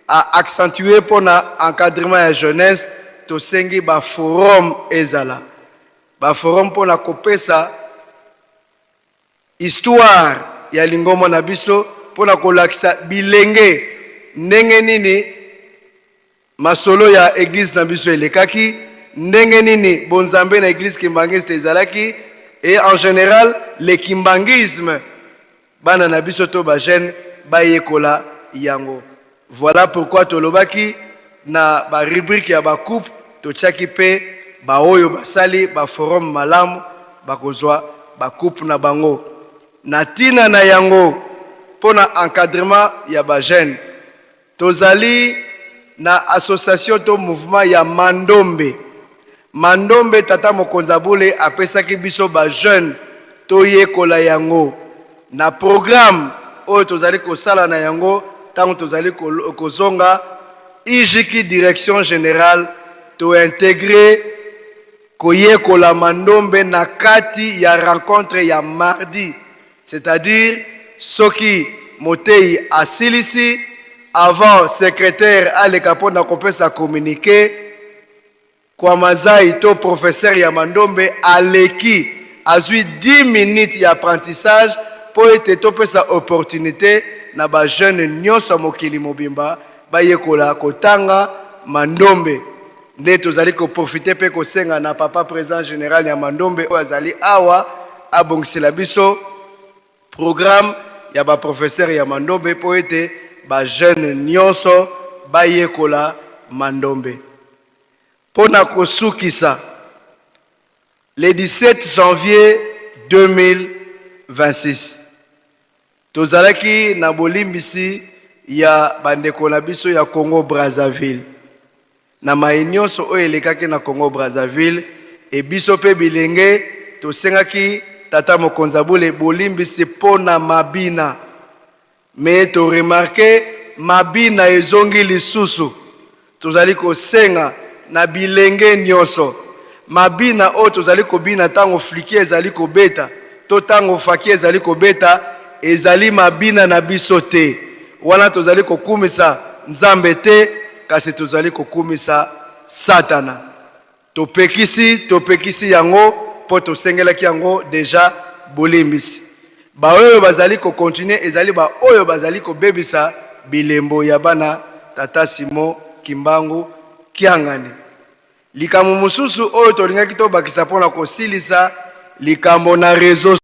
a accentuer pona encadrement ya jeunesse, tosengi ba forum ezala. Ba forum pona kopesa histoire ya lingomba na biso, pona kolakisa bilenge ndenge nini Masolo ya eglise na biso elekaki ndenge nini, bonzambe na eglise kimbanguiste ezalaki et en general le kimbanguisme bana na biso to ba jeunes bayekola yango. Voilà pourquoi tolobaki na ba rubriques ya ba coupes totiaki pe ba oyo basali ba forums malamu bakozua ba coupes na bango. Na tina na yango pona encadrement ya ba jeunes Tozali na association to mouvement ya Mandombe. Mandombe tata mokonzi ya bule apesaki biso ba jeunes toyekola yango na programme oyo tozali kosala na yango tango tozali kozonga IJK direction generale to integrer koyekola Mandombe na kati ya rencontre ya mardi. C'est à dire soki moteyi asilisi avant secretaire aleka mpo na kopesa communique, Kwamazai to professeur ya Mandombe aleki azui 10 minutes ya apprentissage mpo ete topesa opportunite na ba jeunes nionso ya mokili mobimba bayekola kotanga Mandombe. Nde tozali ko profiter mpe kosenga na papa president general ya Mandombe oyo azali awa abongisela biso programme ya ba professeurs ya Mandombe mpo ete ba jeunes nionso bayekola Mandombe. Mpo na kosukisa, le 17 janvier 2026, Tozalaki na bolimbisi ya ba ndeko na biso ya Congo Brazzaville na maye nionso oyo elekaki na Congo Brazzaville et biso pe bilenge tosengaki tata mokonzi ya bule bolimbisi po na mabina mais to remarquer mabina ezongi lisusu. Tozali kosenga na bilenge nionso, mabina oyo tozali kobina tango fliki ezali kobeta to tango faki ezali kobeta ezali mabina na biso te. Wana tozali kokumisa Nzambe te, kasi tozali kokumisa Satana. Topekisi, topekisi yango mpo tosengelaki yango dejà bolimbisi. Baoyo bazali ko continuer ezali ba oyo bazali kobebisa bilembo ya bana Tata Simon Kimbangu Kiangani. Likambo mosusu oyo tolingaki tobakisa mpo na kosilisa likambo na reseaux.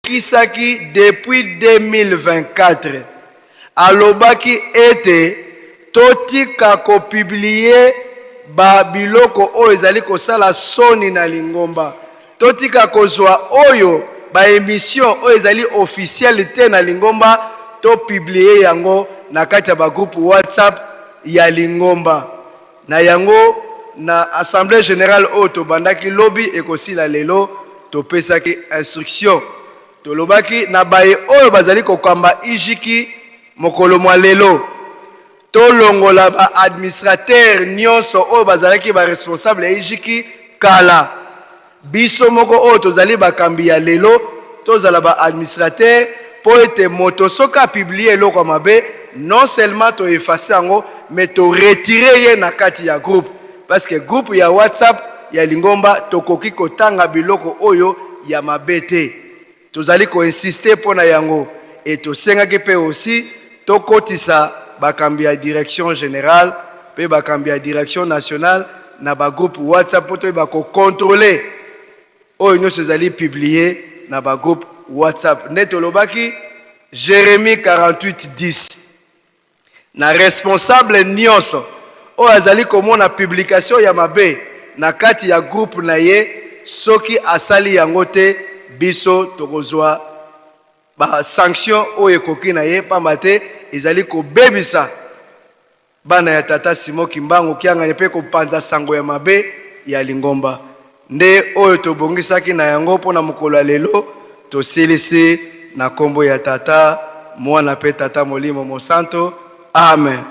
Kisaki depuis 2024 alobaki ete totika ko publier ba biloko oyo ezali kosala soni na lingomba, totika kozua oyo ba. ba emission oyo ezali officiel te na lingomba to publier yango na kati ya ba groupe WhatsApp ya lingomba. Na yango, na Assemblee generale oyo tobandaki lobi ekosila lelo, topesaki instruction. Tolobaki na baye oyo bazali kokamba IJK mokolo mwa lelo, tolongola ba administrateurs nionso oyo bazalaki ba responsables ya IJK kala. Biso moko oyo tozali bakambi ya lelo, tozala ba administrateurs mpo ete moto soki a publier eloko ya mabe, non seulement to effacer yango, mais to retirer ye na kati ya groupe. Parce que groupe ya WhatsApp ya lingomba tokoki kotanga biloko oyo ya mabe te. Tozali ko insister mpo na yango et tosengaki mpe aussi tokotisa bakambi ya direction generale mpe bakambi ya direction nationale na ba groupes WhatsApp mpo toyeba ko controler oyo nionso ezali publier na ba groupes WhatsApp. Nde tolobaki Jeremie 48,10. Na responsable nionso oyo azali komona publication ya mabe na kati ya groupe na ye, soki asali yango te, biso tokozua ba sanctions oyo ekoki na ye, pamba te ezali kobebisa bana ya Tata Simon Kimbangu Kiangani mpe kopanza sango ya mabe ya lingomba. Nde oyo tobongisaki na yango mpo na mokolo ya lelo, tosilisi na kombo ya Tata, Mwana mpe Tata Molimo Mosanto. Amen.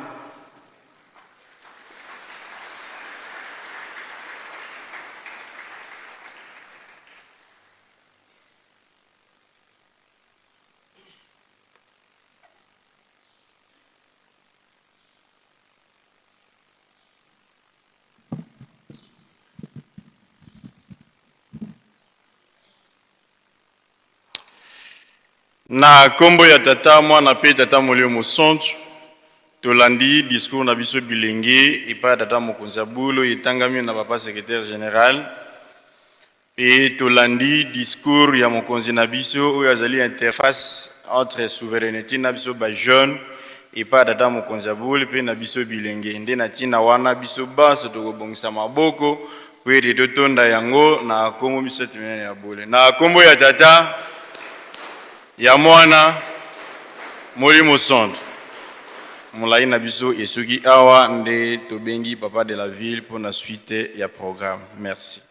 Na kombo ya Tata, Mwana pe Tata Molimo Mosantu, tolandi discours na biso bilenge epai ya Tata Mokonzi ya Bulu etangami na Papa Secretaire General, pe tolandi discours ya mokonzi na biso oyo azali interface entre souverainete na biso ba jeunes epai ya Tata Mokonzi ya Bule pe na biso bilenge. Nde na tina wana biso banso tokobongisa maboko po ete totonda yango na kombo misato minene ya bule, na kombo ya Tata, ya Mwana, Molimo Santu. Molayi na biso esuki awa, nde tobengi Papa de la ville po na suite ya programme. Merci.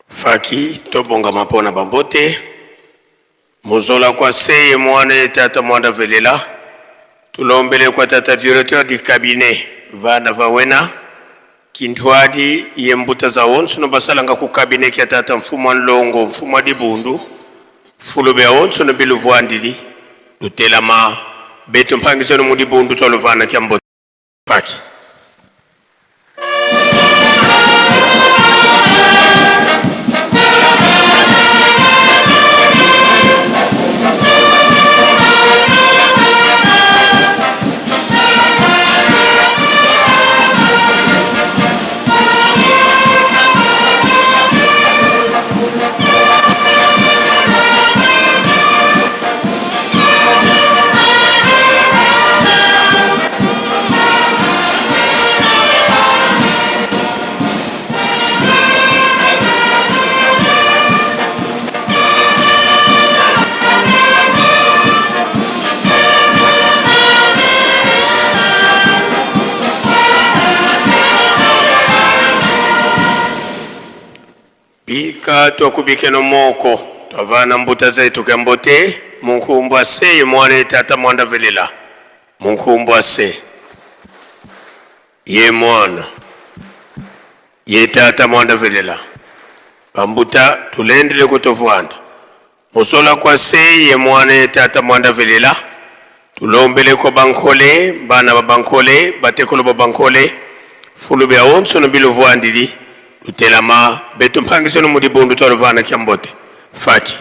Faki tobongama mpo na bambote mozola kwa seye mwana ye tata mwanda velela tulombele kwa tata directeur du cabinet vana vawena Kintuadi ye mbuta za onso no basalanga ku cabinet kia tata mfumu wa nlongo mfumu wa dibundu fulu bia onso no biluvuandidi lutelama betu mpangisenu mu dibundu tua luvana kia mbote paki. Bika twakubikeno moko twavana mbuta zetu ke mbote munkumbwa se mwana ye tata mwanda velela munkumbwa se ye mwana ye tata mwanda velela bambuta tulendele kutovwanda Musola kwa se ye mwana ye tata mwanda velela tulombele kwa bankole bana ba bankole batekolo ba bankole fulu bia onso no biluvuandidi lutelama betu mpangisenu mu dibundu tua luvana kia mbote faki.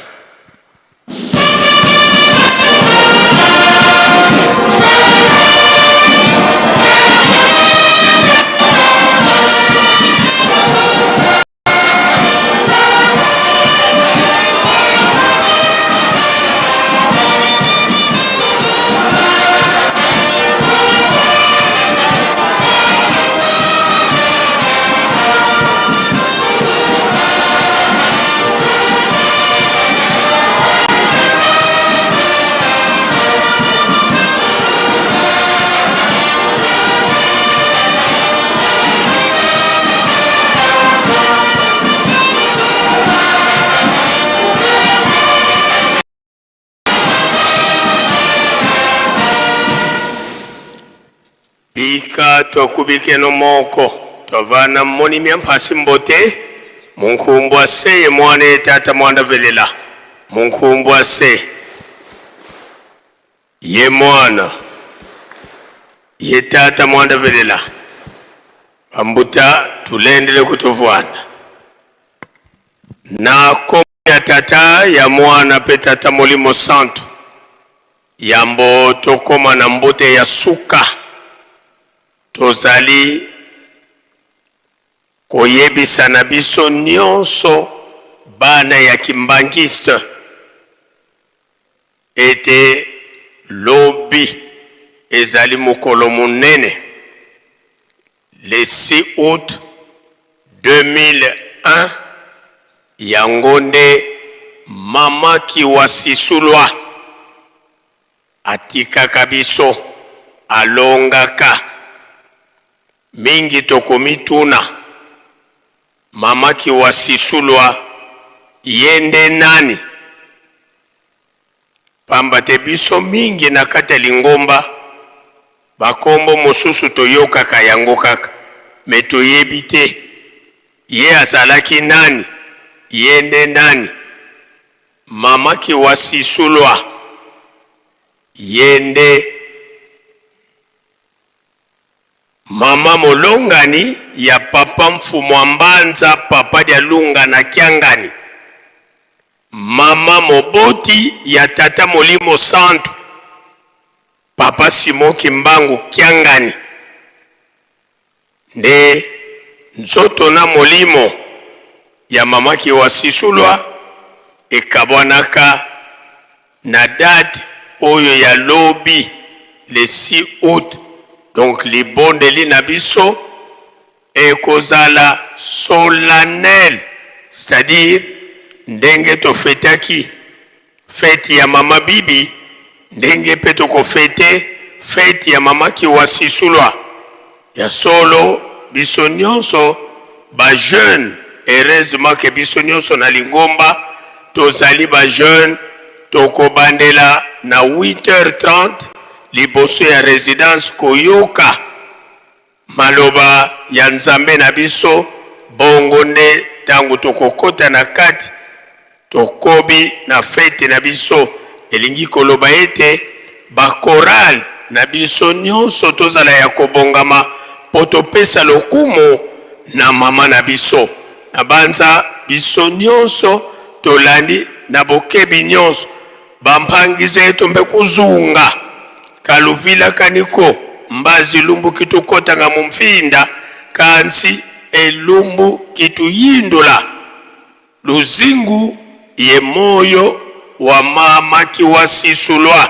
Sika twakubikeno moko twavana monimya mphasi mbote munkumbwa se ye mwana ye tata mwanda velela munkumbwa se ye mwana ye tata mwanda velela bambuta tulendele kutuvwana na kombo ya tata ya mwana mpe tata molimo santu Yambo tokoma na mbote ya suka, tozali koyebisa na biso nionso bana ya Kimbanguiste ete lobi ezali mokolo monene, le 6 aout 2001, yango nde Mama Kiwasisulwa atikaka biso, alongaka. Mingi tokomituna, Mama Kiwasisulwa ye nde nani? Pamba te biso mingi na kati ya lingomba ba kombo mosusu toyokaka yango kaka mais toyebi te ye azalaki nani, ye nde nani? Mama Kiwasisulwa ye nde mama molongani ya papa Mfumua Mbanza papa Dialunga na Kiangani. Mama moboti ya tata molimo santu papa Simon Kimbangu Kiangani nde nzoto na molimo ya mama Kiwasisulwa ekabwanaka na date oyo ya lobi le 6 aout donc libondeli na biso Ekozala solennel c'est à dire ndenge to fetaki fete ya mama Bibi ndenge pe toko fete fete ya mama Kiwasisulwa. Ya solo biso nionso ba jeunes heureusement que biso nionso na lingomba tozali ba jeunes tokobandela na 8h30 liboso ya residence koyoka Maloba ya Nzambe na biso, bongo nde tango tokokota na kati, tokobi na fete na biso, elingi koloba ete ba chorales na biso nionso tozala ya kobongama mpo topesa lokumu na mama na biso. Nabanza biso nionso tolandi na bokebi nionso ba mpangi zetu mpe kuzunga kaluvila kaniko mbazi lumbu kitukotanga mu mfinda kansi elumbu kituyindula luzingu ye moyo wa mama kiwasisulwa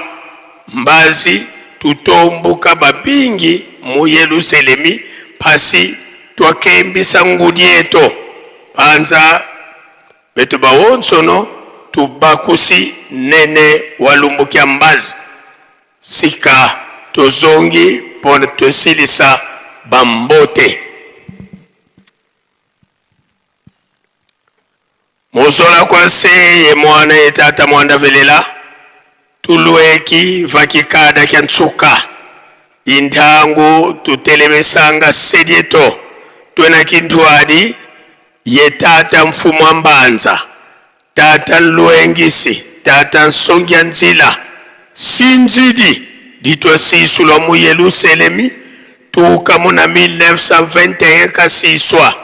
mbazi tutombuka babingi mu Yeluselemi pasi twakembisa ngudi eto panza Betu bawonsono tubakusi nene walumbukia mbazi sika tozongi pona tosilisa ba mbote. Mozola kwa nse ye mwana ye tata mwanda velela tulueki vakikada kya nsuka intangu tutelemesanga sedieto twena kintuadi Ye tata mfumu mbanza, tata nluengisi, tata nsongia nzila, sinzidi ditua sisulwa mu Yeluselemi tuka mu na 1921 kasiswa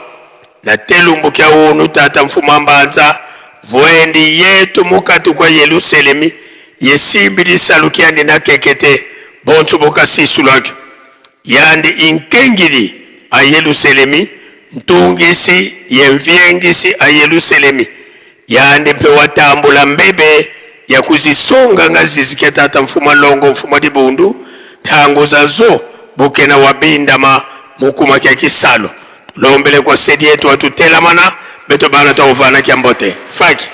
na telumbu kya unu tata mfumu mbanza vuendi yetu mukati kua Yeluselemi ye simbi lisalu kyandi na kekete bonso bokasisulwakyo. Yandi inkengili a Yeluselemi, ntungisi ye mviengisi a Yeluselemi, yandi mpe watambula mbebe ya kuzisonga nga zizi kya tata mfuma longo mfuma dibundu ntango zazo bokena wabindama mukuma kya kisalu tulombele kwa sedi yetu atutelamana beto bana twauvana kya mbote faki.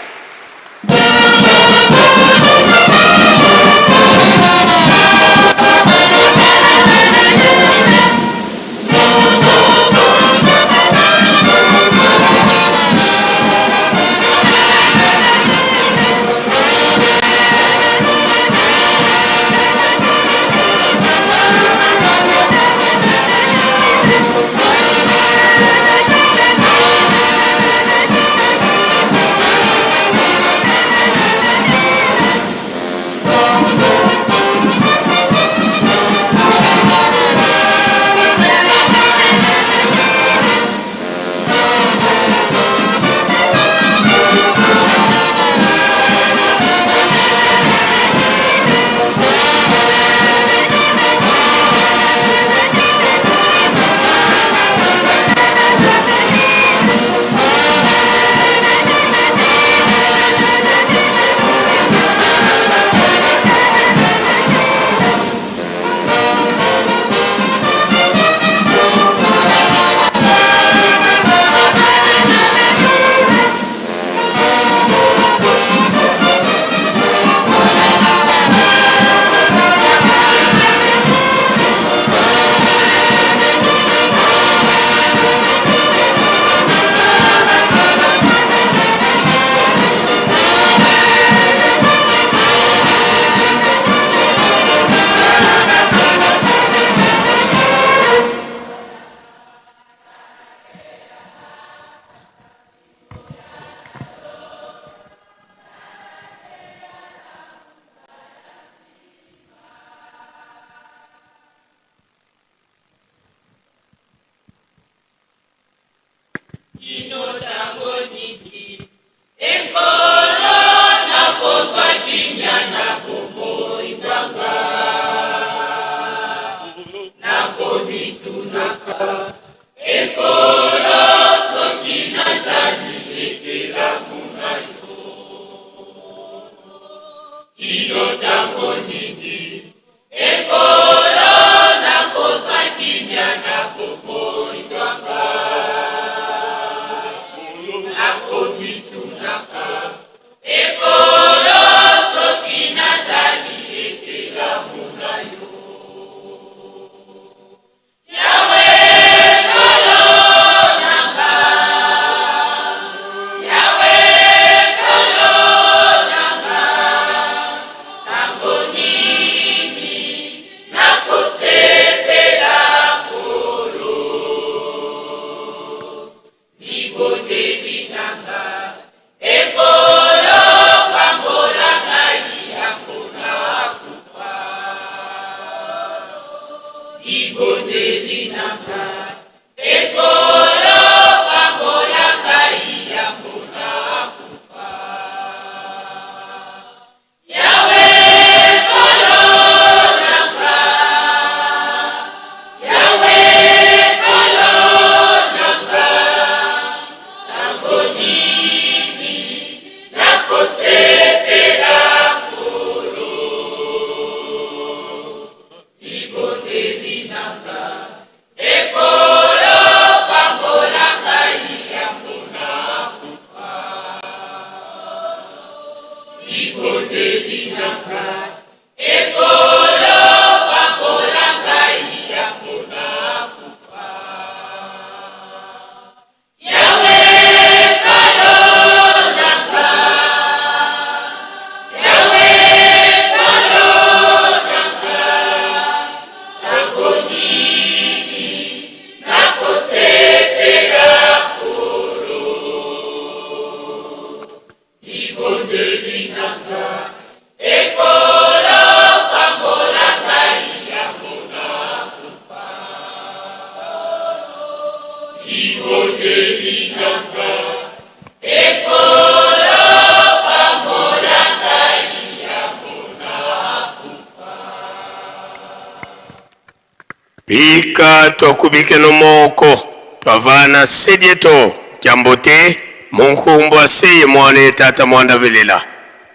Bika twakubikeno moko twavana sedieto jambo te munkumbu ase ye mwana ye tata mwanda velela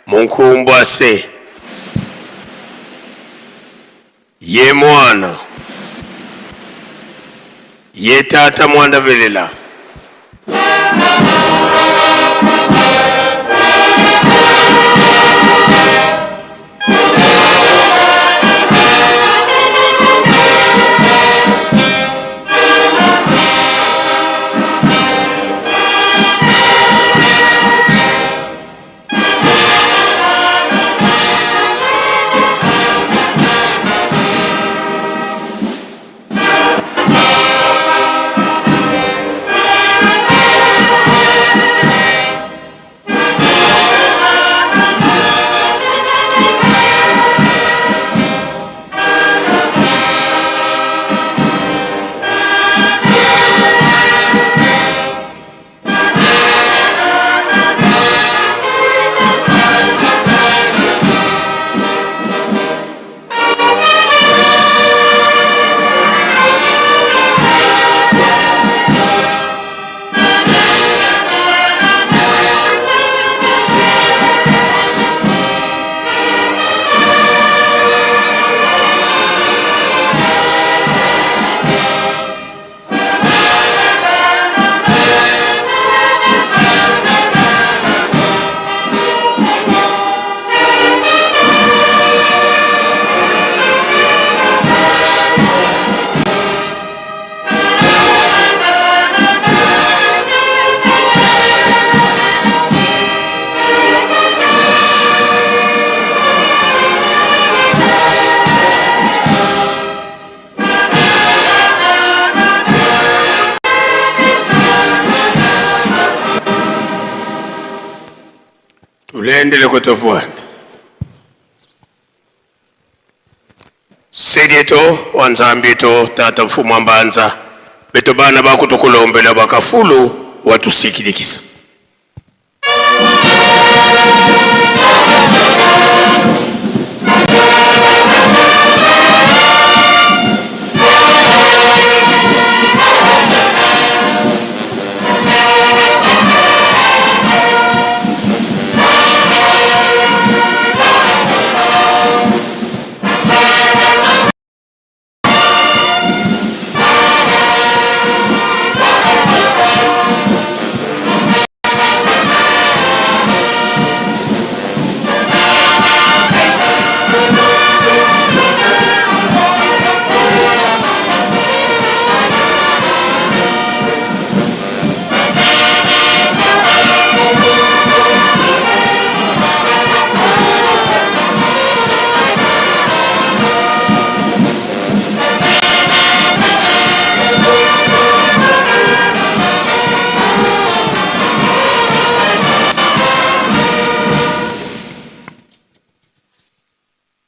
munkumbu ase ye mwana ye tata mwanda velela. Tulendele kutofuanda Sedieto wa Nzambi to tata mfumu wa mbanza beto bana bakutukulombela bakafulu watusikilikisa.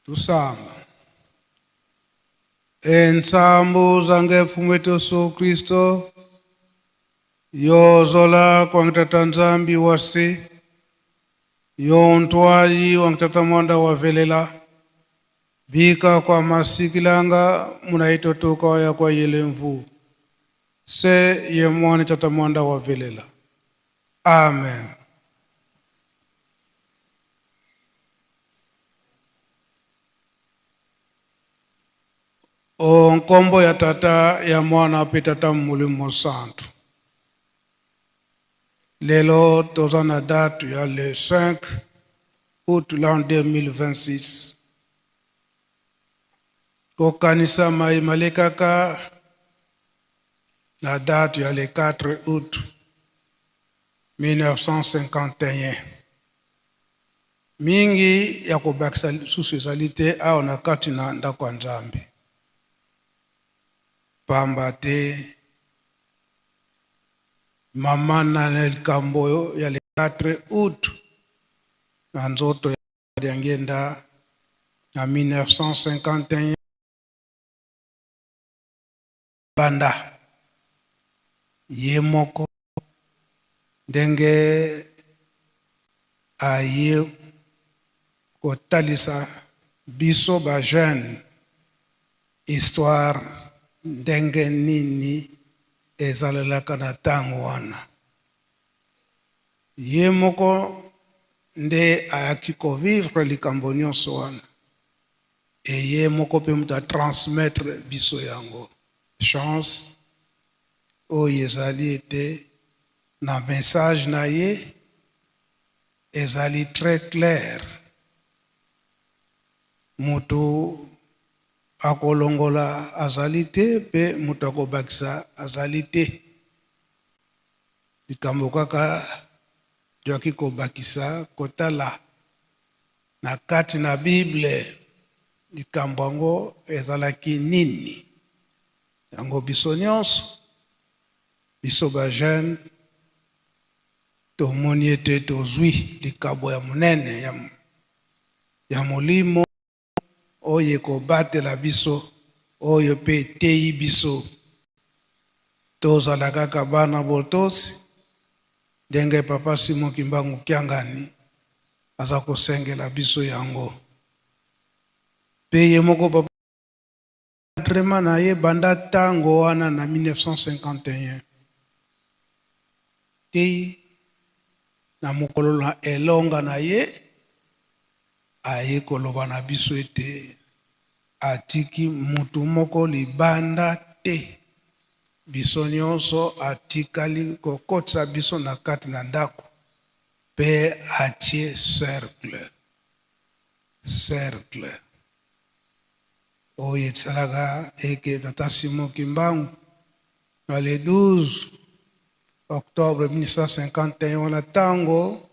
Tusamba. Ensambu zange mfumu wetu Yesu Kristo yozola kwangitata Nzambi wasi yontwayi wangitata mwanda wavelela bika kwa masikilanga munaitotoka ya kwa yelemvu se ye mwana tata mwanda wavelela. Amen. O nkombo ya tata ya mwana mpe tata molimo santu. Lelo toza na date ya le 5 août l'an 2026. Kokanisa mai malekaka na date ya le 4 août 1951. Mingi ya kobakisa lisusu ezali te awa na kati na ndako ya Nzambe, pamba te mama na likambo ya le 4 août na nzoto ya Diangienda na 1951 banda ye moko ndenge aye kotalisa biso ba jeune histoire ndenge nini ezalelaka na ntango wana. Ye moko nde ayaki kovivre likambo nyonso wana e ye moko mpe moto atransmettre biso yango. Chance oyo ezali ete na message na ye ezali très clair, moto akolongola azali te mpe moto akobakisa azali te. Likambo kaka toyaki kobakisa kotala na kati na Bible likambo yango ezalaki nini. Yango biso nyonso, biso ba jeune tomoni ete tozwi likabo ya monene ya, ya molimo oyo ekobatela biso, oyo mpe eteyi biso tozala kaka bana botosi ndenge papa Simon Kimbangu Kiangani aza kosengela biso yango. Mpe ye moko papa encadrement na ye banda ntango wana na 1951 ti na mokolo na elonga na ye aye koloba na biso ete atiki mutu moko libanda te, biso nyonso atikali kokotisa biso na kati na ndako mpe atie cercle cercle oyo esalaka eke tata Simon Kimbangu na le 12 octobre 1951 wana ntango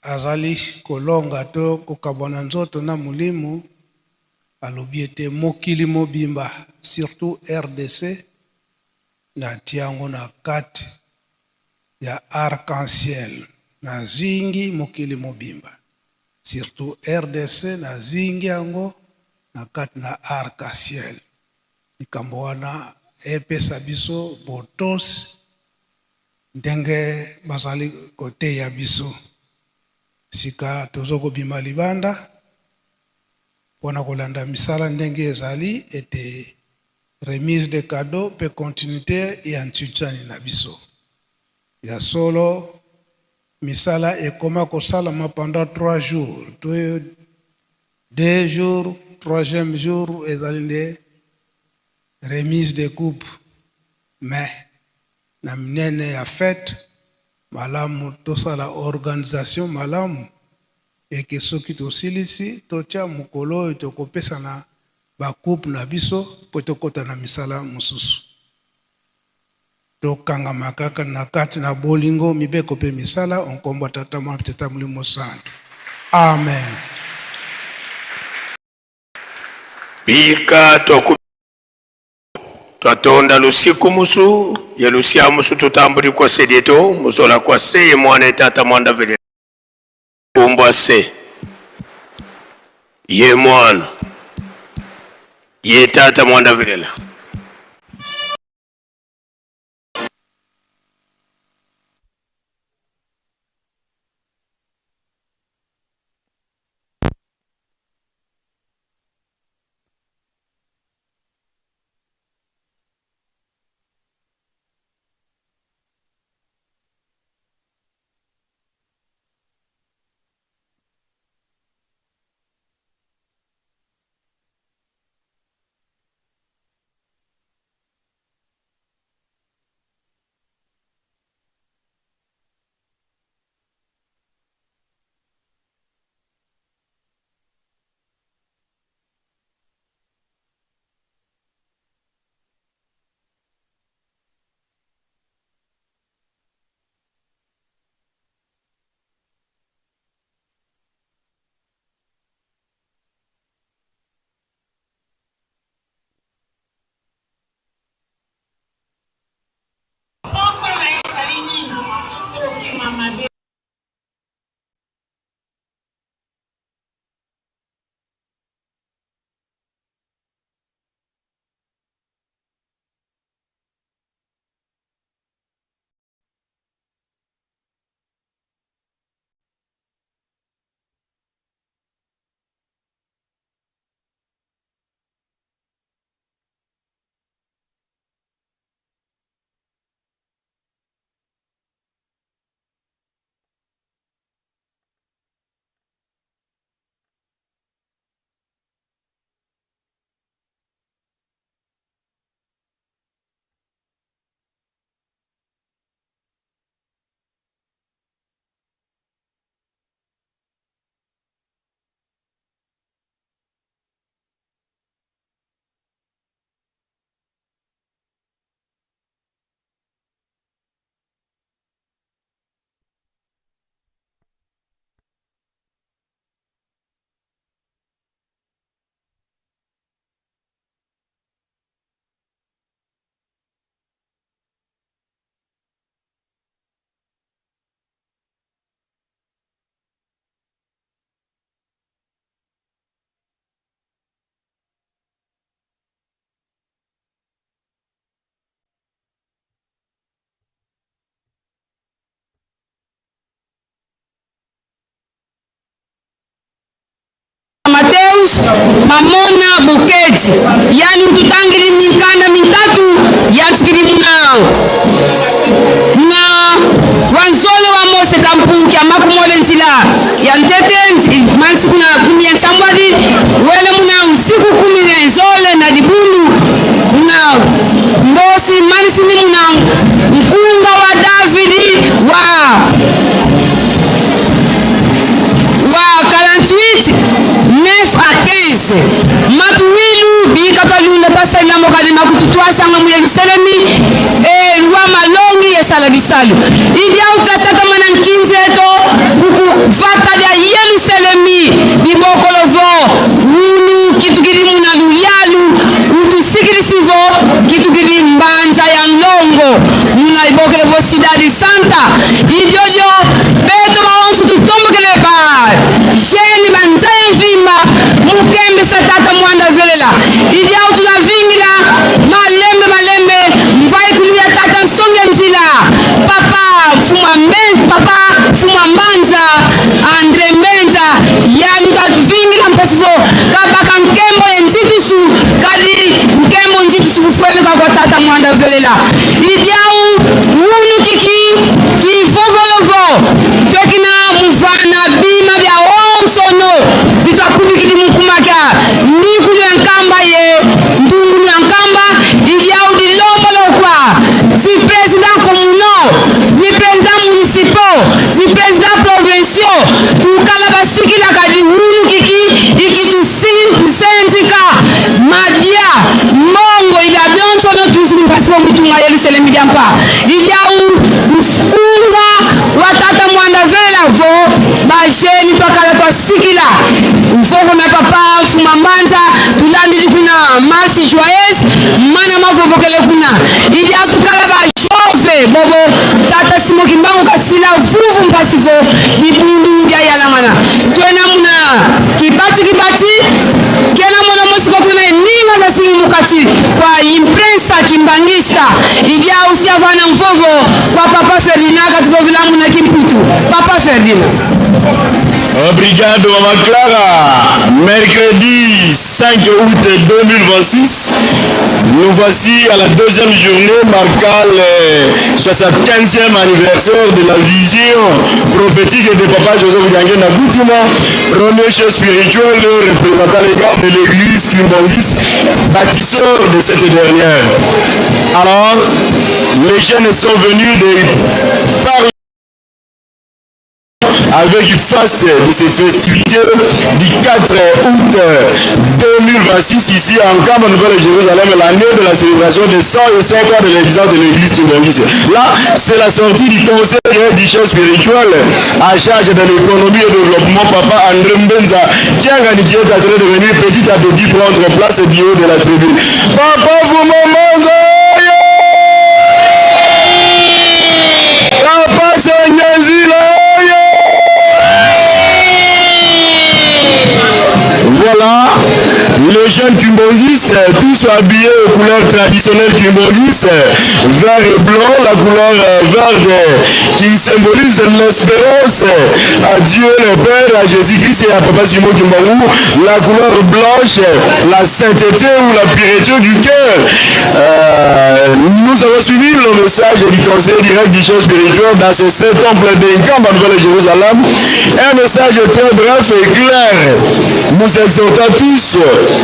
azali kolonga to kokabwana nzoto na molimo, alobi ete mokili mobimba surtout RDC natia yango na kati ya arc-en-ciel, nazingi mokili mobimba surtout RDC nazingi yango na kati na arc-en-ciel. Likambo wana epesa biso botosi ndenge bazali koteya biso sika tozo kobima libanda mpona kolanda misala ndenge ezali ete remise de cadeau mpe continuité ya ntuntsani na biso ya solo. Misala ekoma kosalama pendant 3 jours, 2 jours, troisième jour ezali nde remise de coupe, mais na minene ya fête malamu tosala organisation malamu eke soki tosilisi totia mokolo oyo tokopesa na bacoupe na biso mpo tokɔta na misala mosusu. Tokangama kaka na kati na bolingo, mibeko mpe misala nkombo ya tata, mwana mpe tata molimo santu. Amen. Bika twaku twatonda lusiku musu ye lusia musu tutambuli kwa sedieto muzola kwa se ye mwana etata mwanda vele kumbwa se. Ye Mwana, ye Tata Mwanda Velela. Mposa na yo ezali nini? Tokima mabe. Mateus Mamona Buketi yani ututangili minkanda mintatu yantsikili munao na wanzole wa Mose kampuki amakumole nzila ya ntete mansiku na kumi ya nsambwadi wele muna usiku kumi na nzole na libundu muna mbosi manisini muna mkunga wa Davidi wa wa 48 9 à 15 matuwilu bika twalunda twasalela mokali makutu twasanga mu yerusalemi e lwa malongi yesala bisalu idiauta tata mana nkinzi eto kukuvata lya yerusalemi bibokolo vo wulu kitukili muna luyalu utusikilisivo kitukili mbanza ya nlongo muna ibokele vo cidade santa idiodio beto baonso tutombokele ba jeni banzaya mvimba mukembesa tata mwanda velela idiau tunavingila malembe malembe mvai kulia tata nsonge nzila papa mfuma mbe papa mfuma mbanza andre mbenza yalu tatuvingila mpasivo kabaka nkembo ye nzitusu kali nkembo nzitusu fufueluka kwa tata mwanda velela idiau wunu kiki kivovolovo twekina muvana bima bya onsono bitwakubikili mukumaka ndikulu ya nkamba ye ndungulu ya nkamba idiau dilombolokwa zi président communaux zi président municipaux zi président provinciaux tukala basikilaka liwulu kiki ikitusenzika madia mbongo ila byonsono tusili mpasi mutunga yerusalemi diampa idiau mfunga wa tata mwanda vela vo bajeni twakala twasikila mfoko na papa mfuma mbanza tulandili kuna marche joyeuse mana mavovokele kuna idia tukala bajove bobo tata Papa Simon Kimbangu kasila vuvu mpasi vo bibundu bia yalamana twena muna kibati kibati kena mona mosiko tuna eninga za singi mukati kwa imprensa kimbangista idia usiavana mvovo kwa Papa Ferdinand katuvovila muna kimputu Papa Ferdinand. Obrigado, Mama Clara. Mercredi 5 août 2026, nous voici à la deuxième journée marquant le 75e anniversaire de la vision prophétique de Papa Joseph Diangienda Kuntima, premier chef spirituel représentant les gars de l'église kimbanguiste, bâtisseur de cette dernière. Alors, les jeunes sont venus de par avec face de ces festivités du 4 août 2026 ici en Nkamba Nouvelle-Jérusalem, l'année de la célébration de 105 ans de l'existence de l'église kimbanguiste. Là, c'est la sortie du conseil du chef spirituel à charge de l'économie et développement, Papa André Mbenza, Kiangani, qui est en train de venir petit à petit prendre place au bureau de la tribune. Papa, vous m'entendez? Papa Seigneur, Voilà, les jeunes kimbanguistes, tous habillés aux couleurs traditionnelles kimbanguistes, vert et blanc, la couleur verte qui symbolise l'espérance à Dieu le Père, à Jésus-Christ et à Papa Simon Kimbangu, la couleur blanche, la sainteté ou la pureté du cœur. Nous avons suivi le message du conseil direct du chef spirituel dans ces 7 temples de Nkamba Nouvelle-Jérusalem. Un message très bref et clair. Nous exhortons tous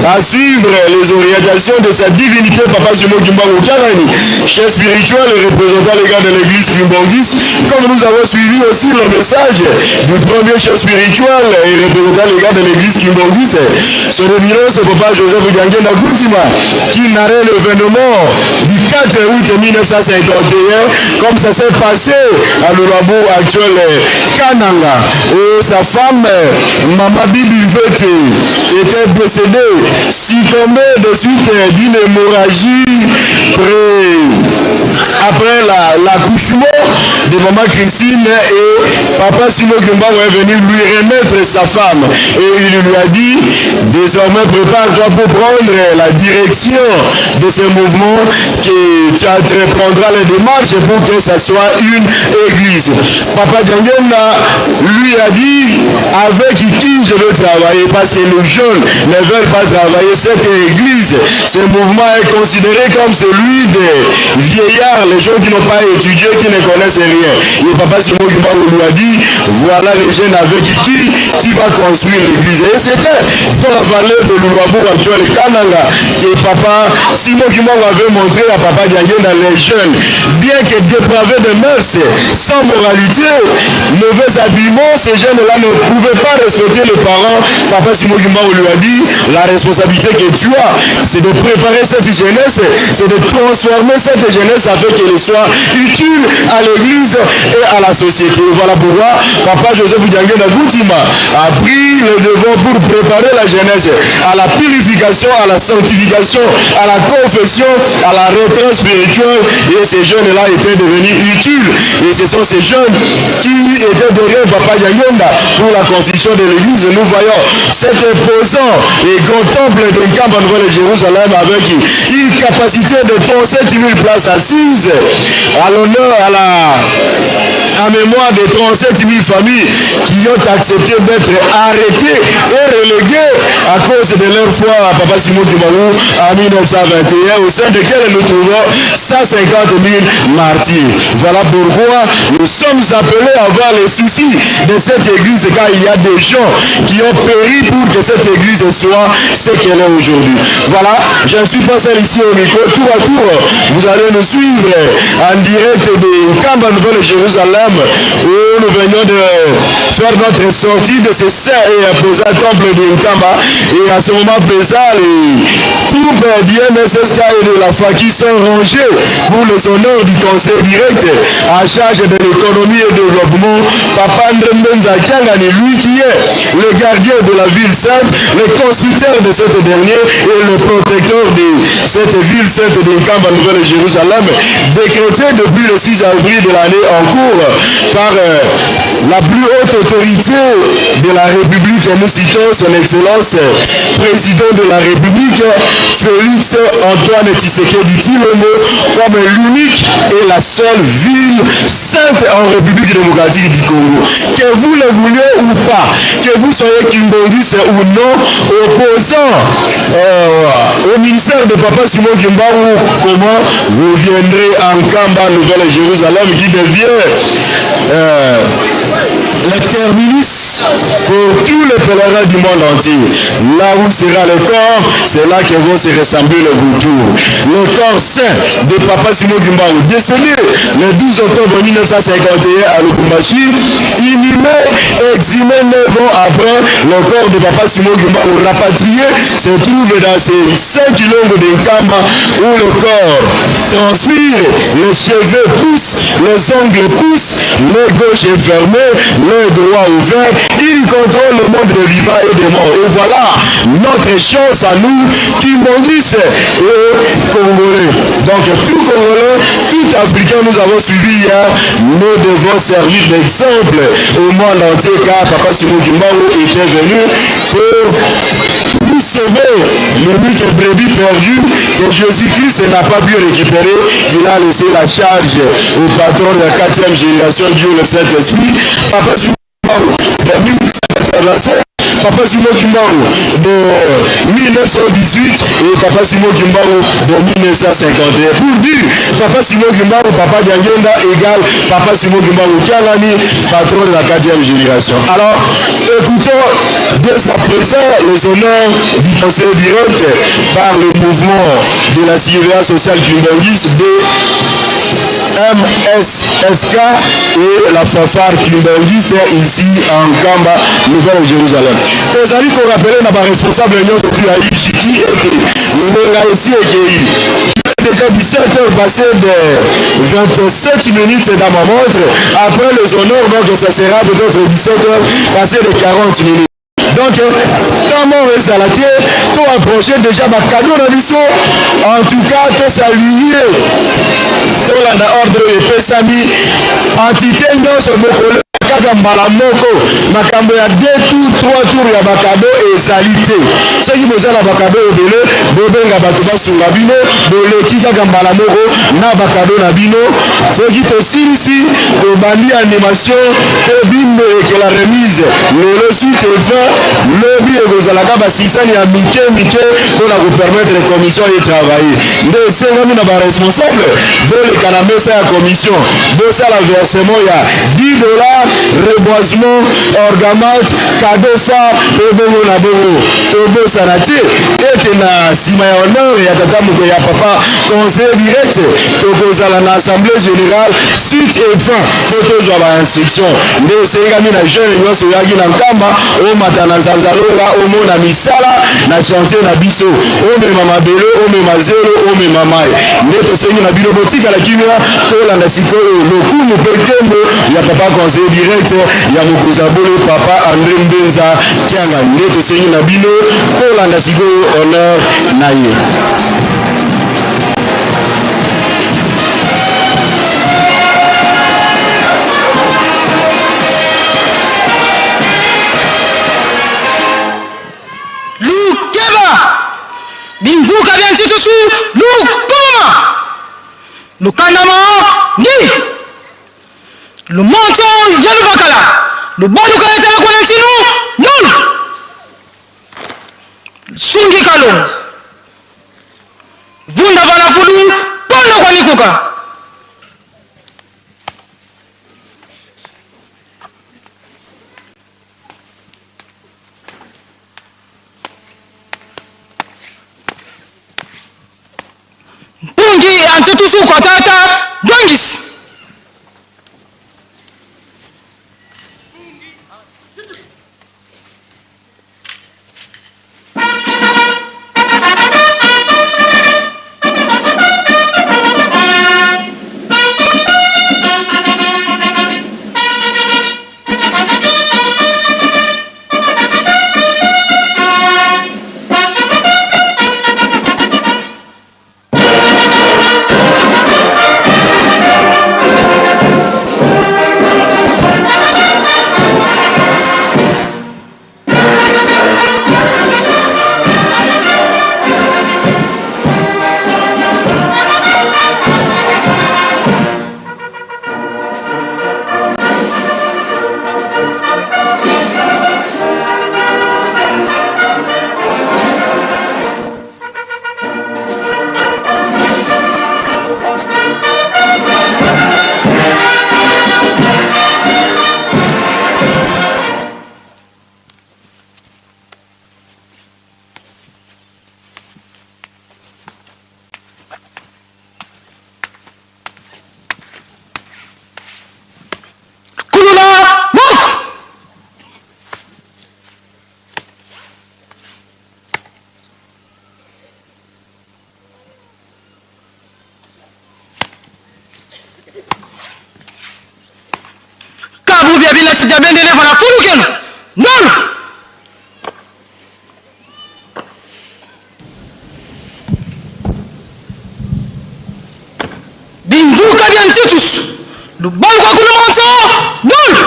à suivre les orientations de sa divinité Papa Simon Kimbangu Kiangani, chef spirituel et représentant les gars de l'église kimbanguiste, comme nous avons suivi aussi le message du premier chef spirituel et représentant les gars de l'église kimbanguiste, son éminence Papa Joseph Diangienda Kuntima, qui narrait l'événement du 4 août 1951, comme ça s'est passé à Lulabo actuel Kananga, où sa femme, Mama Bibi Vete, était décédée, succombée de suite d'une hémorragie après l'accouchement de Maman Christine, et Papa Simon Kimbangu est venu lui remettre sa femme et il lui a dit: désormais prépare-toi pour prendre la direction de ce mouvement, que tu entreprendras les démarches pour que ça soit une église. Papa Diangienda lui a dit: avec qui je veux travailler, parce que les jeunes ne veulent pas travailler cette église. Ce mouvement est considéré comme celui des vieillards, les gens qui n'ont pas étudié, qui ne connaissent rien. Et Papa Simon Kimbangu lui a dit: voilà les jeunes avec qui tu vas construire l'église. Et c'était dans la vallée de Luluabourg actuelle, Kananga, que Papa Simon Kimbangu avait montré à Papa Diangienda les jeunes, bien que dépravés de mœurs, sans moralité, mauvais habillement, ces jeunes-là ne pouvaient pas respecter les parents. Papa Simon Kimbangu lui a dit: la responsabilité que tu as, c'est de préparer cette jeunesse, c'est de transformer cette jeunesse afin qu'elle soit utile à l'église et à la société. Voilà pourquoi Papa Joseph Diangienda Kuntima a pris le devant pour préparer la jeunesse à la purification, à la sanctification, à la confession, à la retraite spirituelle. Et ces jeunes-là étaient devenus utiles. Et ce sont ces jeunes qui étaient derrière Papa Diangienda pour la construction de l'église. Nous voyons cet imposant et grand temple de Nkamba Nouvelle-Jérusalem avec une capacité de 37 000 places assises à l'honneur, à la mémoire des 37 000 familles qui ont accepté d'être arrêtées et reléguées à cause de leur foi à Papa Simon Kimbangu en 1921, au sein desquels nous trouvons 150 000 martyrs. Voilà pourquoi nous sommes appelés à avoir les soucis de cette église, car il y a des gens qui ont péri pour que cette église soit ce qu'elle est aujourd'hui. Voilà, je ne suis pas seul ici au micro. Tour à tour, vous allez nous suivre en direct de Nkamba Nouvelle-Jérusalem. Jérusalem, où nous venions de faire notre sortie de ce saint et imposant temple de Nkamba. Et à ce moment présent, les troupes du MSSK et de la FACI sont rangées pour les honneurs du conseil direct en charge de l'économie et développement. Papa André Mbenza Kiangani, lui qui est le gardien de la ville sainte, le constructeur de cette dernière et le protecteur de cette ville sainte de Nkamba, Nouvelle-Jérusalem, décrété depuis le 6 avril de l'année en cours par euh, la plus haute autorité de la République, nous citons son Excellence, président de la République, Félix Antoine Tshisekedi Tshilombo, comme l'unique et la seule ville sainte en République démocratique du Congo. Que vous le vouliez ou pas, que vous soyez kimbongiste ou non, opposant euh, au ministère de Papa Simon Kimbangu, comment vous viendrez en Kamba, Nouvelle-Jérusalem, qui devient euh, le terminus pour tous les pèlerins du monde entier. Là où sera le corps, c'est là que vont se ressembler les vautours. Le corps saint de Papa Simon Kimbangu, décédé le 12 octobre 1951 à Lubumbashi, inhumé, exhumé 9 ans après, le corps de Papa Simon Kimbangu rapatrié se trouve dans ces 5 kilomètres de Nkamba où le corps transpire, les cheveux poussent, les ongles poussent, l'œil gauche est fermé, l'œil droit ouvert. Il contrôle le monde des vivants et des morts. Et voilà notre chance à nous, Kimbangis et Congolais. Donc tout Congolais, tout Africain, nous avons suivi hier, nous devons servir d'exemple au monde entier car Papa Simon Kimbangu était venu pour nous sauver l'unique brebis perdue que Jésus-Christ n'a pas pu récupérer. Il a laissé la charge au patron de la quatrième génération, Dieu le Saint-Esprit. Papa Simon Kimbangu, de 1885, Papa Simon Kimbangu de 1918 et Papa Simon Kimbangu de 1951. Pour dire, Papa Simon Kimbangu, Papa Diangienda égale Papa Simon Kimbangu Kiangani, patron de la quatrième génération. Alors, écoutons dès à présent les honneurs du conseil direct par le mouvement de la surveillance sociale kimbanguiste de MSSK et la fanfare kimbanguiste ici en Nkamba, Nouvelle-Jérusalem. Tozali korappeler na baresponsable nyonso tu ya IGT ete ngonga esi ekei déjà 17 heures passées de 27 minutes dans ma montre. Après les honneurs, donc ça sera peut-être 17 heures passées de 40 minutes. Donc, ntango ezala te to approche déjà bacadeau na biso en tout cas tosaluye tolanda ordre oyo epesami entité nyonso bokolo kaka mbala moko makambo ya 2 tour 3 tour ya bacadeau ezali te soki boza na bacadeau ebele bobenga bato basunga bino boleki kaka mbala moko na bacadeau na bino soki tosilisi tobandi animation mpe bimbo ekela remise lelo suite event lobi ekozalaka basisani ya mike mike mpo na kopermettre commission etravaille nde esengami na baresponsable boleka na mesa ya commission bosala versement ya 10 dollars reboisement orgamat cadeau phare mpe bongo na bongo tobosana te ete na nsima ya honneur ya tata moko ya papa conseiller direct tokozala na assemblée générale suite et fin mpo tozwa bainstruction nde esengami na jeune nyonso oyaki na nkamba omata na nzanzalonga omona misala na chantier na biso omema mabele omema zelo omema mai nde tosengi na bino botikala kimia tolanda sikoyo lokumu mpe nkembo ya papa conseiller direct ya mokonzi ya bolo papa Andre Mbenza Kianga nde tosengi na bino tolanda sikoyo honneur na ye. Lukeba bimvuka bya nsitusu lukoma lukandama ndi lumonso ya lubakala lubaluka etala kwana nsinu nulu sungi kalonga vunda vala fulu kondo kwanikuka Mpungi ya ntutusu kwa tata Dongis. Kati dia bendele vala fulukenu. Ndolo. Bimvuka bia Ntitus. Lubangu akulu monso. Ndolo.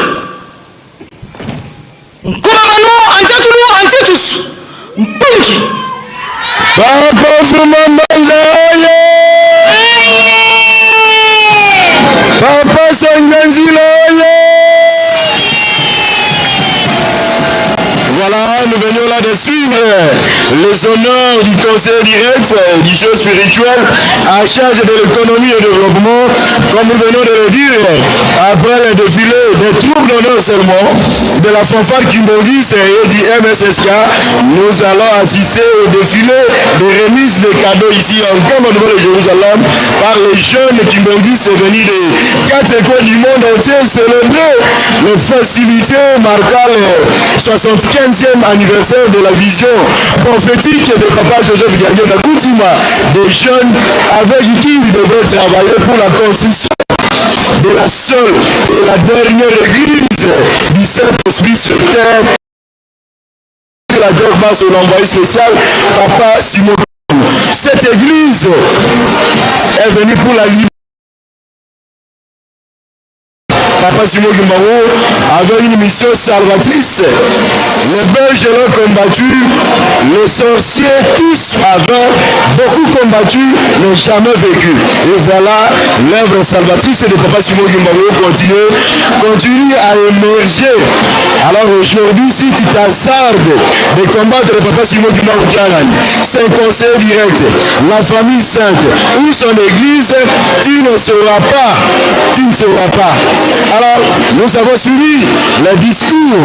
Nkoma banu anjatulu antitus. Mpungi. Papa Fuma Mbanza oye! Papa Sanganzila oye! Voilà, nous venions là de suivre les honneurs du conseil direct du jeu spirituel à charge de l'économie et développement, comme nous venons de le dire, après le défilé des troupes d'honneur seulement, de la fanfare Kimbongis et du MSSK, nous allons assister au défilé de remise de cadeaux ici en Camp de Jérusalem par les jeunes Kimbongis venus des quatre coins du monde entier célébrer les festivités marquant le 75e anniversaire de la vision prophétique de Papa Joseph Diangienda Kuntima, des jeunes avec qui il devrait travailler pour la construction de la seule et la dernière église du Saint-Esprit sur terre. La guerre passe au l'envoyé spécial, Papa Simon. Cette église est venue pour la liberté. Papa Simon Kimbangu avait une mission salvatrice. Les Belges l'ont combattu, les sorciers tous avaient beaucoup combattu, mais jamais vécu. Et voilà l'œuvre salvatrice de Papa Simon Kimbangu continue à émerger. Alors aujourd'hui, si tu t'hasardes de combattre Papa Simon Kimbangu Kiangani, c'est un conseil direct, la famille sainte ou son église, tu ne seras pas, tu ne seras pas. Alors, nous avons suivi le discours,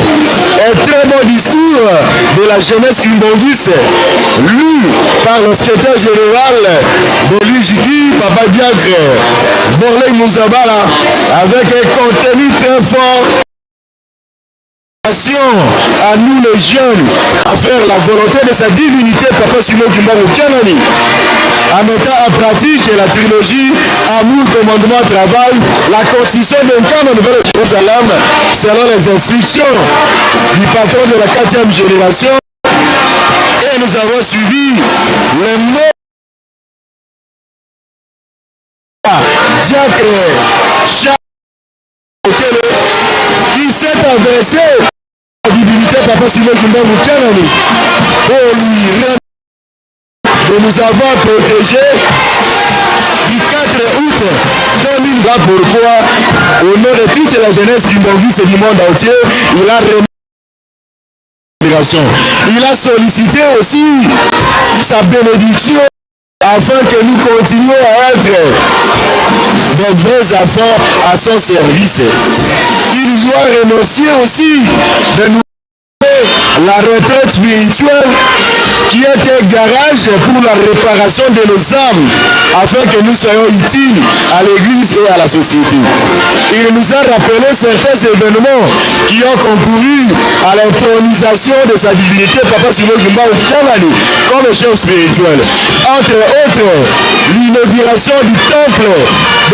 un très bon discours de la jeunesse kimbangiste, lu par le secrétaire général de l'UJT, Papa Diacre Borley Mouzabala, avec un contenu très fort. À nous les jeunes, à faire la volonté de sa divinité, Papa Simon Kimbangu Kiangani, en mettant en pratique la trilogie Amour, Commandement, Travail, la construction d'un camp de Nouvelle-Jérusalem, selon les instructions du patron de la 4e génération. Et nous avons suivi les mots Diacre Charles qui s'est adressé à la divinité Papa Simon Kimbangu Kiangani pour lui remercier de nous avoir protégés du 4 août 2020. Pourquoi, au nom de toute la jeunesse kimbangiste et du monde entier, il a remis. Il a sollicité aussi sa bénédiction afin que nous continuions à être des vrais enfants à son service. Il doit remercier aussi de nous la retraite spirituelle qui est un garage pour la réparation de nos âmes afin que nous soyons utiles à l'église et à la société. Il nous a rappelé certains événements qui ont concouru à l'intronisation de sa divinité Papa Simon Kimbangu Kiangani comme chef spirituel. Entre autres, l'inauguration du temple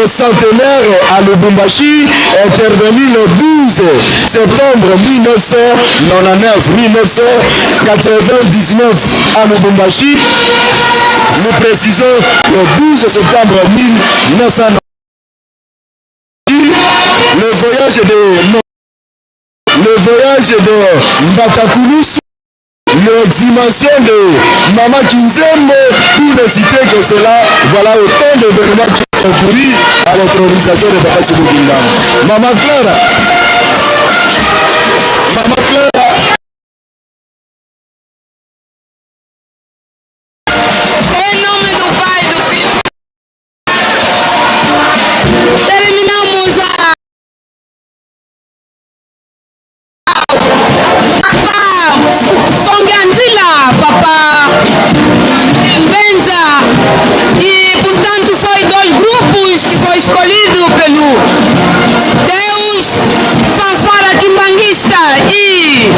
de centenaire à Lubumbashi intervenue le 12 septembre 1999, 1999 à Lubumbashi. Nous précisons le 12 septembre 1999. Le voyage de le voyage de Mbatakulus, l'exhumation de Mama Kinzembo, pour ne citer que cela, voilà autant d'événements qui ont concouru à l'intronisation de Papa Simon Kimbangu. Mama Clara, Mama Clara. Em nome do Pai, do Filho. Terminamos a Papa Songanzila, Papa Benza. E, portanto, foi dois grupos que foi escolhido pelo Deus, Fanfara Kimbanguista e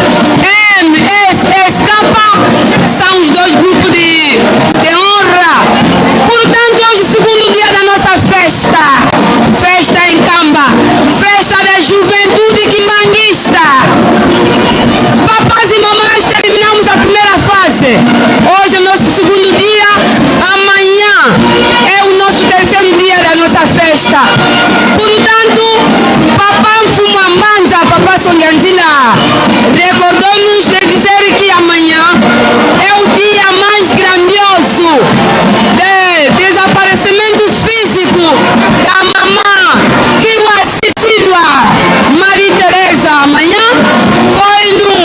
nosso segundo dia, amanhã é o nosso terceiro dia da nossa festa. Portanto, Papá Mfumambanza, Papá Songanzila, recordou-nos de dizer que amanhã é o dia mais grandioso de desaparecimento físico da mamã Kiwa Sissilwa Maria Teresa. Amanhã foi no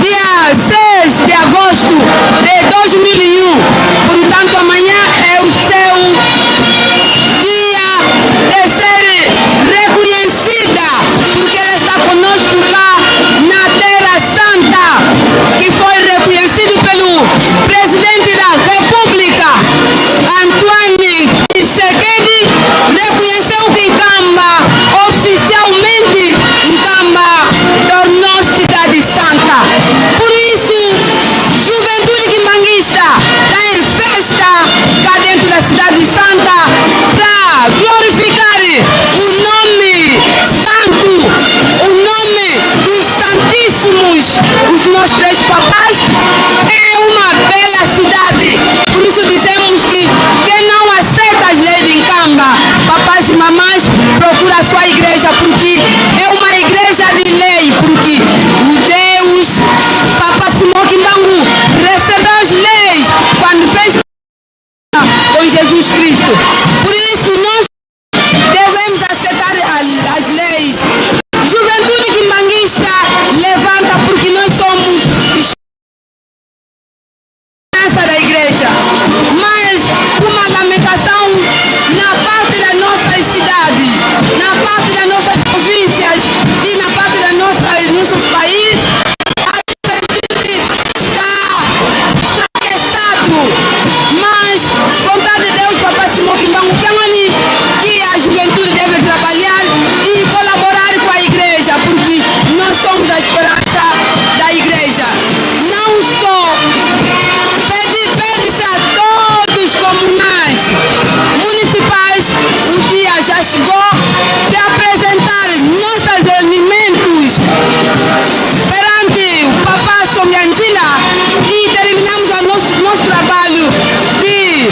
dia 6 de agosto de 2001. Portanto, amanhã é o seu dia de ser reconhecida, porque ela está conosco lá na Terra Santa, que foi reconhecido pelo presidente da República, Antoine Tshisekedi, reconheceu que Nkamba, oficialmente, Nkamba tornou cidade santa. Por isso, juventude kimbanguista está em festa cá dentro da cidade santa para glorificar o nome santo, o nome dos santíssimos, os nossos três papás. É uma bela cidade. Por isso dizemos que quem não aceita as leis de Nkamba, papás e mamães, procura a sua igreja, porque é uma igreja de lei, porque o Deus, Papa Simão Kimbangu, recebeu as leis quando fez com Jesus Cristo. Por isso nós devemos aceitar as leis. Juventude kimbanguista, levanta, porque nós somos esperança da igreja. Mas uma lamentação na parte das nossas cidades, na parte das nossas províncias e na parte da nossa, nossos países, a juventude está fraqueçado. Mas, vontade de Deus, Papai Simão Kimbangu Kiangani, que a juventude deve trabalhar e colaborar com a igreja, porque nós somos a esperança da igreja. Não só pede-se a todos comunais, municipais, o dia já chegou de apresentar nossos alimentos perante o Papa Songanzila e terminamos o nosso trabalho de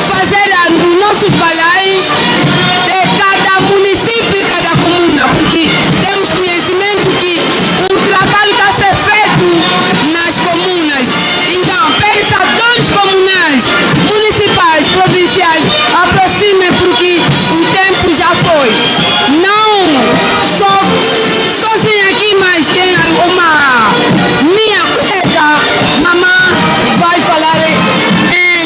fazer os nossos balais de cada município e cada comuna, porque temos conhecimento que o trabalho está a ser feito nas comunas. Então, pede-se a todos os comunais, municipais, provinciais, aproximem, porque o tempo já foi. Não só sozinha aqui, mas tem uma minha colega, mamã, vai falar em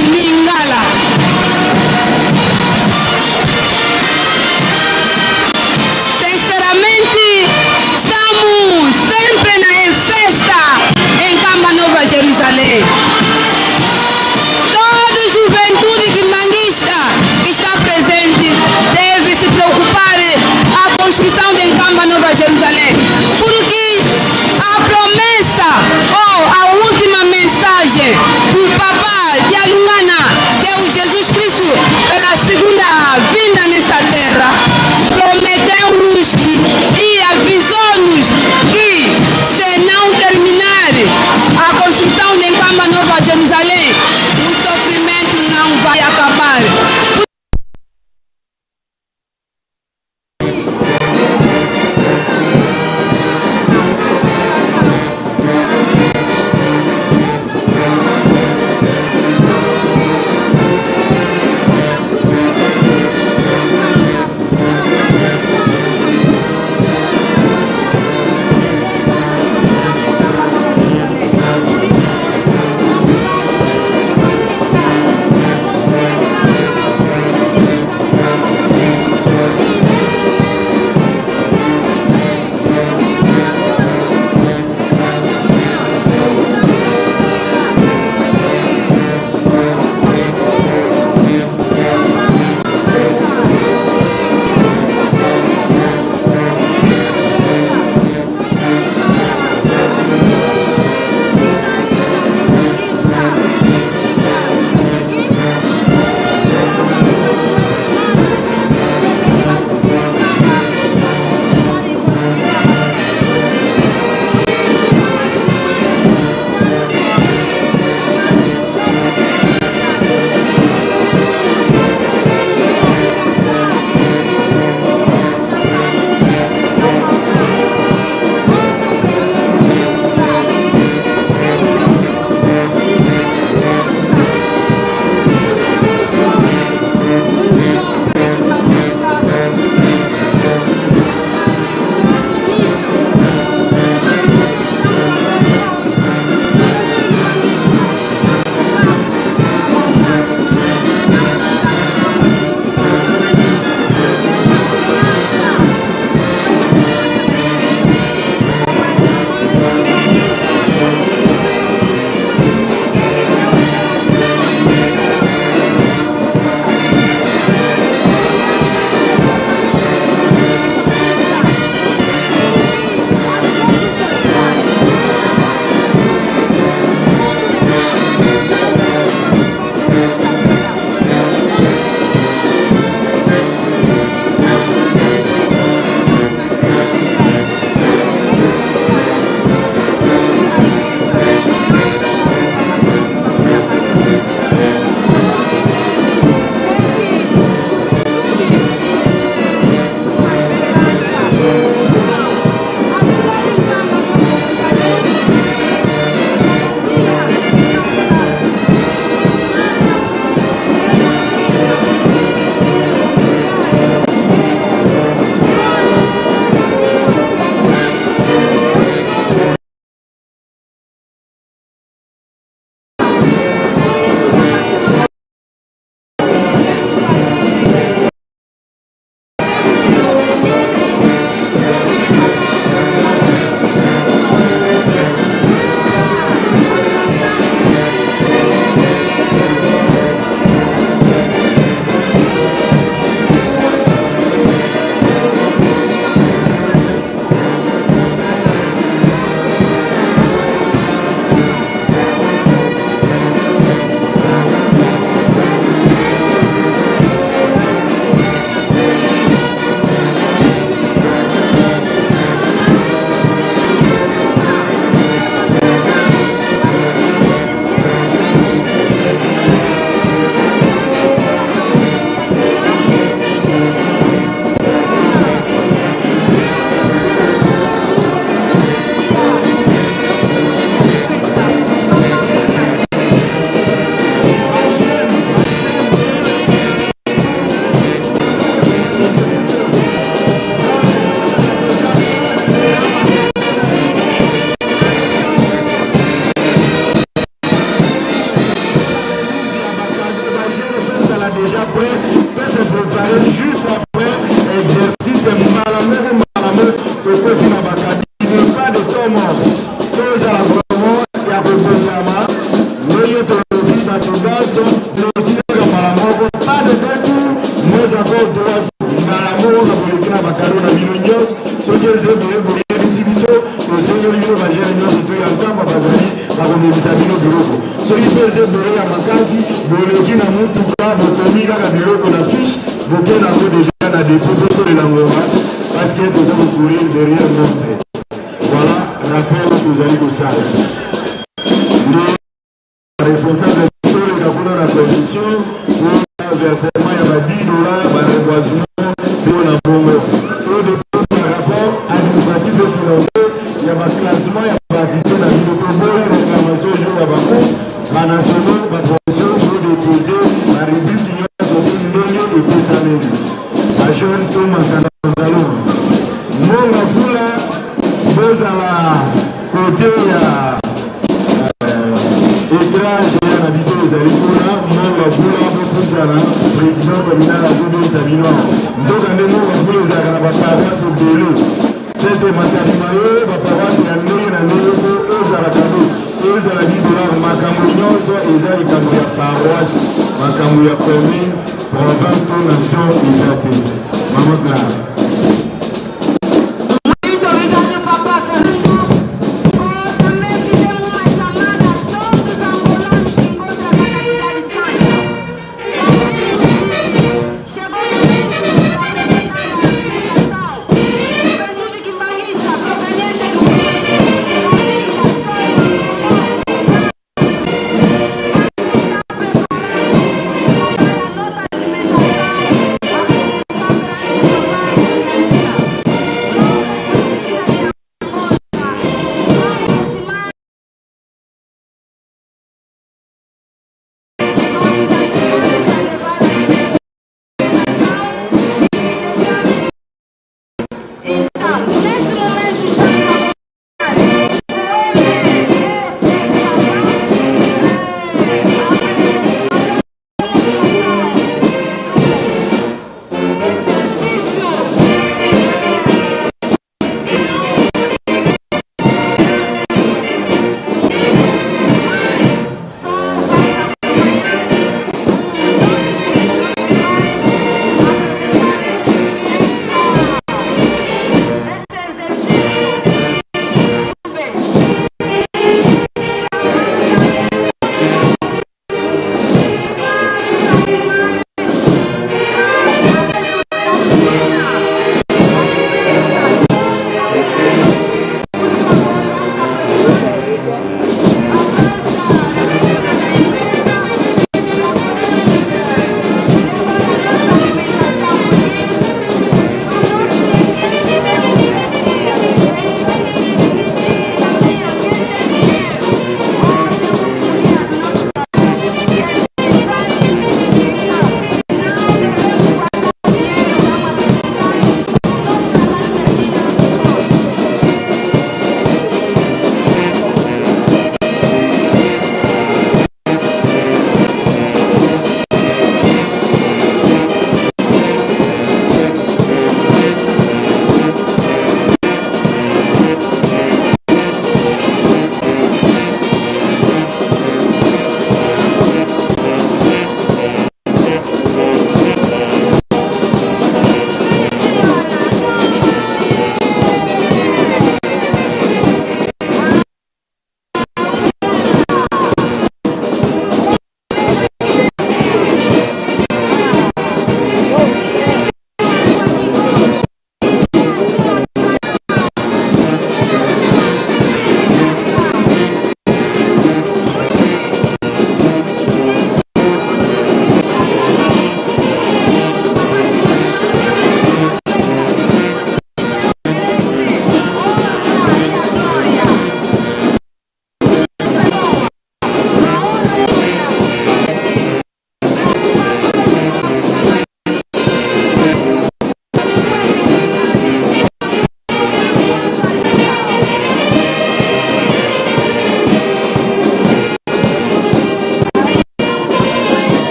Sato-Gaso, boleki kaka mbala moko, pas de détour, moins encore droit, mbala moko na boleki na bakado na bino nyonso. Soki eza ebele boyebisi biso, tosengeli bino bajene nyonso to ya Nkamba bazali bakomemisa bino biloko. Soki mpe eza ebele ya makasi, boleki na motuka, bokomi kaka biloko na fiche, bokende yango deja na depot mpo tolela ngonga, parce que toza kocourir derrière montre. Voilà rappel tozali kosala. Nde responsable toleka kuna na commission mpo versement ya ba 10 dollars, ba reboisement mpo na bongo to dépose rapport administratif et financier ya baclassement ya baactivité na bino. Toboyi réclamation jour ya bango, banationaux, baprovinciaux. Bodépose barubrique nyonso to ndenge epesameli. Bajeune, tomata na salon Monga Fula, bozala kote ya écran géant na biso ezali kuna. Monga Fula, bopusana, président communal azobengisa bino. Nzoka nde Monga Fula ezalaka na baparoisse ebele, sete matalima yo baparoisse ya ndenge na ndenge, po ozala kado, ezala 10 dollar. Makambo nyonso eza likambo ya paroisse, makambo ya commune, province to nation eza te. Mama Clara. Muito obrigado, Papa Fernando. Também fizemos uma chamada a todos os angolanos que encontram aqui na cidade santa. Chegou o momento de apresentar a apresentação. Juventude Kimbanguista proveniente do Cabinda. Nossa alimentação, apresentar perante o papai.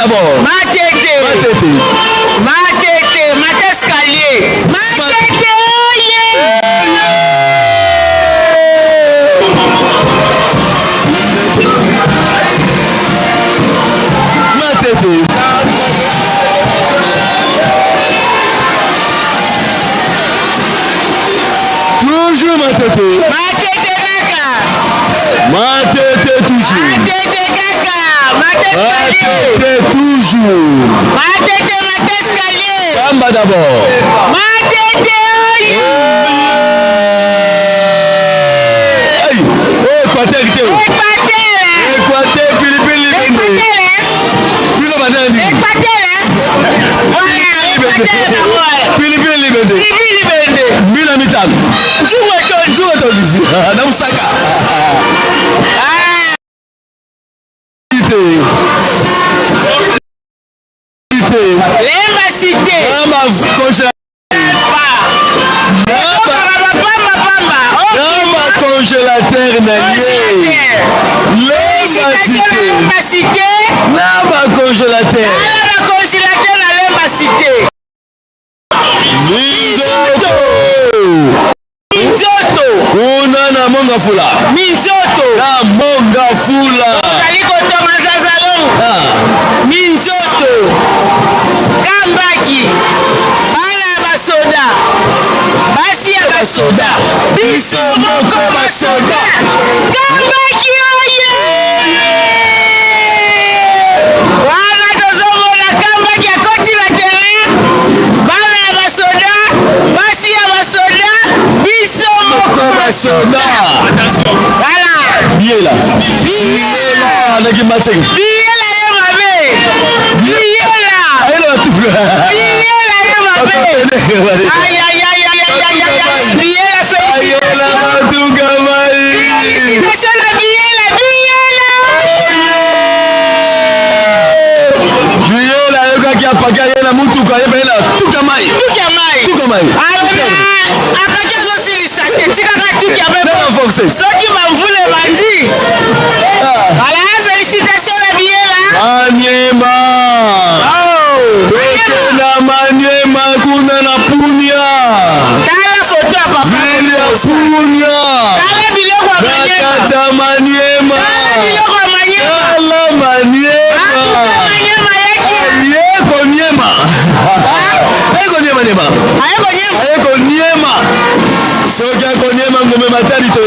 d'abord. Matete. Matete. Matete, mata escalier. Matete oye. Matete. Toujours Matete. Matete kaka. Matete toujours. Matete kaka. Mata escalier. Matete toujours. Matete, mata escalier. Kamba d'abord. Matete oye. Aïe. Oh, Équateur te. Équateur. Équateur pilipili libende. Bino banani. Équateur. Voilà, Équateur d'abord. Pilipili libende. Pilipili libende. Mbila mitano. Nzungu etondi. Nzungu etondi. Na musaka. Ah. Te. Te. Lemba cité. Namba congélateur. Pamba pamba. Namba congélateur na ye. Lemba cité. Lemba cité. Namba congélateur. Namba congélateur na Lemba cité. Minzoto. Minzoto. Kuna na Mongafula. Minzoto. Na Mongafula. Ozali kotonga zazalon. Minzoto. Kambaki. Bana ya basoda. Basi ya basoda. Biso moko basoda. Kambaki oye! Wana tozomona Kambaki akoti na terrain. Bana ya basoda. Basi ya basoda. Biso moko basoda. Voilà. Biela. Biela. Naki macheke. Biela ye mabe. Biela. Ayela batuka. Biela ye mabe. Aïe aïe aïe aïe aïe aïe aïe aïe. Biela Ayela batuka mai. Félicitations na Biela. Biela. Biela ayokaki apaki aye na mutuka ye bayela tuka mai. Tuka mai. Tuka mai. Apaki azosilisa te tikaka tuki ya Nana force. soki bamvula ebandi. Voilà, félicitations na Biela. Maniema. Toke na Maniema kuna na Punia. Tala foto ya papa. Ville ya Punia. Tala biloko ya Na Maniema. kati ya Maniema. Tala biloko ya Maniema. Tala Maniema. Atuka Maniema yeki. Aye koniema. Aye koniema nema. Aye koniema. Aye koniema. Soki akoniema ngombe matali to.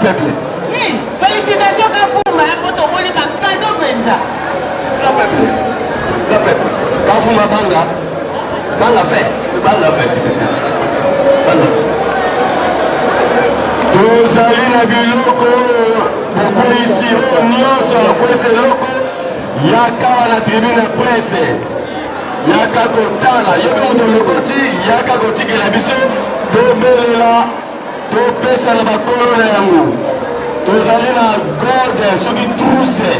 peuple. Oui, félicitations Kafumba, po tomoni ba cadeau penza. Grand peuple. Grand peuple. Kafumba banga. Banga fait. Banga fait. Banga. Tozali na biloko bokweyisi oyo nyonso akwesi eloko yaka na tribune ya presse yaka kotala yo mpe moto olokoti yaka kotikela biso tobelela topesa na bakolo na yango tozali na gorde soki trousse.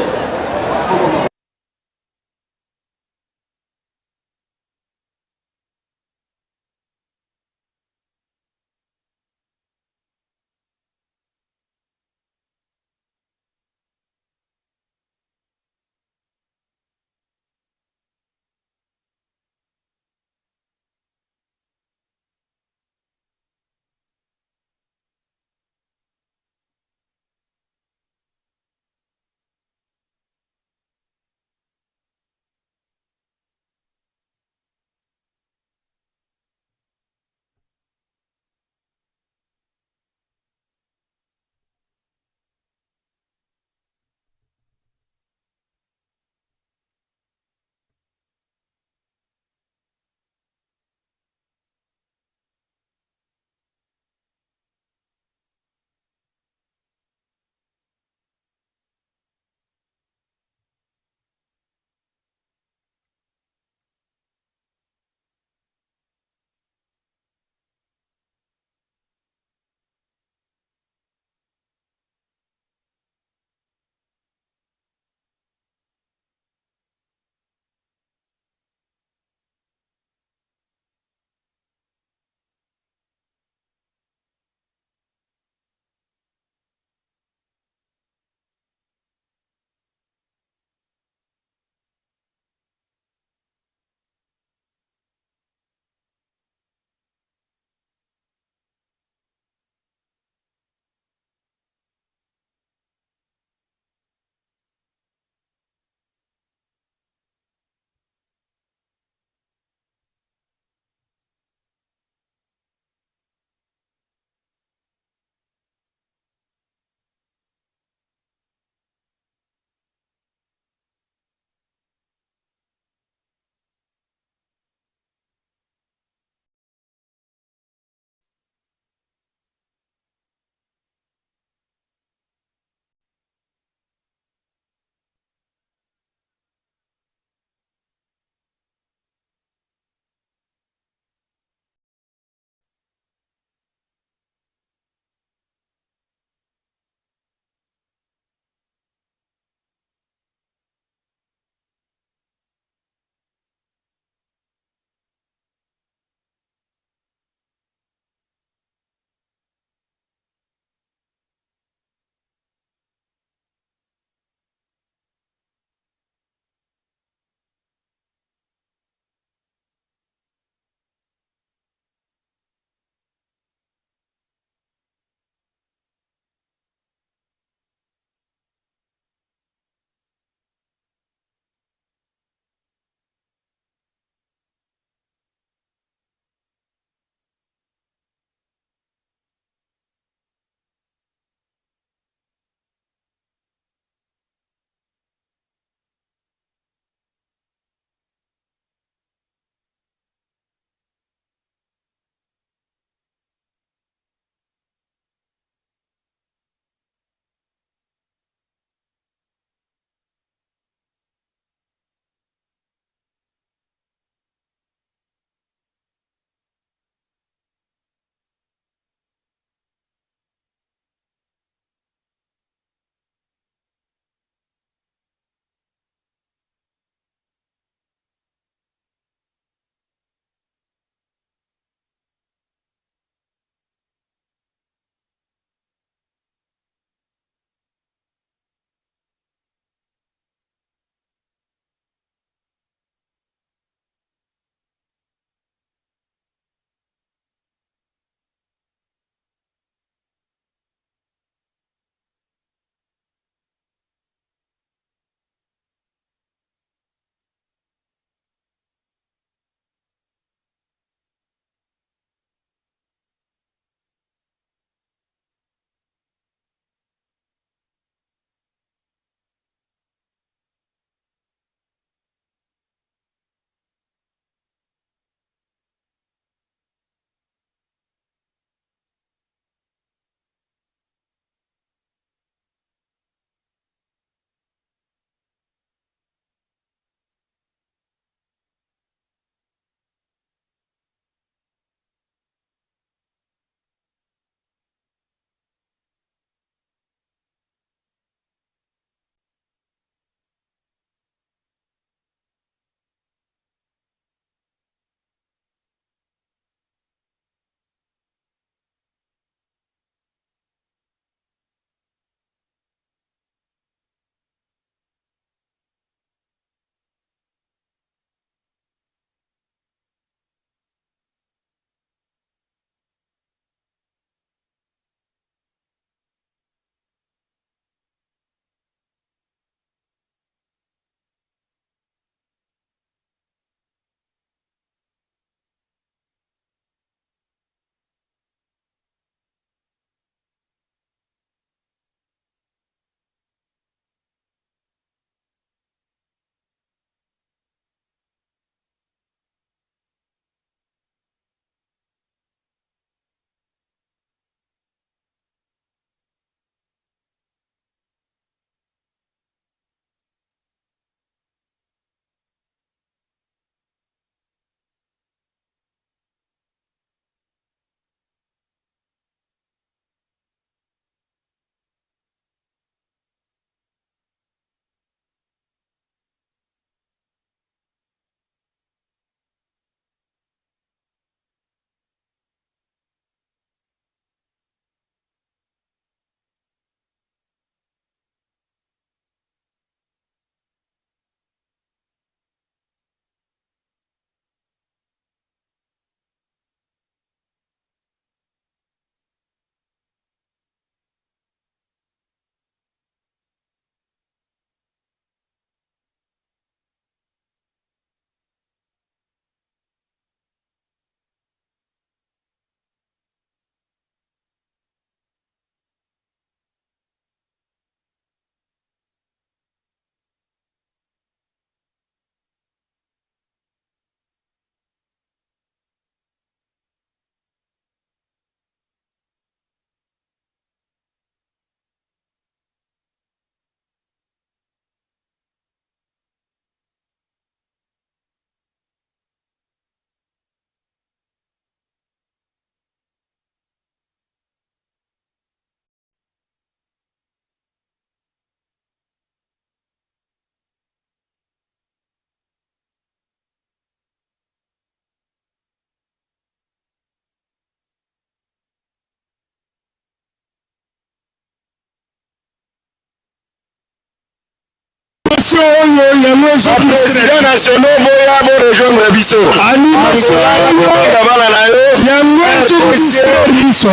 Animation oyo yango ezo Président nationaux boya bo rejoindre biso. Animation oyo bana na yo yango ezo distraire biso.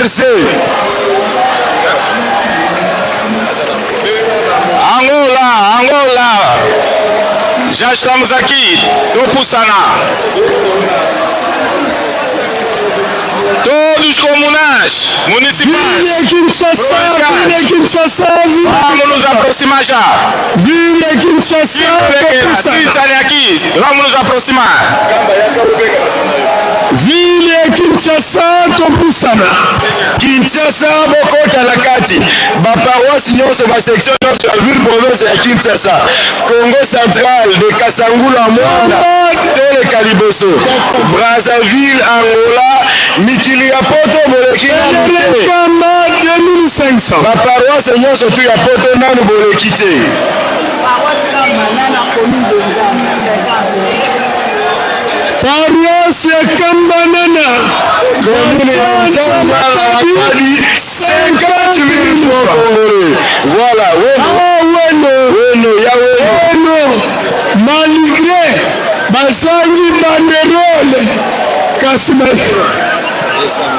RC Angola, Angola. Já estamos aqui. Topusana. Todos comunais, municipais. Ville Kinshasa, ville Kinshasa, ville. Vamos nos aproximar já. Ville Kinshasa, Topusana. aqui. Vamos nos aproximar. Ville Kinshasa, topusana. Kinshasa bokota na kati baparoisse nyonso basection nyonso ya ville province ya Kinshasa Congo central de Kasangula Mwanda toleka liboso Brazzaville Angola mikili ya poto boleki nanu te Kamba 2500 baparoisse nyonso tu ya poto nanu boleki te. Paroisse Kamba nana commune de Nzamba 50. Paroisse ya Kamba nana commune ya Nzamba Matadi 50 000 francs congolais. Voilà, weno. Ah, weno. Weno, ya weno. Weno. Malgré bazangi banderole kasi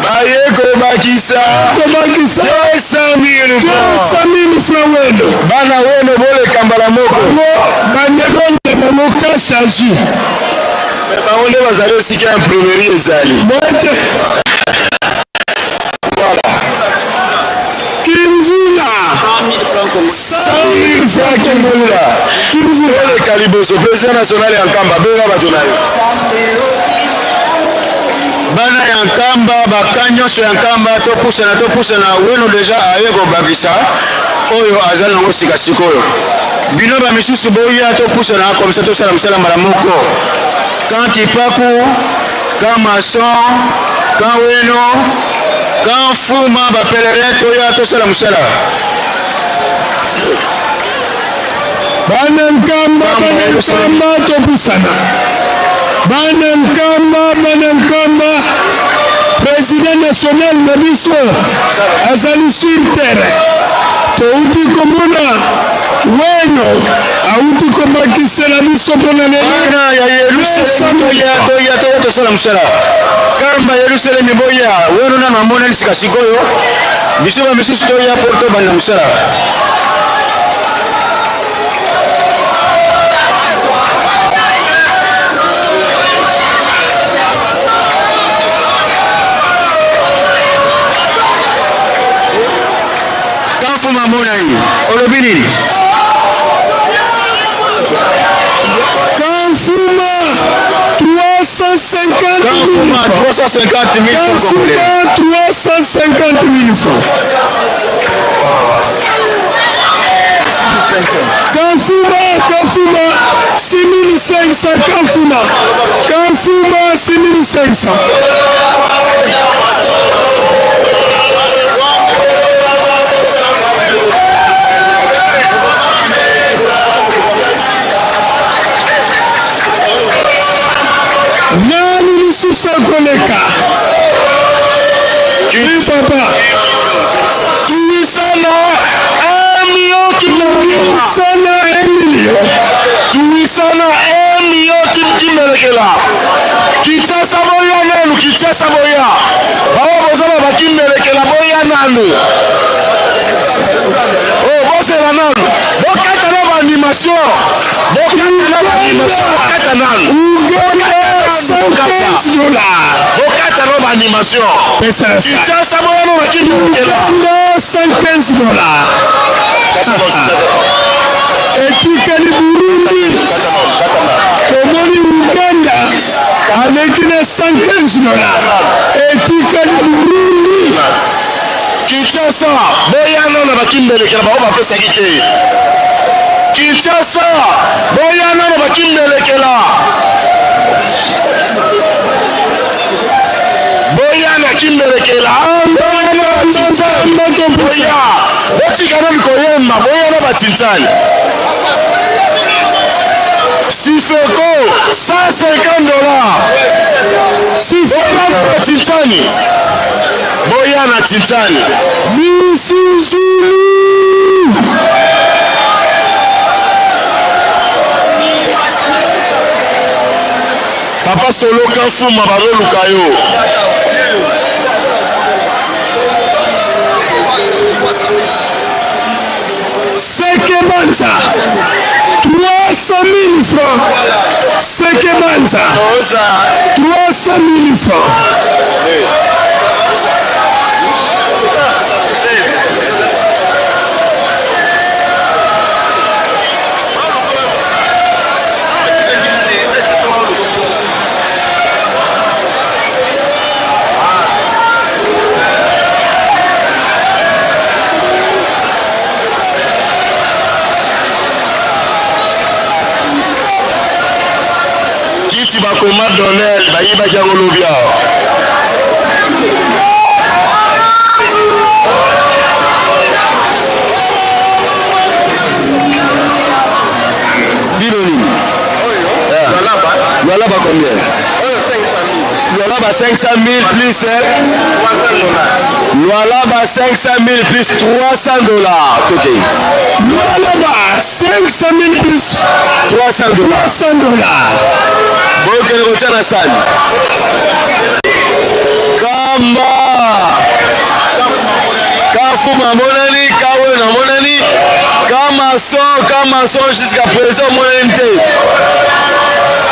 baye kobakisa kobakisa 200 000 francs 200 000 francs weno. Bana weno boleka mbala moko. Banderole na bango kashaji. Bango nde bazali esika ya imprimerie ezali. Bote. Voilà. Kimvula. 100 000 francs Kimvula. Kimvula. Oleka liboso président national ya Nkamba benga bato na yo. Bana ya Nkamba, baka nyonso ya Nkamba, topusana topusana. Weno deja aye kobakisa oyo aza nango sika sikoyo. Bino bamisusu boya topusana komisa tosala mosala mbala moko. Kan Kipaku, kan Mason, kan Weno, kan Fuma, bapelerin toya tosala mosala. Bana Nkamba, bana Nkamba, topusana. Bana Nkamba, bana Nkamba, président national na biso azali sur terrain. Touti komona weno auti kobakisela biso mpona Bana ya Yerusalemi toya toya toya tosala mosala. Kamba Yerusalemi boya weno nanu amonani sika sikoyo biso bamisusu toya mpo tobanda mosala. Kafuma monani olobi nini? Kafuma 350 Kafuma 350 000 francs congolais. Kafuma 350 000 francs. Kafuma, Kafuma, 6500 Kafuma. Kafuma, 6500. Nani lisusu akoleka? Oui, papa. Tuisana 1 million Tuisana 1 million. Tuisana 1 million kimelekela. Kinshasa boya nanu, Kinshasa boya. Bawa bozala bakimelekela boya nanu. Oh, bozela nanu. Bokata na ba animation. Bokata na ba animation, bokata nanu. Uganda 115 dollars. Bokata na ba animation. Kinshasa boya nanu bakimelekela. Uganda 115 dollars. Etikali Burundi. Tomoni Uganda aleki na 115 dollars. Etikali Burundi. Kinshasa boya nano bakimbelekela bango bapesaki te. Kinshasa boya nano bakimbelekela. Boya na kimbelekela. Boya botika nanu koyemba boya na batintani. Sifeko 150 dollars. Sifeko na batintani. Boya na tintani. Misuzulu. Papa Solo Kafuma bazoluka yo. Seke Banza 300 000 francs. Seke Banza 300 000 francs. Kiti bakoma Donel bayibaki yango lobi awa. Bino nini? Lualaba combien? Lualaba 500 000 plus hein? Lualaba 500 000 plus 300 dollars. Ok. Lualaba 500 000 plus 300 dollars. 300 dollars. Bokende kotya na sani. Kamba. Kafuma amonani, Kaweno amonani, Kamason, Kamason jusqu'à présent omonani te.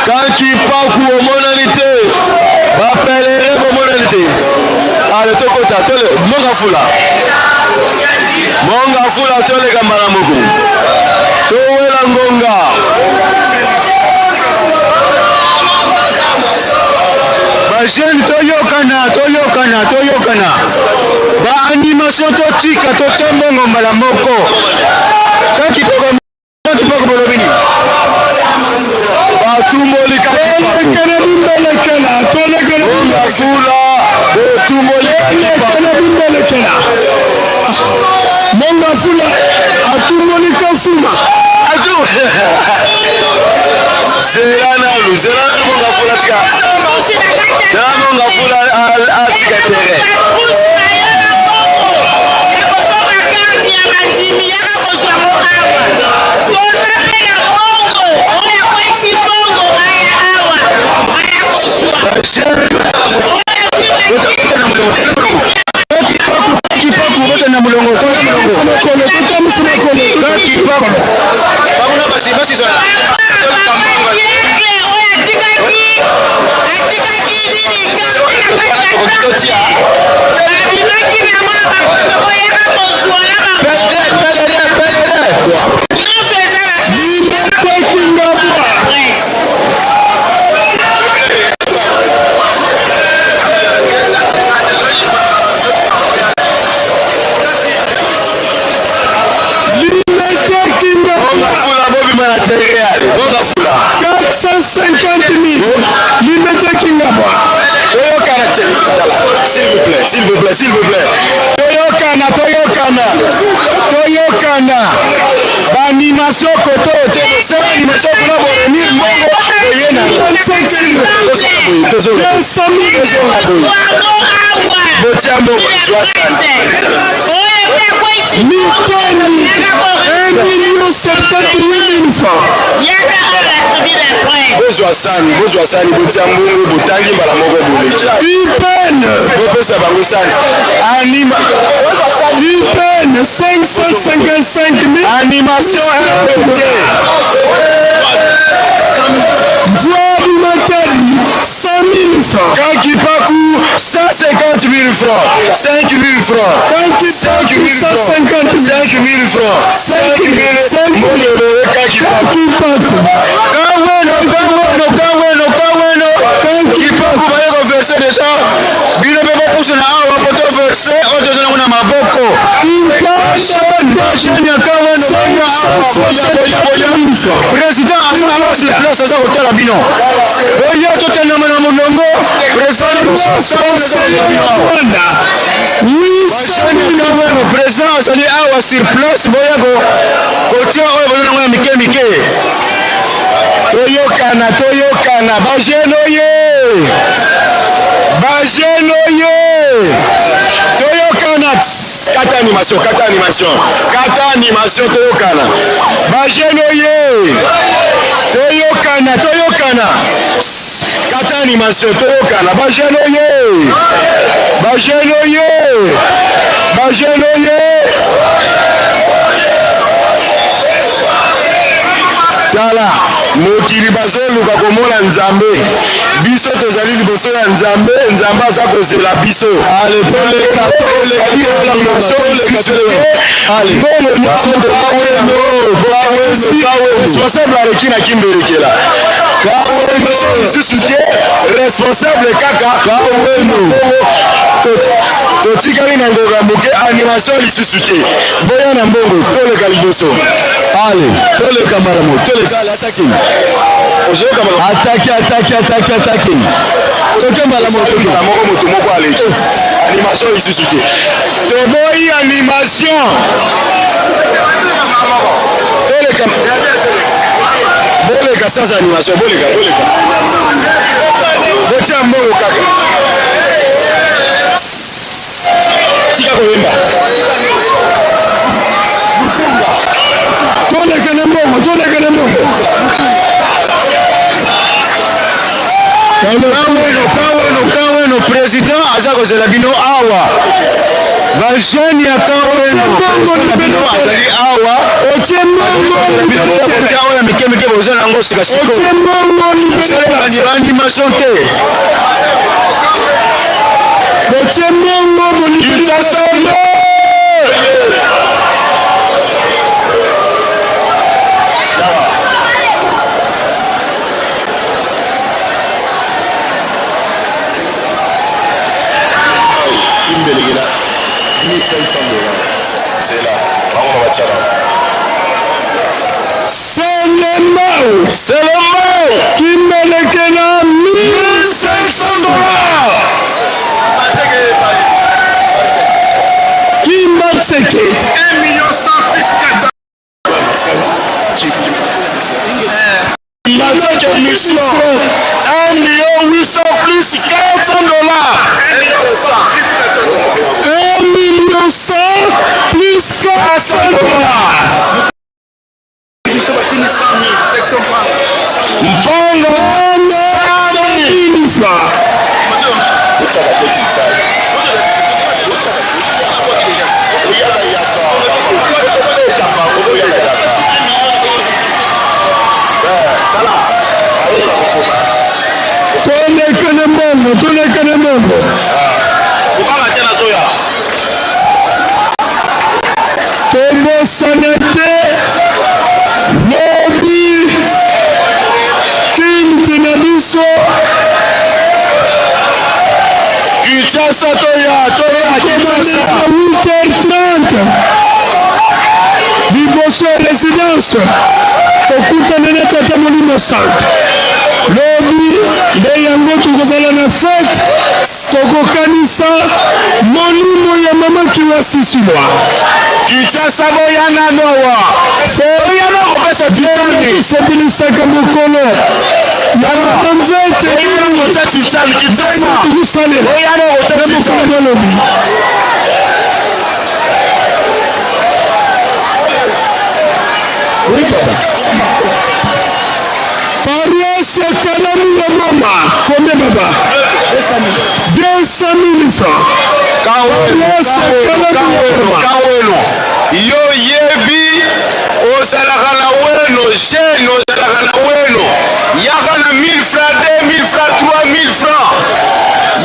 Kankipaku omonani te. Ba pèlerin bomonani te. Ale tokota tole monga fula. Monga fula toleka mbala moko. Towela ngonga. Ba jeune toyokana, toyokana, toyokana. Ba animation totika, totia mbongo mbala moko. Kaki poko, kaki poko bolobi nini? Batumboli kaki pako. Tolekana bimbelekela, tolekana Monga fula, botumboli kaki pako. Tolekana bimbelekela. Monga fula atumboli kafuma. Atu. Zela nanu, zela nanu monga fula tika. Zela monga fula atika terrain. Kaki mulongo, kota mulongo. Kota mulongo. Kaki pako. Bakuna basi basi sana. Fula. 450 000. Limete Kingabwa. Toyokana te. S'il vous plaît, s'il vous plaît, s'il vous plaît. Toyokana, toyokana. Toyokana. Ba animation koto te. Sala animation kuna borenir mbongo oye na. 200 000. Botia mbongo zwa sana. Mitoni 1 million 78 000 francs. Bozwa sani, bozwa sani, botia mbongo, botangi mbala moko boleki. UPN. Bopesa bango sani. Anima. UPN 555 000. Animation RPT. Diaby Matadi 100 000 francs. Kankipaku 150 000 francs. 5 000 francs. Kankipaku 150 000. 5 000 francs. 5 000. Mbongo Kankipaku. Kankipaku. Kaweno, kaweno, kaweno, kaweno. Kankipaku baye koverse deja. Bino mpe bopusana awa po toverse oyo toza nango na maboko. Jeune ya kaweno boya awa, boya, boya, boya. Président aza awa sur place aza kotala bino. Boya totendama na molongo. Président azali awa sur place boya kotia oyo boza nango ya mike mike. Toyokana, toyokana, ba jeune oye. Ba jeune oye. Toyokana. Kata animation, kata animation. Kata animation toyokana. Ba jeune oye. Toyokana, toyokana. Kata animation, toyokana. Ba jeune oye. Ba jeune oye. Ba jeune oye. Tala, mokili bazoluka komona Nzambe. Biso tozali liboso ya Nzambe, Nzambe aza kozela biso. Ale, toleka, toleka, responsable aleki na kimbelekela lisusu te responsable kaka totikali na ngonga moke animation lisusu te boya na mbongo toleka liboso ale toleka mbala moko toleka ale atake atake atake atake atake toke mbala moko toke moko moto moko aleki animation lisusu te Toboyi animation. Toleka. Boleka sans animation, boleka, boleka. Botia mbongo kaka. Tika koyemba. Toleka na mbongo, toleka na mbongo. Kaweno, Kaweno, Kaweno, president aza kozela bino awa. Ba jeune ya Kaweno, bino azali awa. Otie mbongo libelo oyo ya mike mike boza na yango sika sikoyo. Otie mbongo libelo animation te. Otie mbongo bolibelo. Kinshasa imbelekela 1500 dollars zela bango na batiaka Selembao Selembao Kimbelekela 1500 dollars Kimbanseke 1 million 100 plus 400 Mathieu Mission, 1 million 800 plus 400 dollars. 1 million 100 plus 400 dollars. Mpongo 100 000 francs. Toleka na mbongo, toleka na mbongo. Tobosana te lobi culte na biso Kinshasa toya toya Kinshasa 8h30 liboso ya residence kokutana na tata molimo santo lobi nde yango tokozala na fete tokokanisa molimo ya mama kiwasisilwa Kinshasa boya nano awa boya na kopesa titani tosepelisaka mokolo ya mama mvete tokosalela na mokolo ya lobi. Paroisse ya Kalamu ya mama combien baba? 200 000 francs. Paroisse ya Kalamu ya mama. Kaweno yo yebi ozalaka na weno jeune ozalaka na weno yaka na 1000 francs 2000 francs 3000 francs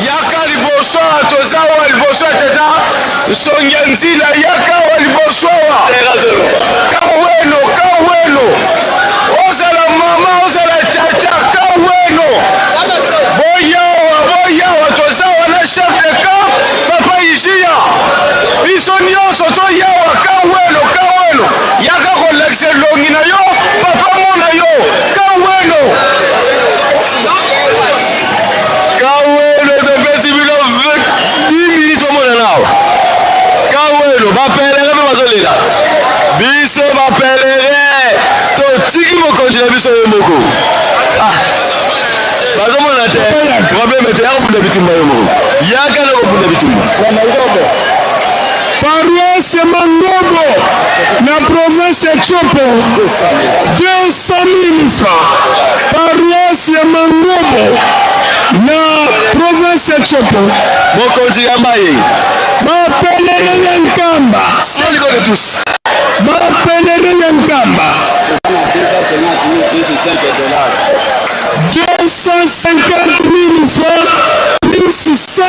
yaka liboso awa toza awa liboso ya tata nsongi ya nzila yaka awa liboso awa kaweno kaweno ozala mama ozala tata kaweno boyawa boyawa toza wana chef de camp papa ijiya biso nyonso toyawa kaweno kaweno yaka kolakisa elongi na yo papa mona yo kaweno kaweno topesi bino 10 minutes omonana awa kaweno bapelere mpe bazolela biso bapelere totiki mokonzi na biso ye moko ah. bazomona te probleme te yaka kobunda bitumba yo moko yaka na kobunda bitumba. Paroisse Mangobo na province ya Tshopo 200 000 francs. Paroisse ya Mangobo na province ya Tshopo. Mokonzi ya maye. Bapelele ya Nkamba. Seliko de tous. Bapelele ya Nkamba. 250 000 francs plus 5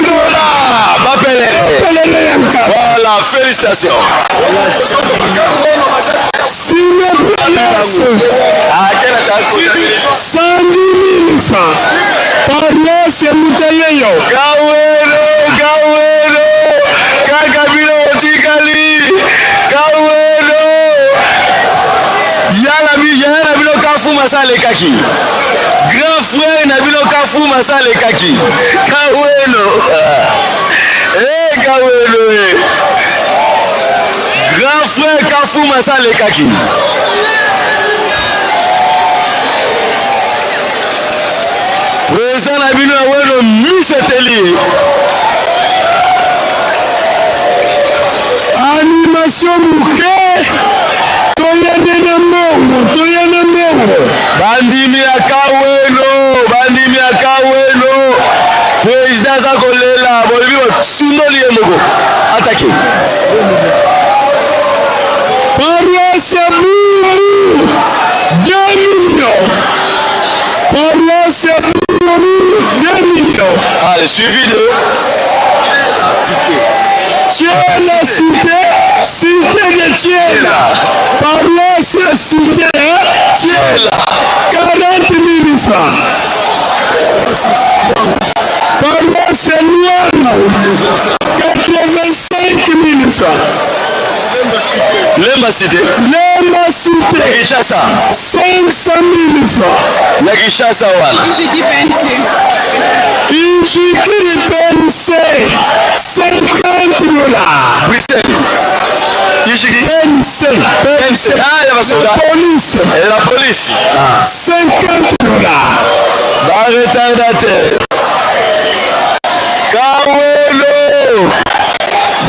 dollars. Bapelele. Bapelele ya Nkamba. Voilà, félicitations. Sine Palace. 110 000 francs. Paroisse ya Mutaleyo. Kawelo, Kawelo, kaka bino otikali. Kawelo. Yala bi yaya na bino Kafuma sa alekaki. Grand frère na bino Kafuma sa alekaki. Kawelo. Eh Kawelo eh. Grand frère Kafuma sa alekaki. Président na bino ya weno miso eteli ye. Animation moke toyende na mbongo toya na mbongo. Bandimi ya Kawelo, bandimi ya Kawelo, président aza kolela, bolobi bosundoli ye moko atake. Paroisse ya Bumbu 2 millions. Paroisse ya Bumbu 2 millions. Allez, suivi de Tiela cité, cité de Tiela. Paroisse cité hein, Tiela. 40 000 francs. Paroisse Luano 85 000 francs. Lemba cité. Lemba cité. Kinshasa. 500 000 francs. Ya Kinshasa wana. Ijiki PNC 50 dollars. Bruxelles. Ijiki PNC. PNC. Ah, ya basoda. La police. Et la police. Ah. 50 dollars. Ba retardateur. Kawelo.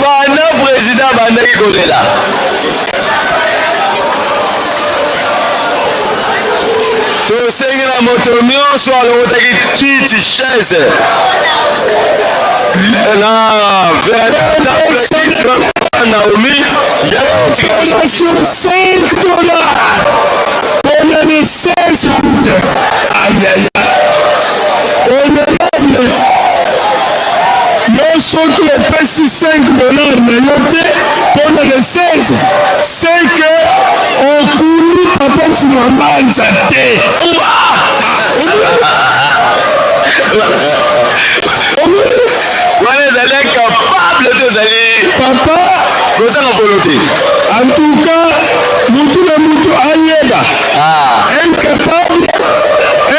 Banda président bandaki kolela. Tosengi na moto nyonso alongotaki kiti chaise na véritable kiti Naomi ya Sur 5 dollars pendant les 16 août. Aïe aïe aïe. Honorable, yo soki opesi 5 dollars na yo te mpona le 16 c'est que okuli papa mfuma mbanza te. Wana ezali incapable to ezali papa kozanga volonté. En tout cas, mutu na mutu ayeba ah. incapable,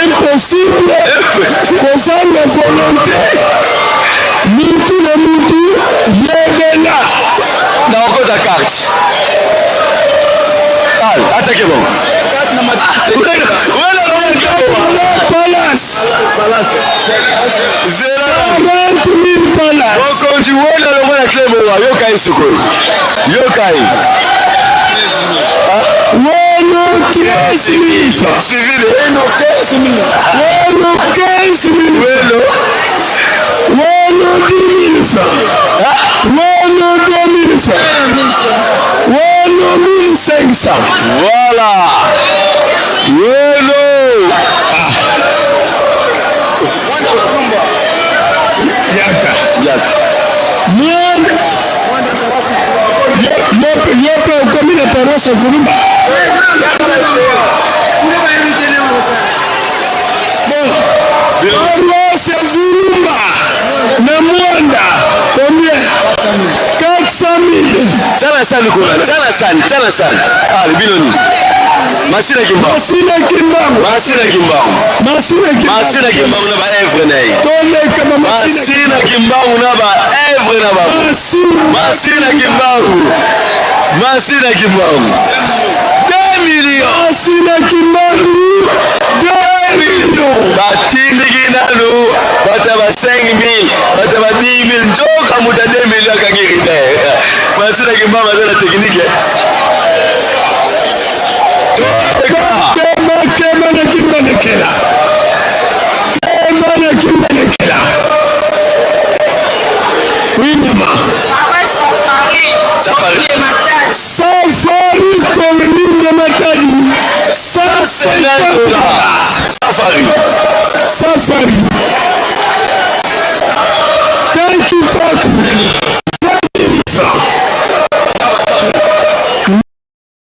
impossible, kozanga volonté, mutu na mutu yebela. Na okota carte. Al, attaquez bon. Palace. 40 000 palace. Mokonzi wena longola cleboa yoka ye sikoyo yoka ye Weno 13 000. Suivi de Weno 15 000. Weno 15 000. Weno. Weno 10 000 francs. Weno 2 000 francs. Weno 1500. Voilà. Weno. Yaka. Yaka. Mwana. Yo mpe okomi na paroisse Vulumba. Bon, paroisse Vulumba na Mwanda combien? 400 000. Tala sani kuna, tala sani, tala sani. Ah, bino nini? Masina Kimbangu. Masina Kimbangu. Masina Kimbangu. Masina Kimbangu. Masina Kimbangu na ba œuvre na ye. Toleka ba Masina Kimbangu na ba œuvre na ba. Masina Kimbangu. Masina Kimbangu. 2 millions. Masina Kimbangu. 2 millions. Batindiki nanu bato ya ba 5000 bato ya ba 10000 nzoka moto ya 2 millions akangi rite. Nasila Kimbangu aza na technique. Kema kema na kimbalekela. Kema na kimbalekela. Oui maman. Safari. Safari commune de Matadi. 150 dollars. Safari. Safari. Thank you, Paku. 20 000 francs.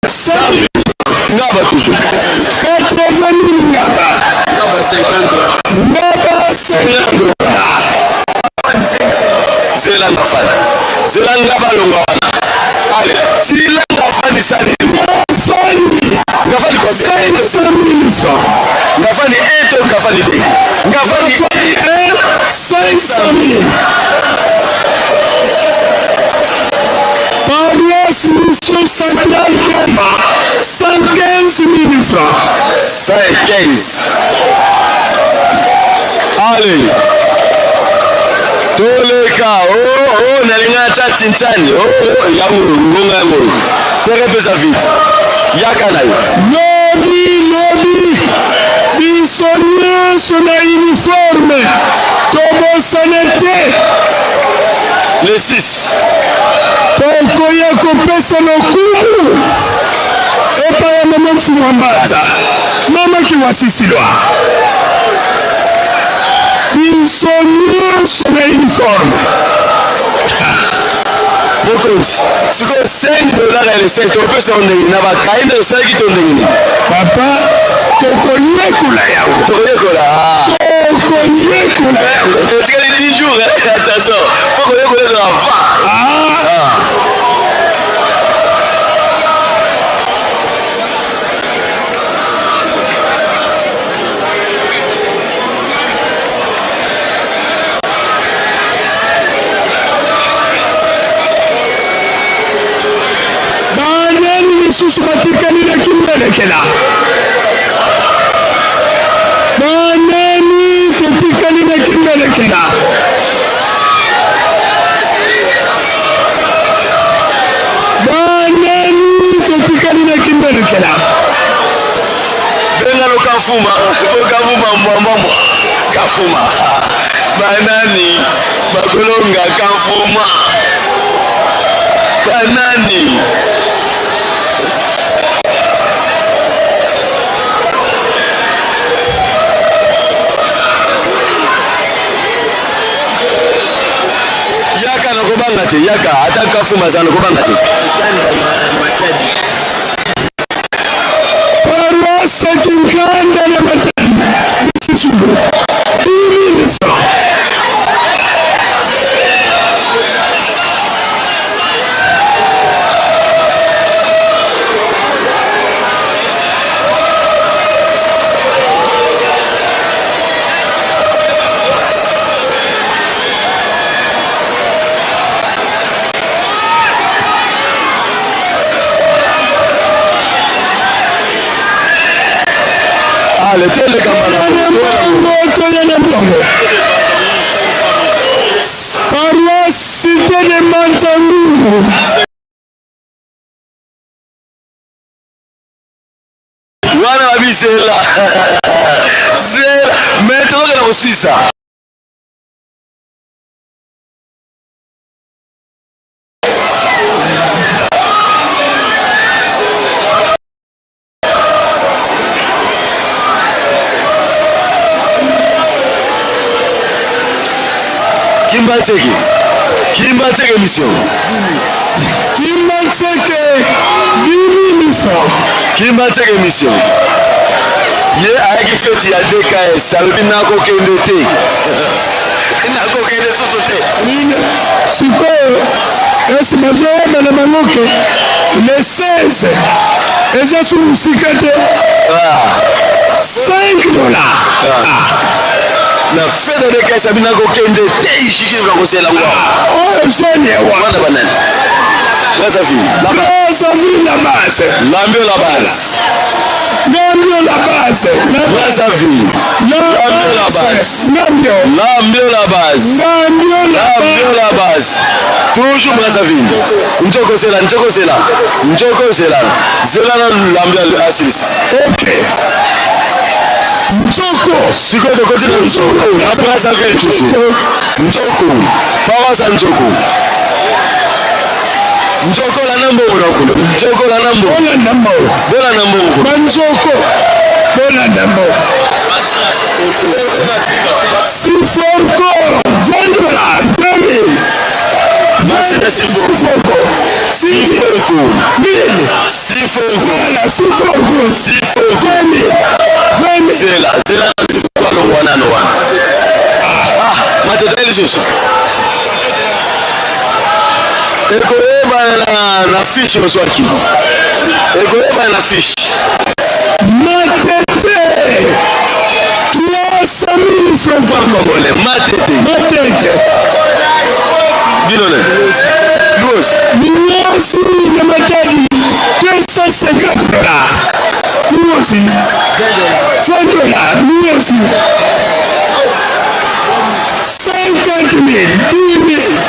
100 000 Ngaba toujours. 80 000 Ngaba. Ngaba 50 dollars. Ngaba 50 dollars. Zela Ngafani. Zela Ngaba longwa wana. Allez, tila Ngafani sali. Ngafani. Ngafani combien? 500 000 francs. Ngafani 1 to Ngafani 2. Ngafani 1 500 000. Paroisse Mission Centrale Bemba, 115 000 francs. 115. Allez. Toleka oh oh nalinga ata tintani oh oh yango ngonga yango tere pesa vite yaka na yo Lobi lobi biso nyonso na uniforme tobosana te le 6 tokoya kopesa lokumu epai ya mama Mfumu Mbanza mama Kiwasisilwa biso nyonso na uniforme mokonzi sikoyo 5 dollar ya le 5 tokopesa yo ndenge na bakaye nde osalaki to ndenge nini papa tokoyekola yango tokoyekola tokoyekola yango etikali 10 jours attention fo koyekola ezala va ah. Banani lisusu batikali na kimbelekela? Banani totikali na kimbelekela? Banani totikali na kimbelekela? Benga no kafuma po kafuma mbwa mbwa mbwa kafuma banani bakolonga kafuma banani yaka nakobanga te yaka ata kafuma aza nakobanga te Paroisse Kinkanda na Matadi lisusu 10 000 francs. Ale teleka mbala toya na mbongo. Paroisse Cité de Manzangungu. Wana babi zela zela mais tozokenda kosisa. Kimba Tseke, Kimba Tseke mission. Kimba Tseke, 10 000 francs. Kimba Tseke mission. Ye ayaki feti ya DKS, alobi nakokende te. Nakokende susu te. Sikoyo esi bazoyeba na bango ke le 16 eza su mosika te. 5 dollars. Na fete ya DKS abi nakokende te, ishiki nakosela ngo. Oyo jeune ya wana banani? Brazzaville. Brazzaville la base. Lambio la base. Lambio la base. Brazzaville. Lambio la base. Lambio. Lambio la base. Lambio la Lambio la base. Toujours Brazzaville. Njoko zela, njoko zela. Njoko zela. Zela na Lambio asilisa. Ok. Nzoko. Sikoyo tokoti na Nzoko. Na Brazzaville toujours. Nzoko. Paroisse ya Nzoko. Nzoko landa mbongo na kuna. Nzoko landa mbongo. Bolanda mbongo. Bolanda mbongo kuna. Banzoko. Bolanda mbongo. Siforco 20 dollars 20 000. Merci na Siforco. Siforco. Siforco. 1000. Siforco. Voilà, Siforco. Siforco. 20 000. 20 000. Zela, zela balongwa nano wana. Ah, matata ye lisusu. Ekoyebana na, na fiche ozwaki. Ekoyebana na fiche. Matete. 300 000 francs Franc congolais. Matete. Matete. Bino ne. Luosi. Luosi na Matadi 250 dollars. Luosi. 20 dollars. Luosi. 50 000, 10 000.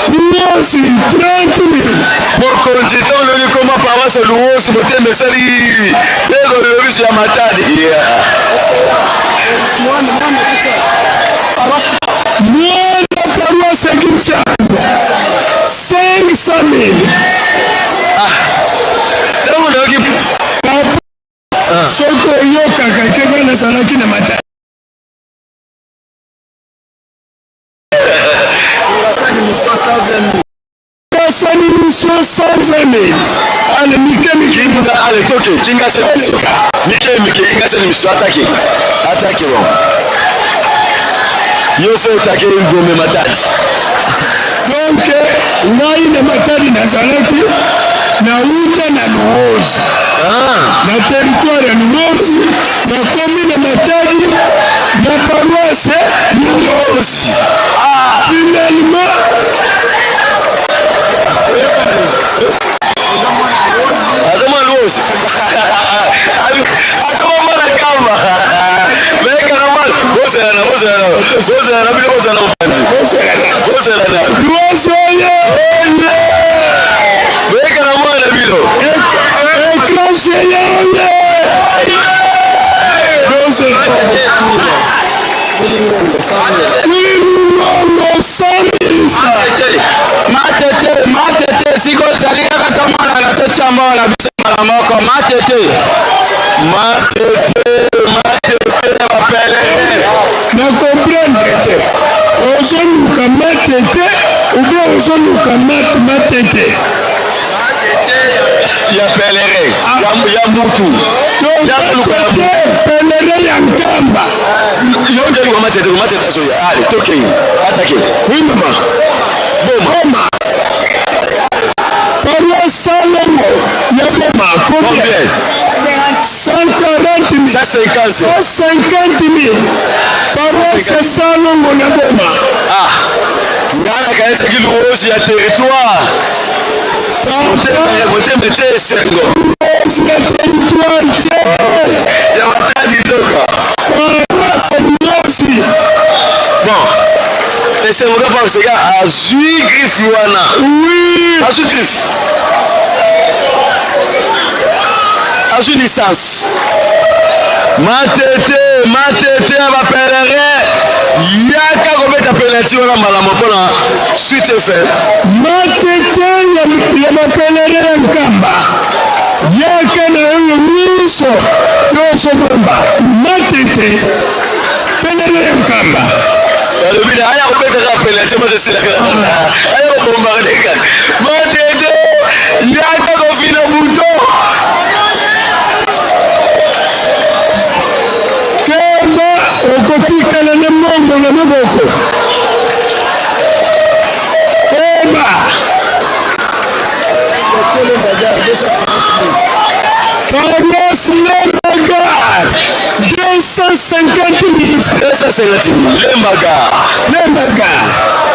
Luosi 30 000. Mokonzi ntango olobi koma paroisse Luosi motema esali ekolobi biso ya Matadi. Mwana paroisse ya Kinshasa 500 000. Ntango nayoki Papa, soki oyokaka te nga nazalaki na Matadi. Basali mission 120 000. Ale mike mike. Kinga ale toke kinga seli mission. Mike mike kinga seli mission attaque. Attaque bon. Yo faut attaquer Gombe Matadi. Donc ngai na Matadi nazalaki nauta na Luozi. Na territoire ya Luozi nakomi na Matadi na paroisse Luozi. Finalement Aza mwana Luozi. Akoma mwana kamba. Mais kaka mwana. Bozela na bozela na. Bozela na bino bozela na mopanzi. Bozela na. Luozi oye! Mais kaka mwana bino. Écran géant oye! Luozi. Wilongo 100 000 francs. Matete, matete, sikoyo ezali kaka tomonana totya mbongo na biso mbala moko. Matete, Matete, matete ya bapele. Na comprendre te. Ozoluka matete ou bien ozoluka mat matete. Ya pèlerin, ya, ya mutu. Donc Ya koluka ya matete pèlerin ya Nkamba. Yo nde luka matete, matete azoya. Allez, tokei. Attaquer. Oui maman. Boma. Boma. Paroisse Salongo ya Boma combien? Combien? 140 000. 150. 150 000. Paroisse Salongo na Boma. Ah. Nga nakanisaki Luozi ya territoire. Motema motema etie esengo. Luozi ya territoire te. Ya Matadi toka. Paroisse Luozi. Bon. Esengo kaka parce que azwi griffe wana. Oui. Azwi griffe. Azwi licence. Matete, matete ya ba pèlerin. Yaka kobeta penalty wana malamu mpona Suite FM. Matete ya, ya bapèlerin ya Nkamba. Yaka na oyo nyonso nyonso bomba. Matete pèlerin ya Nkamba. Balobi na aya kobeta kaka penalty mpo esilaka. Aya kobombarde kaka. Matete yaka kofina bouton. Kemba okotikala na mbongo na maboko. Kemba. Paroisse Lembaga 250 000 250 000 Lembaga. Lembaga.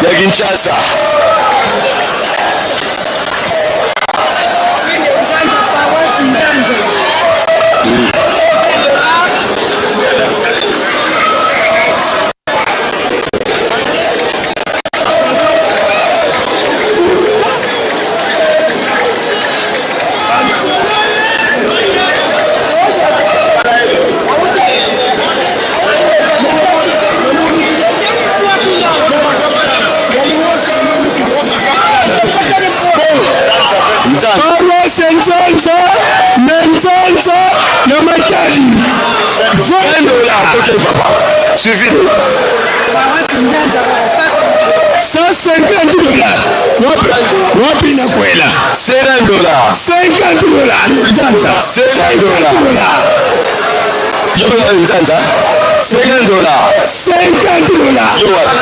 Ya Kinshasa. Paroisse Nzanza na Nzanza na Matadi. 20 dollars. Ok papa. Suivi de 150 dollars. Wapi wapi na kwela? 50 dollars. 50 dollars Nzanza. 50 dollars. Yo Nzanza. 50 dollars. 50 dollars. Yo wapi?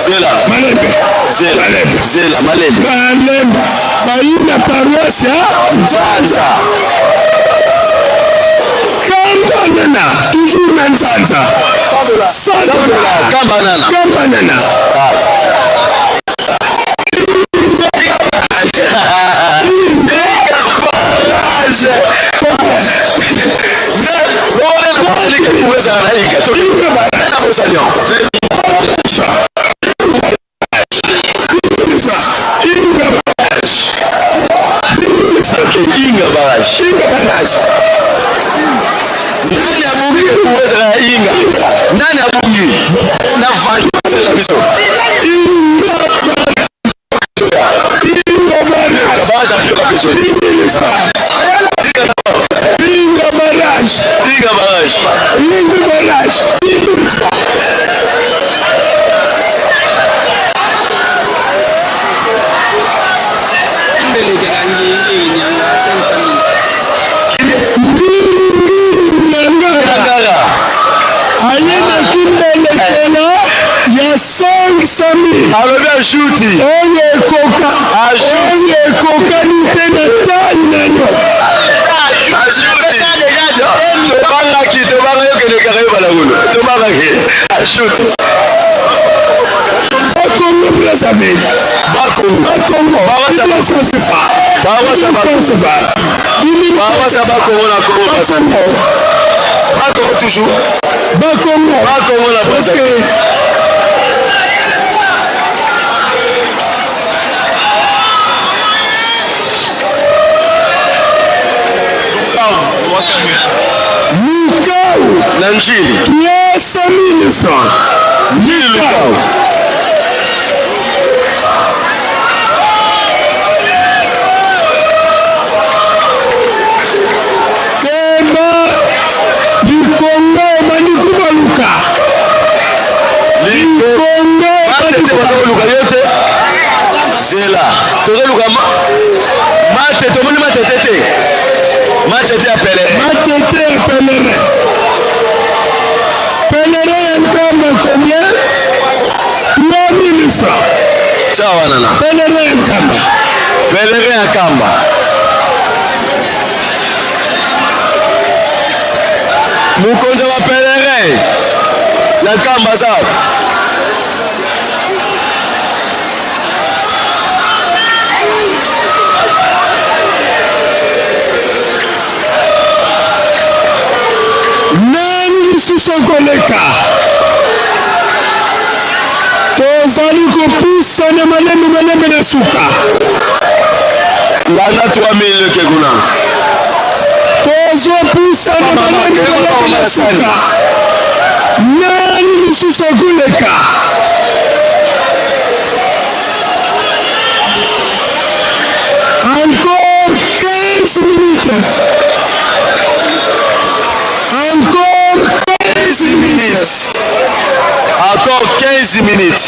Zela. Malembe. Zela. Malembe. Zela Malembe. Malembe. Bayina paroisse ya Nzanza. Kambanana, toujours na Nzanza. 100 dollars. Kambanana. Kambanana. Inga barrage. Inga barrage. Nani abungi kuweza na Inga? Nani abungi? Na vangi na biso. Inga barrage. Inga barrage. Inga barrage. Inga barrage. Inga barrage. Nyangara aye na kimbelekela ya 500 000 alobi ashuti oyo ekoka oyo ekokani te na tai na yo. Tobangaki, tobangaki okende kaka yo balangolo, tobangaki ashuti. Bakongo Brazzaville, Bakongo, Bakongo, Bakongo, Bakongo na Congo Brazzaville, Bakongo toujours, Bakongo, Bakongo na Brazzaville. Lukau na Njili 300 000 francs. Njili Lukau. Kemba likongo ebandi kobaluka. Likongo ebandi koluka yo te. Zela, tozoluka matete, omoni matete te, matete ya pèlerin, matete ya pèlerin, pèlerin ya Nkamba combien? 3000 francs. Tya wana na pèlerin ya Nkamba, pèlerin ya Nkamba. Mokonzi ya bapèlerin ya Nkamba aza wapi? Nani lisusu akoleka? Tozali kopusana malembe malembe na suka. Landa 3000 leke kuna. Tozopusana malembe malembe na suka. Nani lisusu akoleka? Encore 15 minutes. Encore 15 minutes. Encore 15 minutes.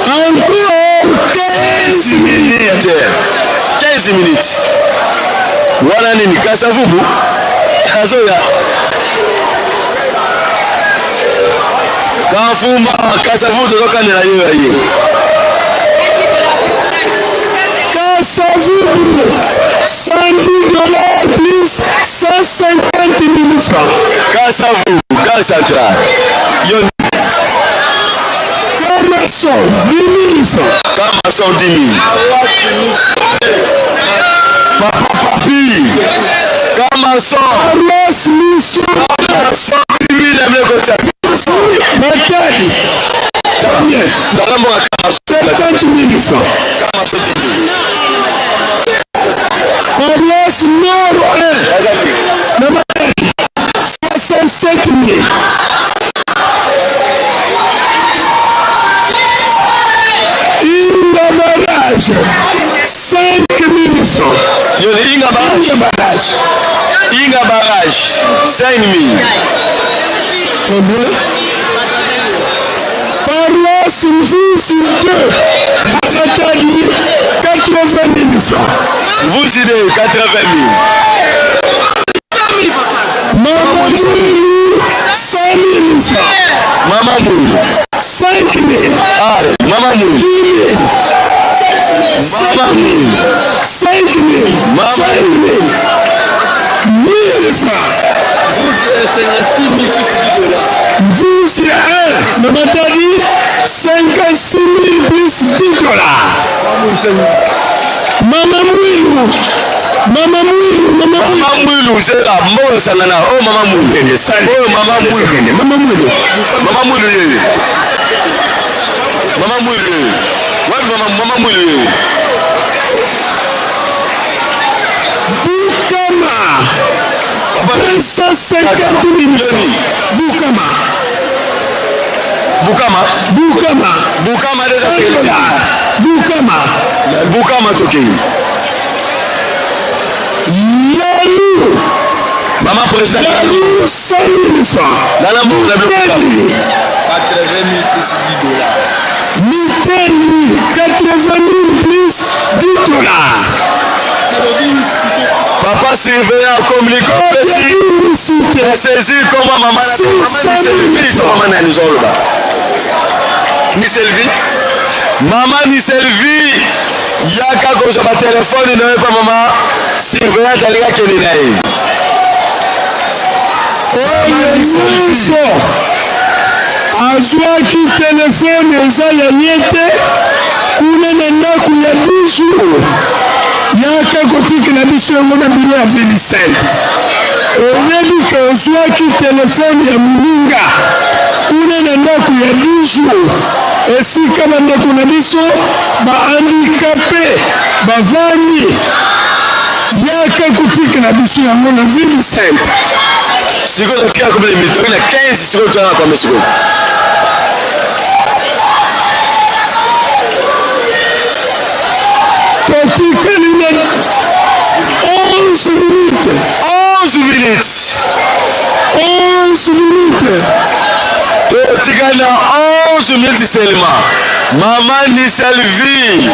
Encore 15 minutes. 15 minutes. Wana nini? Kasavubu azoya. Kafuma Kasavubu tozokanela yo ya ye. Kasavubu 110 dollars plus 150 000 francs. Kasavubu, gare centrale. Yo Kamason 10 000 francs. Kamason 10 000. Papa Papi. Kamason. Paroisse Mission. Kamason 10 000 ya mleko tchati. Matadi. Combien? 70 000 francs. Kamason 10 000. Paroisse Nord 1. Na Matadi. 67 000. Inga barrage. Yo Inga barrage. Inga barrage. Inga barrage 5000. Combien? Paroisse Mvuzi 2, Matadi, 80 000 francs. Mvuzi 2, 80 000. Mama Mwilu, 100 000 francs. Mama Mwilu. 5 000. Ah, Mama Mwilu. 10 000. Mama Mwilu. 5 000. 5 000. 1000 francs. Mvuzi 1, na Matadi, 56 000 plus 10 dollars. Mama Mwilu, Mama Mwilu, Mama Mama Mwilu, zela mbongo sangana. Oh Mama Mwilu. Oh Mama Mwilu. Mama Mwilu. Mama Mwilu yeye. Mama Mwilu yeye. Wapi mama Mama Mwilu yeye? Bukama. 250 000. Bukama. Bukama. Bukama. Bukama 250. Bukama. Bukama tokei. Lalu. Mama président. Lalu 100 000 francs. Lala mbongo na biloko. 80 000 plus 10 dollars. Mitendi, 80 000 plus 10 dollars. Papa surveillant communique opesi saisir comment mama na mama ni selvi to mama nani zoloba ni selvi mama ni selvi yaka kozwa batelefone na yo pa mama surveillante alingi akende na ye. Oyo nyonso azwaki telefone eza ya ye te kuna na ndako ya 10 jours, yaka kotikela biso yango na biro ya Vilicent. Oyebi ke ozwaki telefone ya moninga kuna na ndako ya 10 jours, esika bandeko na biso bahandicapés bavandi, yaka kotikela biso yango na Vilicent. Sikoyo tokia combien de minutes? Toki na 15. Sikoyo toza na combien sikoyo? Totikali na 11 minutes. 11 minutes. 11 minutes. Totikali na 11 minutes seulement. Mama ni selvi.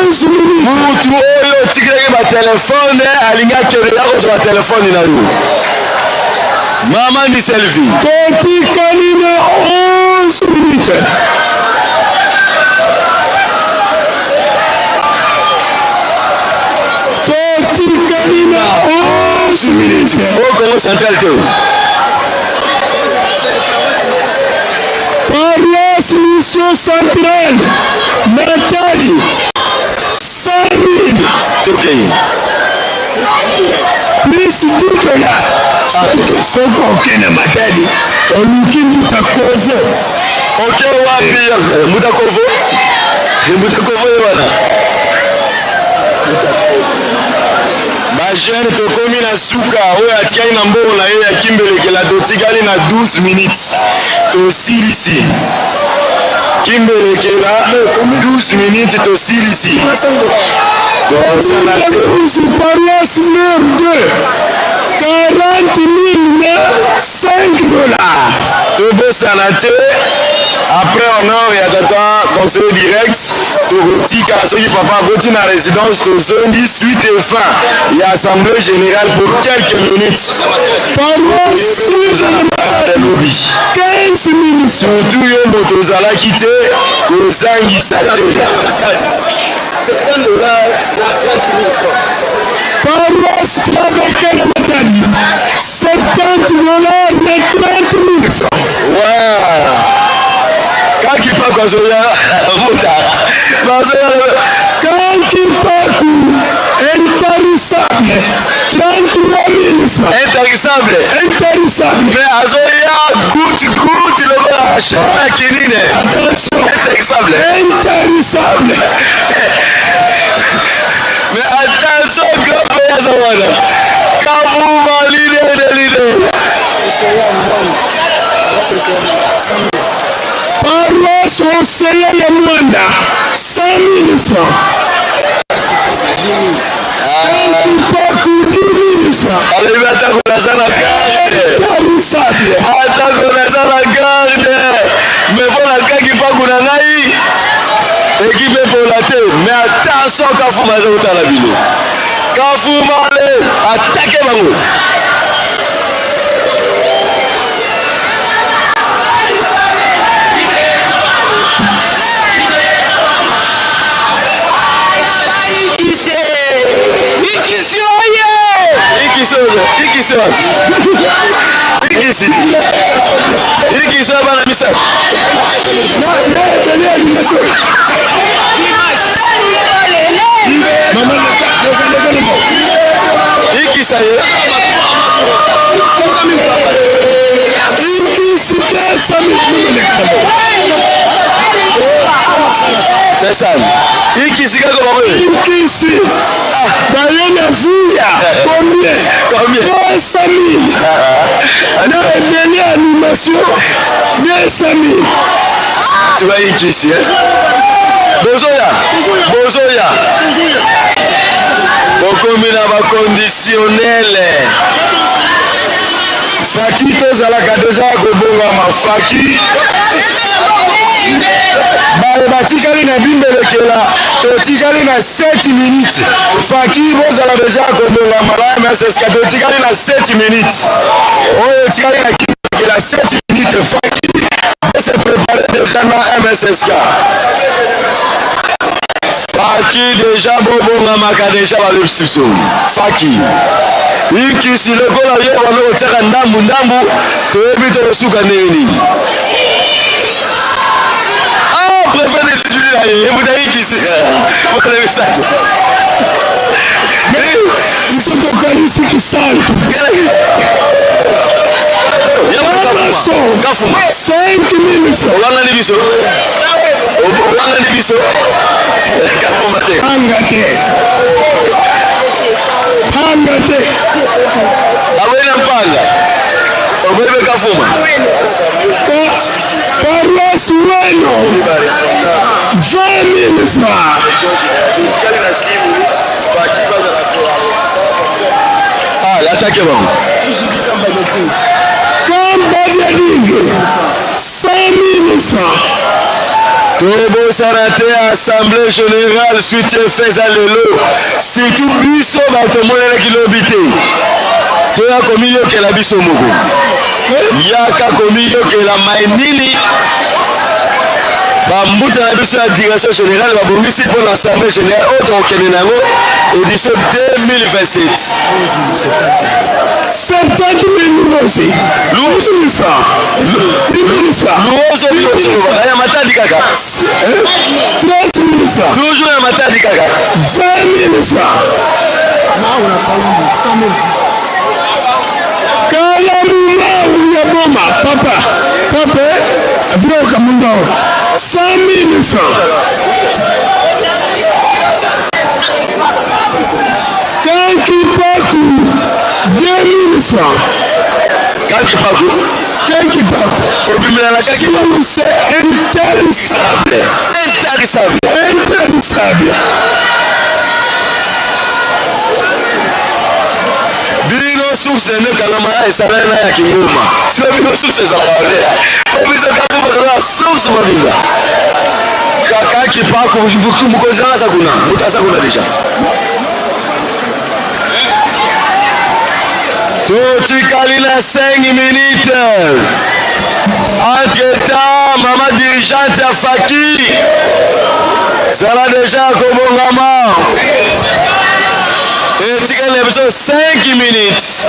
11 minutes. Mutu oyo otikelaki batelefone alingi akende, ya kozwa batelefone na yo. Mama ni selvi. Totikali na 11 minutes. Totikali na 11 minutes. Oyo Congo Central te. Paroisse Mission Centrale, Matadi, 100 000. Tokei. Plus 10 dollars. Soki okende Matadi, oluki Mbuta Kovo. Oke wapi? Mbuta Kovo, Mbuta Kovo ye wana. Bajeune, tokomi na suka. Oyo atikali na mbongo na ye ya Kimbelekela, totikali na 12 minutes, tosilisi Kimbelekela. 12 minutes, tosilisi. Kosala te. Paroisse Nord 2, 40 000 na 5 dollars. Tobosana te, après honneur ya tata conseiller direct, tokotika soki papa akoti na résidence, tozongi suite et fin ya assemblée générale pour quelques minutes. Paroisse Lobi. 15 000. Surtout yo moto ozalaki te, kozangisa te. 70 dollars na 30 000 francs. Paroisse Trabeke Matadi, 70 dollars na 30 000 francs. Wa kaki pako azoya muta bazoya. Kanki Paku, intarissable, 33 000 francs. Intarissable. Intarissable. Mais azoya kuti kuti lokola chemin kinine. Attention. Intarissable. Intarissable. Mais attention, grand père aza wana Kavuma leader de leader. Paroisse Océan ya Mwanda, 100 000 francs. francs. Alobi atako naza na garde. Intarissable. Atako naza na garde. Mais mpo na kaki mpaku na ngai ekipe epola te. Mais attention Kafuma aza kotala bino. Kafuma ale atake bango. Ikisi oye! Ikisi oyo, ikisi oyo. Ikisi. Ikisi oyo bana misato. Ikisa ye. Ikisi te sami Pesani. Ikisi kaka bango. Ikisi. Baye na vuya. Combien? Combien? 200 000. Na ebele animation 200 000. Tu vas ikisi hein? Bozoya. Bozoya. Bokomi na ba conditionnel. Faki tozalaka deja kobongama faki baye batikali na bimbelekela totikali na 7 minutes faki bozala deja kobongama na mssk totikali na 7 minutes oyo etikali na kimbelekela 7 minutes faki bose prepare deja na mssk faki deja bobongamaka deja balususu faki ikisi lokola yo bando kotiaka ndambu ndambu toyebi tokosuka ndenge nini ah préfet des études na ye ebuta ikisi bokala misato biso tokanisi kisantu kafuma 5000 olangani biso olangani biso kafuma te panga te panga te awei na mpanga okoyebi kafuma paroisse weno 20 000 francs. Ah, l'attaque bango. Kamba Diadingue 100 000 francs. Tobosana te assemblée générale suite efeza lelo surtout biso bato omonelaki lobi te toya komiyokela biso moko yaka komiyokela mai nini bambuta na biso ya direction générale babongisi mpo na assemblée générale oyo tokokende na yango édition 2027 70 000 luozi. 10 000 francs. 10 000 francs. Luozo ya Matadi kaka. 13 000 francs. Toujours ya Matadi kaka. 20 000 francs. Kalamu mau ya boma papa papa vyoka mundonga 100 000 francs. Kanki Paku 2000 francs. Kanki Paku. Kanki Paku. Obimela na Kanki Paku. C'est intarissable. Intarissable. Intarissable. Bino source nde kalama esala na ya kingoma. Sio bino source ezalaka wana. Po biso kaka na source mobimba. Kanki Paku mokonzi aza kuna. Moto aza kuna deja. Totikali na 5 minutes. Entre-temps, mama dirigeante ya Faki zala deja kobongama. Etikali na biso 5 minutes.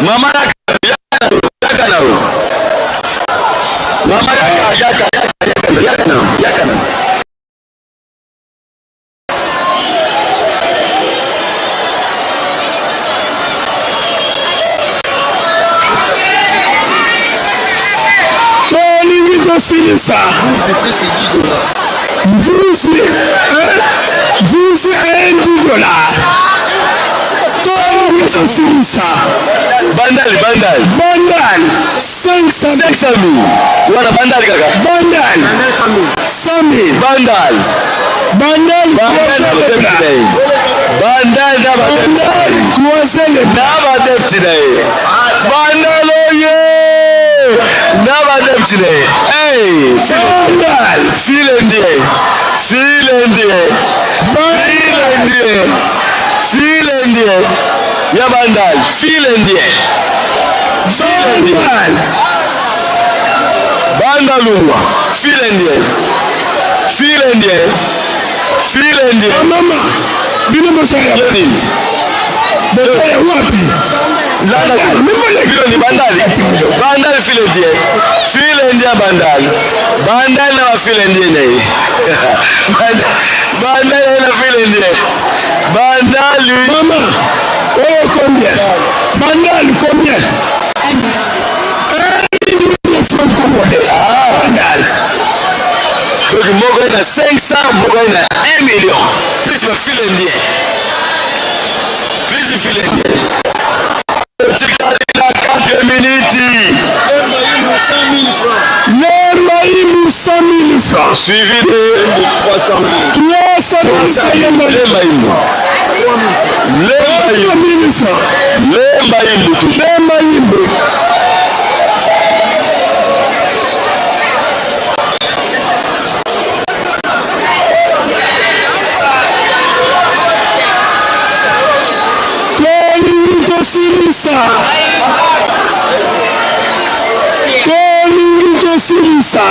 Mama yaka na yo. Mama yaka yaka yaka yaka na yaka na. Tolingi tosilisa mvuzi mvuzi 1 dollar. Tolingi tosilisa Bandal bandal bandal 500 500 000 wana bandal kaka bandal 100 000 bandal bandal bandal. Bandal na Bandal croisez les na badepti na ye. Bandal oye na badepti na ye. Hey, Bandal file ndie file ndie file ndie file ndie ya Bandal file ndie file ndie Bandal Banda lungwa file ndie file ndie file ndie mama bino bozala nini bozala wapi? Bino ni Bandali Bandal file ndie file ndie ya Bandal Bandal na bafile ndie na ye Bandal na file ndie Bandali mama oyo combien? Bandal combien? Un million de francs congolais. Bandal donc moko ye na 500 moko ye na 1 million plus bafile ndie plus file ndie otikali na 4 minutes Lemba Imbu 100 000 francs suivi de 300 000 francs Lemba Lemba Imbu Lemba Imbu 000 francs Lemba Imbu toujours Lemba Imbu tolingi tosilisa tolingi tosilisa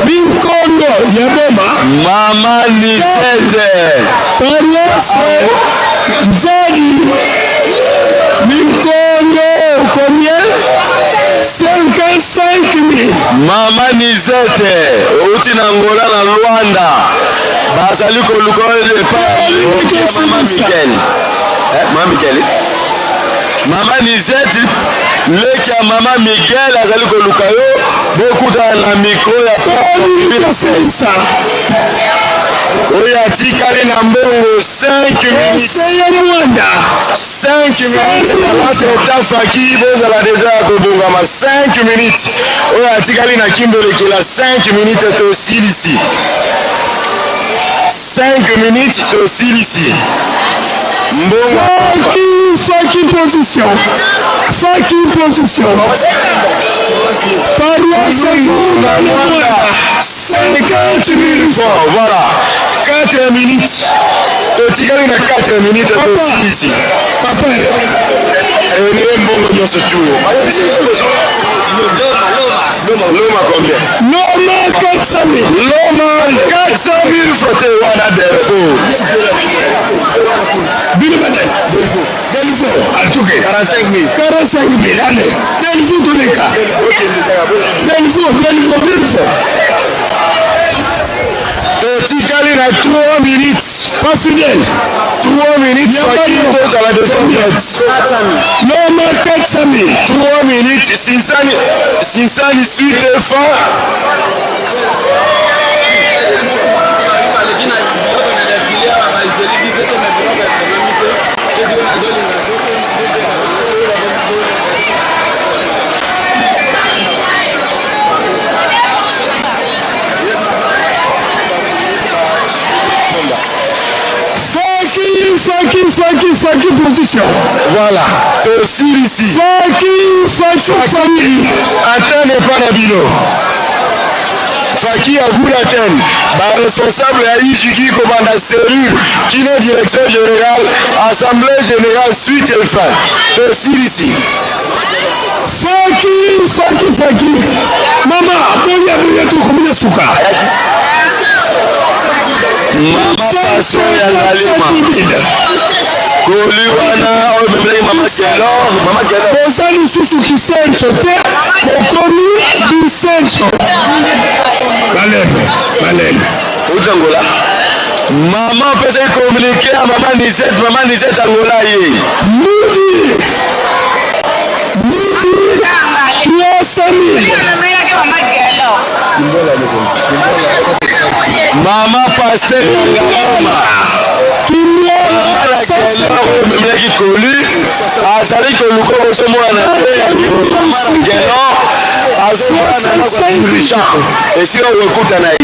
Binkondo ya Boma Mama Lisette paroisse Nzadi Binkondo combien? 55 000. Mama Lisette outi na Angola na Luanda bazali koluka oyo epai ya Mama Miguel. Eh, Mama Miguel Mama Lisette leki ya Mama Miguel azali koluka yo bokutana na micro ya Tolingi tosilisa oyo atikali na mbongo 5 minutes Oseye Mwanda 5 minutes entre faki bozala deja ya kobongama 5 minutes oyo atikali na kimbolekela 5 minutes tosilisi 5 minutes tosilisi mbongo Faki Faki position Faki position Paroisse na Mwanda 50 000 francs voilà 4 minutes totikali na 4 minutes tosilisi Papa ene mbongo nyonso tu loma combien Loma 400 000 loma 400 000 francs te wana delfo Bino Badel Delfo Atuke 45 000 45 000 allez Delfo toleka Delfo Delfo Delfo totikali na 3 minutes Pas fidèle 3 minutes faki tozala déjà prête Loma 400 000 3 minutes sinsani sinsani suite fin Faki Faki Faki Faki position voilà tosilisi Faki Faki Faki antenne epa na bino faki à vous l'antenne baresponsable ya ijiki kobanda cellule kino direction générale assemblée générale suite et fin tosilisi Faki Faki Faki Mama boya boya tokomi na suka mama paso ya ngalema koli wana oyo memelaki mama kelor mama kelor boza lisusu kisenso te bokomi bisenso malembe malembe outi angola mama apesaki communiqué ya mama nisete mama nisete angola ye midi midi 300 000 mama paster ya ngalema Kimwala oyo memelaki koli Azali koluka bozomona te Gelo azofanda na dirigeant esika okokutana ye.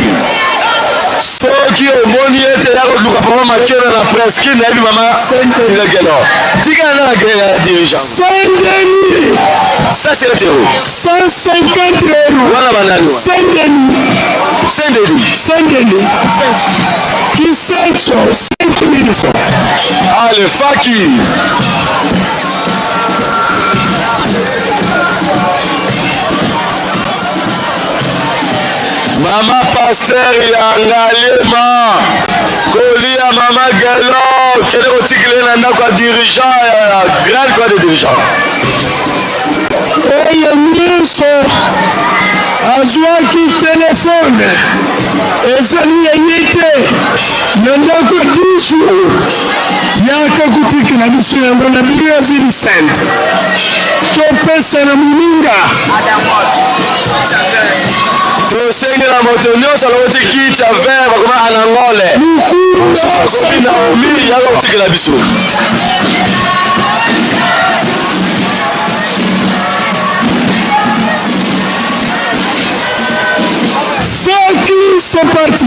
Soki omoni ete ya koluka papa Makela na presqu'ile nayebi mama Gelo tikala na dirigeant. Saint-Denis. 150 euros. 150 euros. Wana banani? Saint-Denis. Saint-Denis. Saint-Denis. Kisenso 5000. Allez, Faki. Mama pasteur ya Ngaliema kolia mama Gelo kende kotikile na ndako ya dirigeant ya grande croix de dirigeant. Oyo nyonso azwaki telefone ezali ya ye te na ndako 10 jours yaka kotikela biso yango na biro ya ville sainte topesa na moninga. Tosengela moto nyonso alokoti kiti ya vert bakoma anangole mosusu naomi yaka kotikela biso. Faki, c'est parti.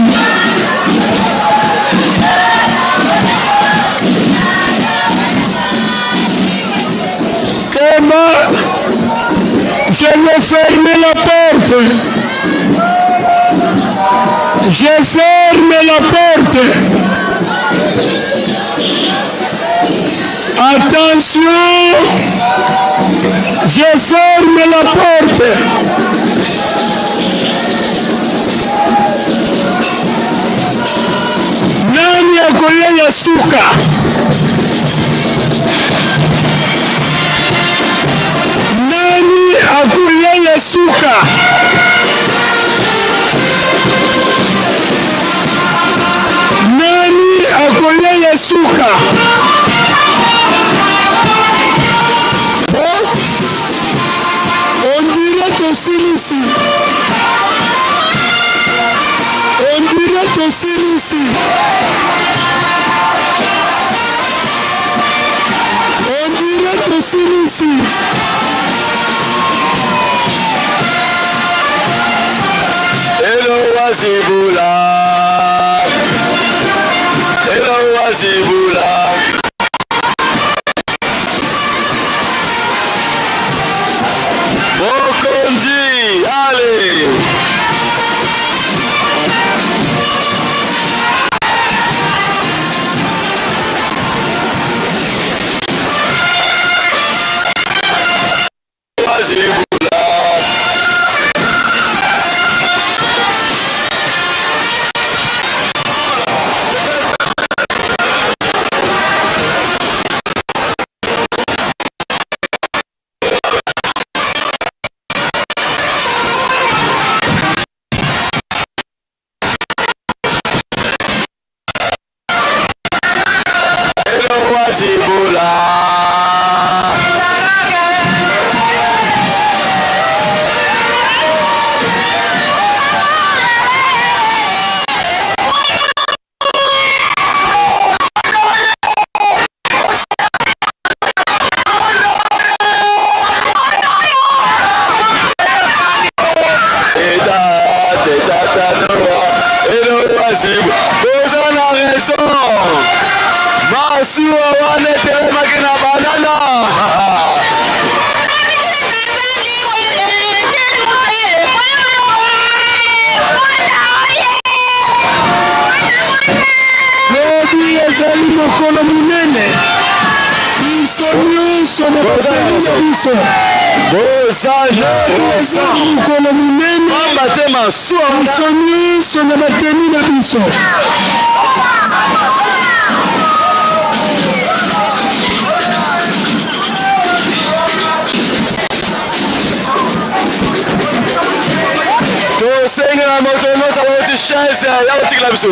Kema, je vais fermer la porte. Je ferme la porte. Attention, je ferme la porte. Nani akoya ya suka? Nani akoya ya suka? Nani akoya ya suka? Bon, on dirait tosilisi. On dirait tosilisi. On dirait tosilisi. Hello Wazibula. Hello Wazibula. Mokonzi, allez. Wazibula. Hello Wazibula. Boza na raison. Masuwa wana etelemaki na banana. Lobi ezali mokolo monene, biso nyonso na bateli na biso. Lobi ezali mokolo monene, Pamba te masuwa biso nyonso na bateli na biso. Tosengela moto nyonso alokoti chaise ya kotikela biso.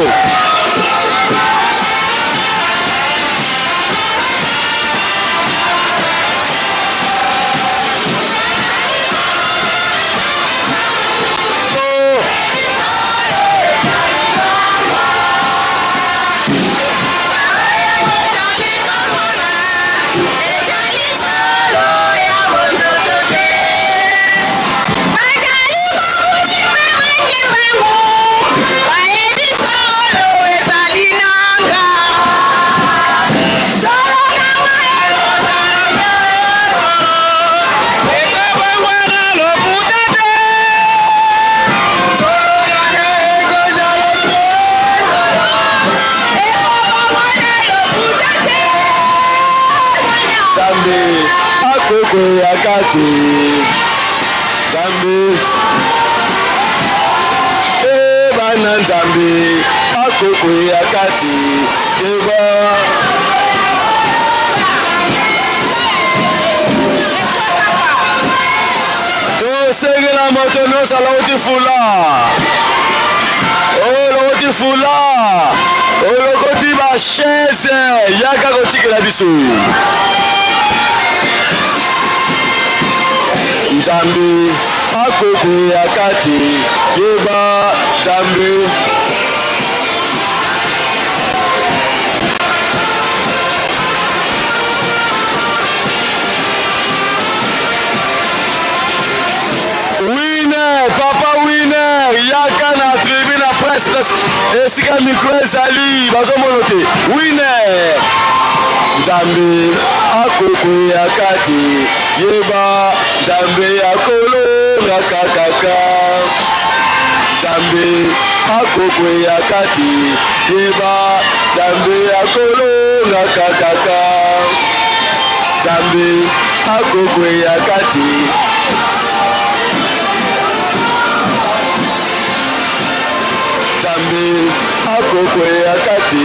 Akokweyaka te. Nzambe e bana Nzambe akokweyaka te. Yeba tosengela moto nyonso alongoti fula olongoti fula olokoti bachaise yaka kotikela biso Nzambe akokweyaka te yeba Nzambe Winner, papa winner, yaka na tribune na presse presse esika micro ezali bazomono te. Winner, Nzambe akokweyaka te, yeba Nzambe akolongaka kaka. Nzambe akokweyaka te, yeba Nzambe akolongaka kaka. Nzambe akokweyaka te. Nzambe akokweyaka te.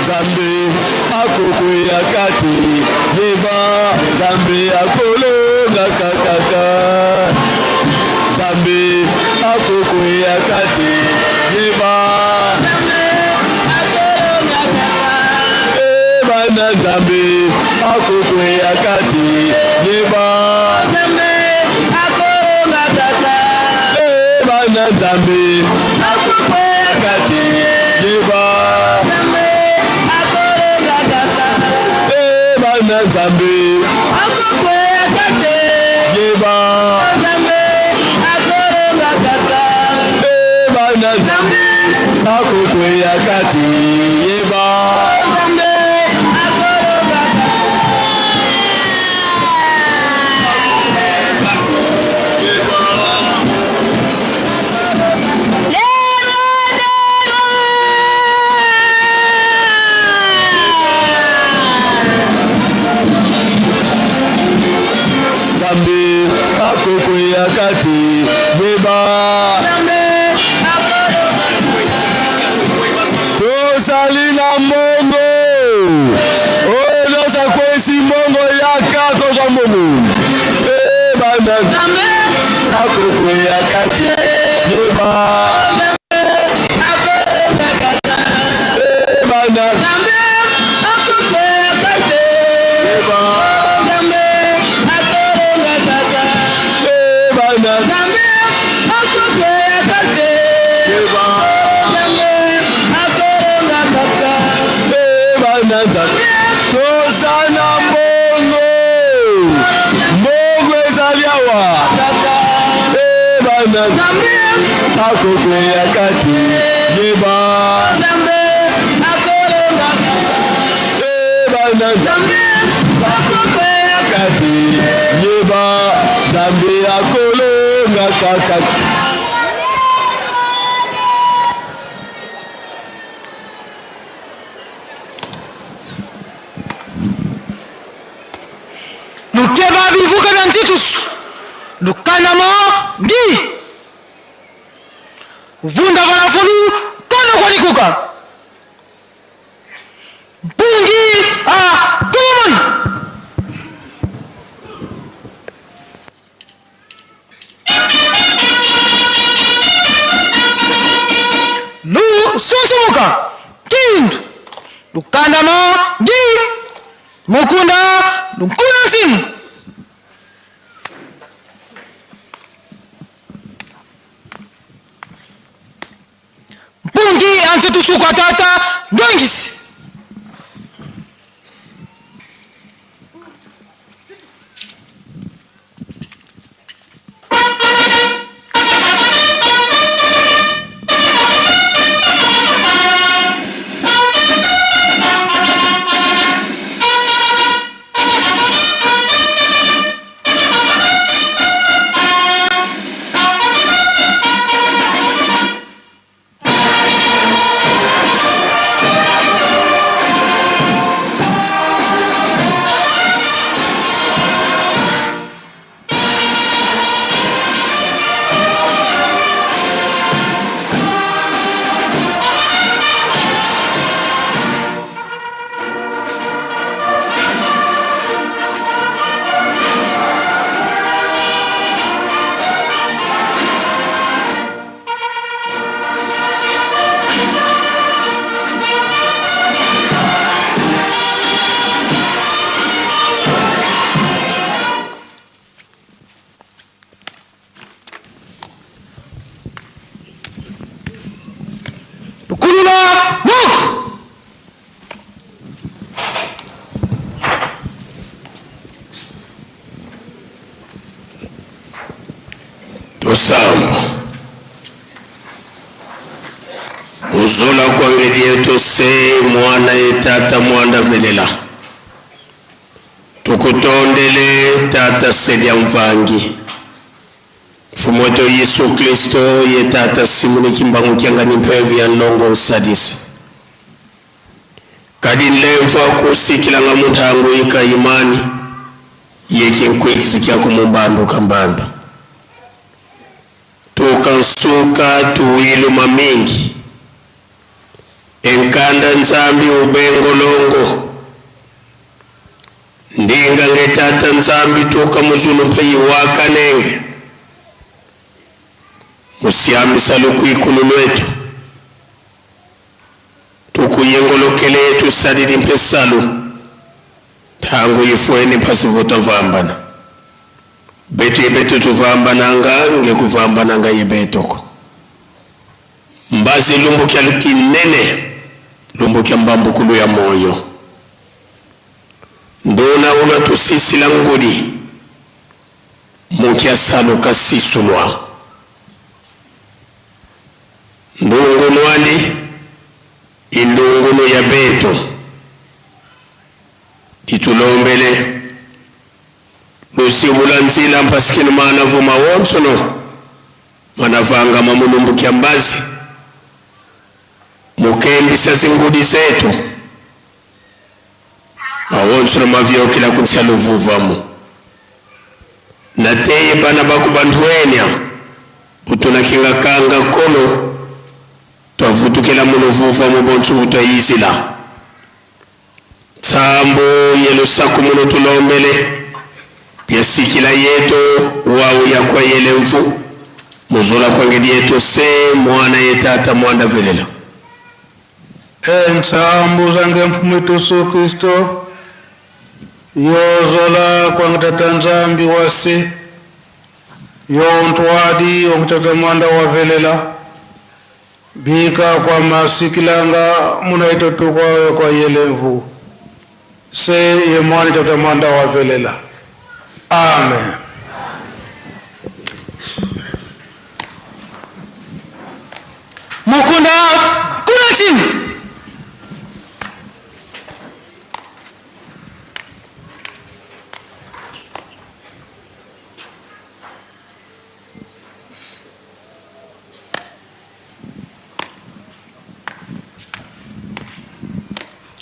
Nzambe akokweyaka te, yeba Nzambe akolongaka kaka. Nzambe akokweyaka te, yeba bana Nzambe akokweyaka te, yeba bana Nzambe akokweyaka te, yeba bana Nzambe akokweyaka te, yeba bana Nzambe akokweyaka te, yeba Nzambe akokweyaka te, yeba tozali na mbongo oyo nyonso akweyisi mbongo yaka kozwa mbongo ebanda akokweyaka te yeba ebanda ebanda Toza na mbongo, mbongo ezali awa. Ebana akokweyaka te, yeba. Ebana akokweyaka te, yeba. Nzambe akolongaka kaka. Lukeba bivuka bya nzitusu lukanama ngi vunda valafulu kono kwalikuka mpungi a tumon. Lusunsumuka kindu lukandama ngi mukunda lunkuna nsimu. Mpungi anzitusuka tata ndongisi. Lukulula moko! Tosamba. Muzola kwangedi yetu se mwana ye tata mwanda velela. Tukutondele tata sedia mvangi. Mfumu wetu Yesu Kristo ye tata Simoni Kimbangu kiangani mpevu ya nlongo nsadisi. Kadi nlemva kusikilanga muntangu ika imani yeki nkuikisikia kumumbandu kambandu. Tukansuka tuwiluma mingi. Enkanda Nzambi ubengolongo. Ndinga nge tata Nzambi tuka muzulu mpe iwakanenge. Musiambisa lukwikulu lwetu. Tukuyengolokele tusalili mpe salu. Tangu ifweni mpasivuta vambana. Betu yebetu tuvambananga ngekuvambananga yebetoko. Mbazi lumbukya lukinene lumbukya mbambukulu ya moyo. Ndona ulwa tusisila ngudi mukya saluka sisulwa. Ndungunwali indungunu ya beto ditulombele lusibula nzila mpasikini mana vuma wonsono manavanga mamulumbukya mbazi mukembisa zingudi zetu mawonsono mavyokila kunsya luvuvamu nateye bana baku bantuenya butunakinga kanga kolo twavutukila muluvuvamu bonso butwayizila tsambo yelusaku muno tulombele yasikila yetu wawu yakwayele mvu muzula kwangedi yetu se mwana ye tata mwanda velela. Entsambu zange mfumu wetu Yesu Kristo yozola kwange tata Nzambi wase yontwadi ongutata mwanda wavelela bika kwa masikilanga munaitotu kwa kwa yelemvu se ye mwana tata mwanda wavelela. Amen. Mukunda kuna chini.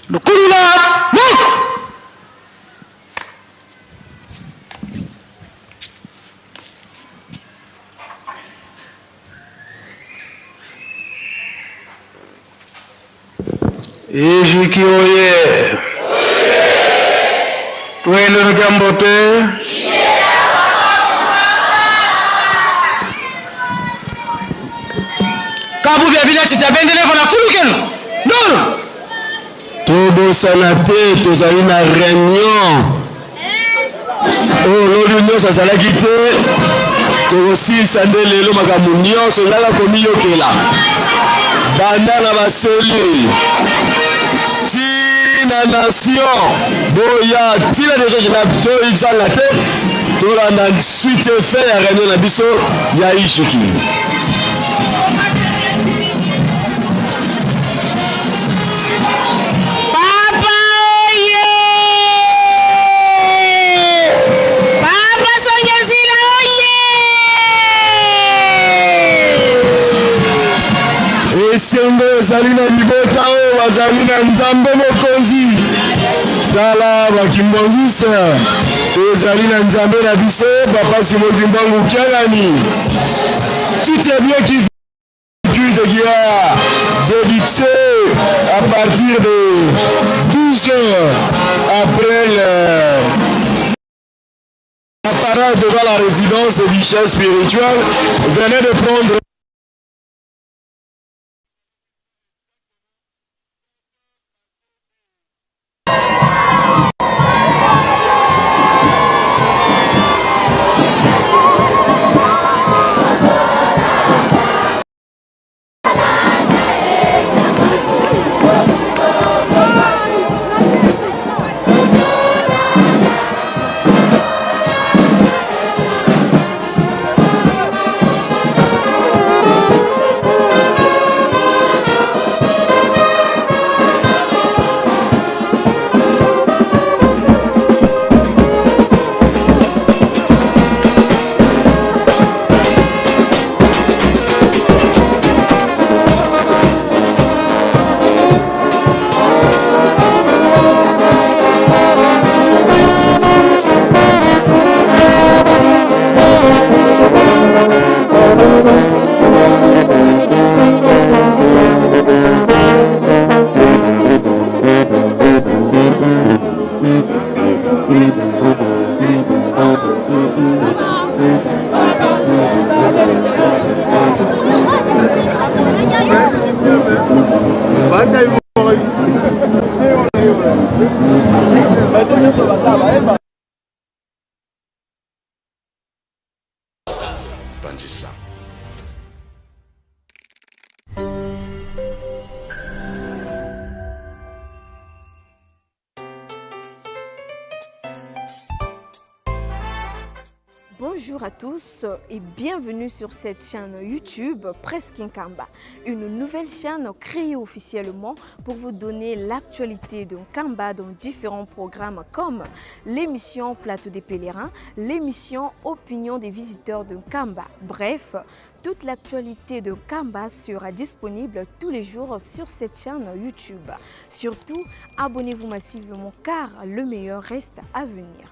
Lukulula moko. Ijiki oye! Twende nikambote. Kabu bya bila titabendele kona fulukelo. Noro. Tobosana te tozali na réunion oyo lobi nyonso azalaki te, tokosilisa nde lelo makambo nyonso ezalaka komiyokela banda na baseli ti na nation boya tina deja général toizanga te tolanda suite fin ya réunion na biso ya ijiki. Papa oye! Papa Sonyezila oye! Esengo ezali na libota oyo bazali na Nzambe Mokonzi. Tala bakimbanguse ezali na Nzambe na biso Papa Simon Kimbangu Kiangani. Tout est bien qui culte qui a débuté à partir de 12 heures après le la parade devant la résidence du chef spirituel venait de prendre Bonjour à tous et bienvenue sur cette chaîne YouTube Presque Nkamba, une nouvelle chaîne créée officiellement pour vous donner l'actualité de Nkamba dans différents programmes comme l'émission Plateau des pèlerins, l'émission Opinion des visiteurs de Nkamba. Bref, toute l'actualité de Nkamba sera disponible tous les jours sur cette chaîne YouTube. Surtout, abonnez-vous massivement car le meilleur reste à venir.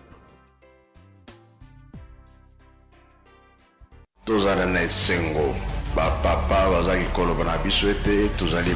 Tozala na esengo, ba papa bazaki koloba na biso ete tozali.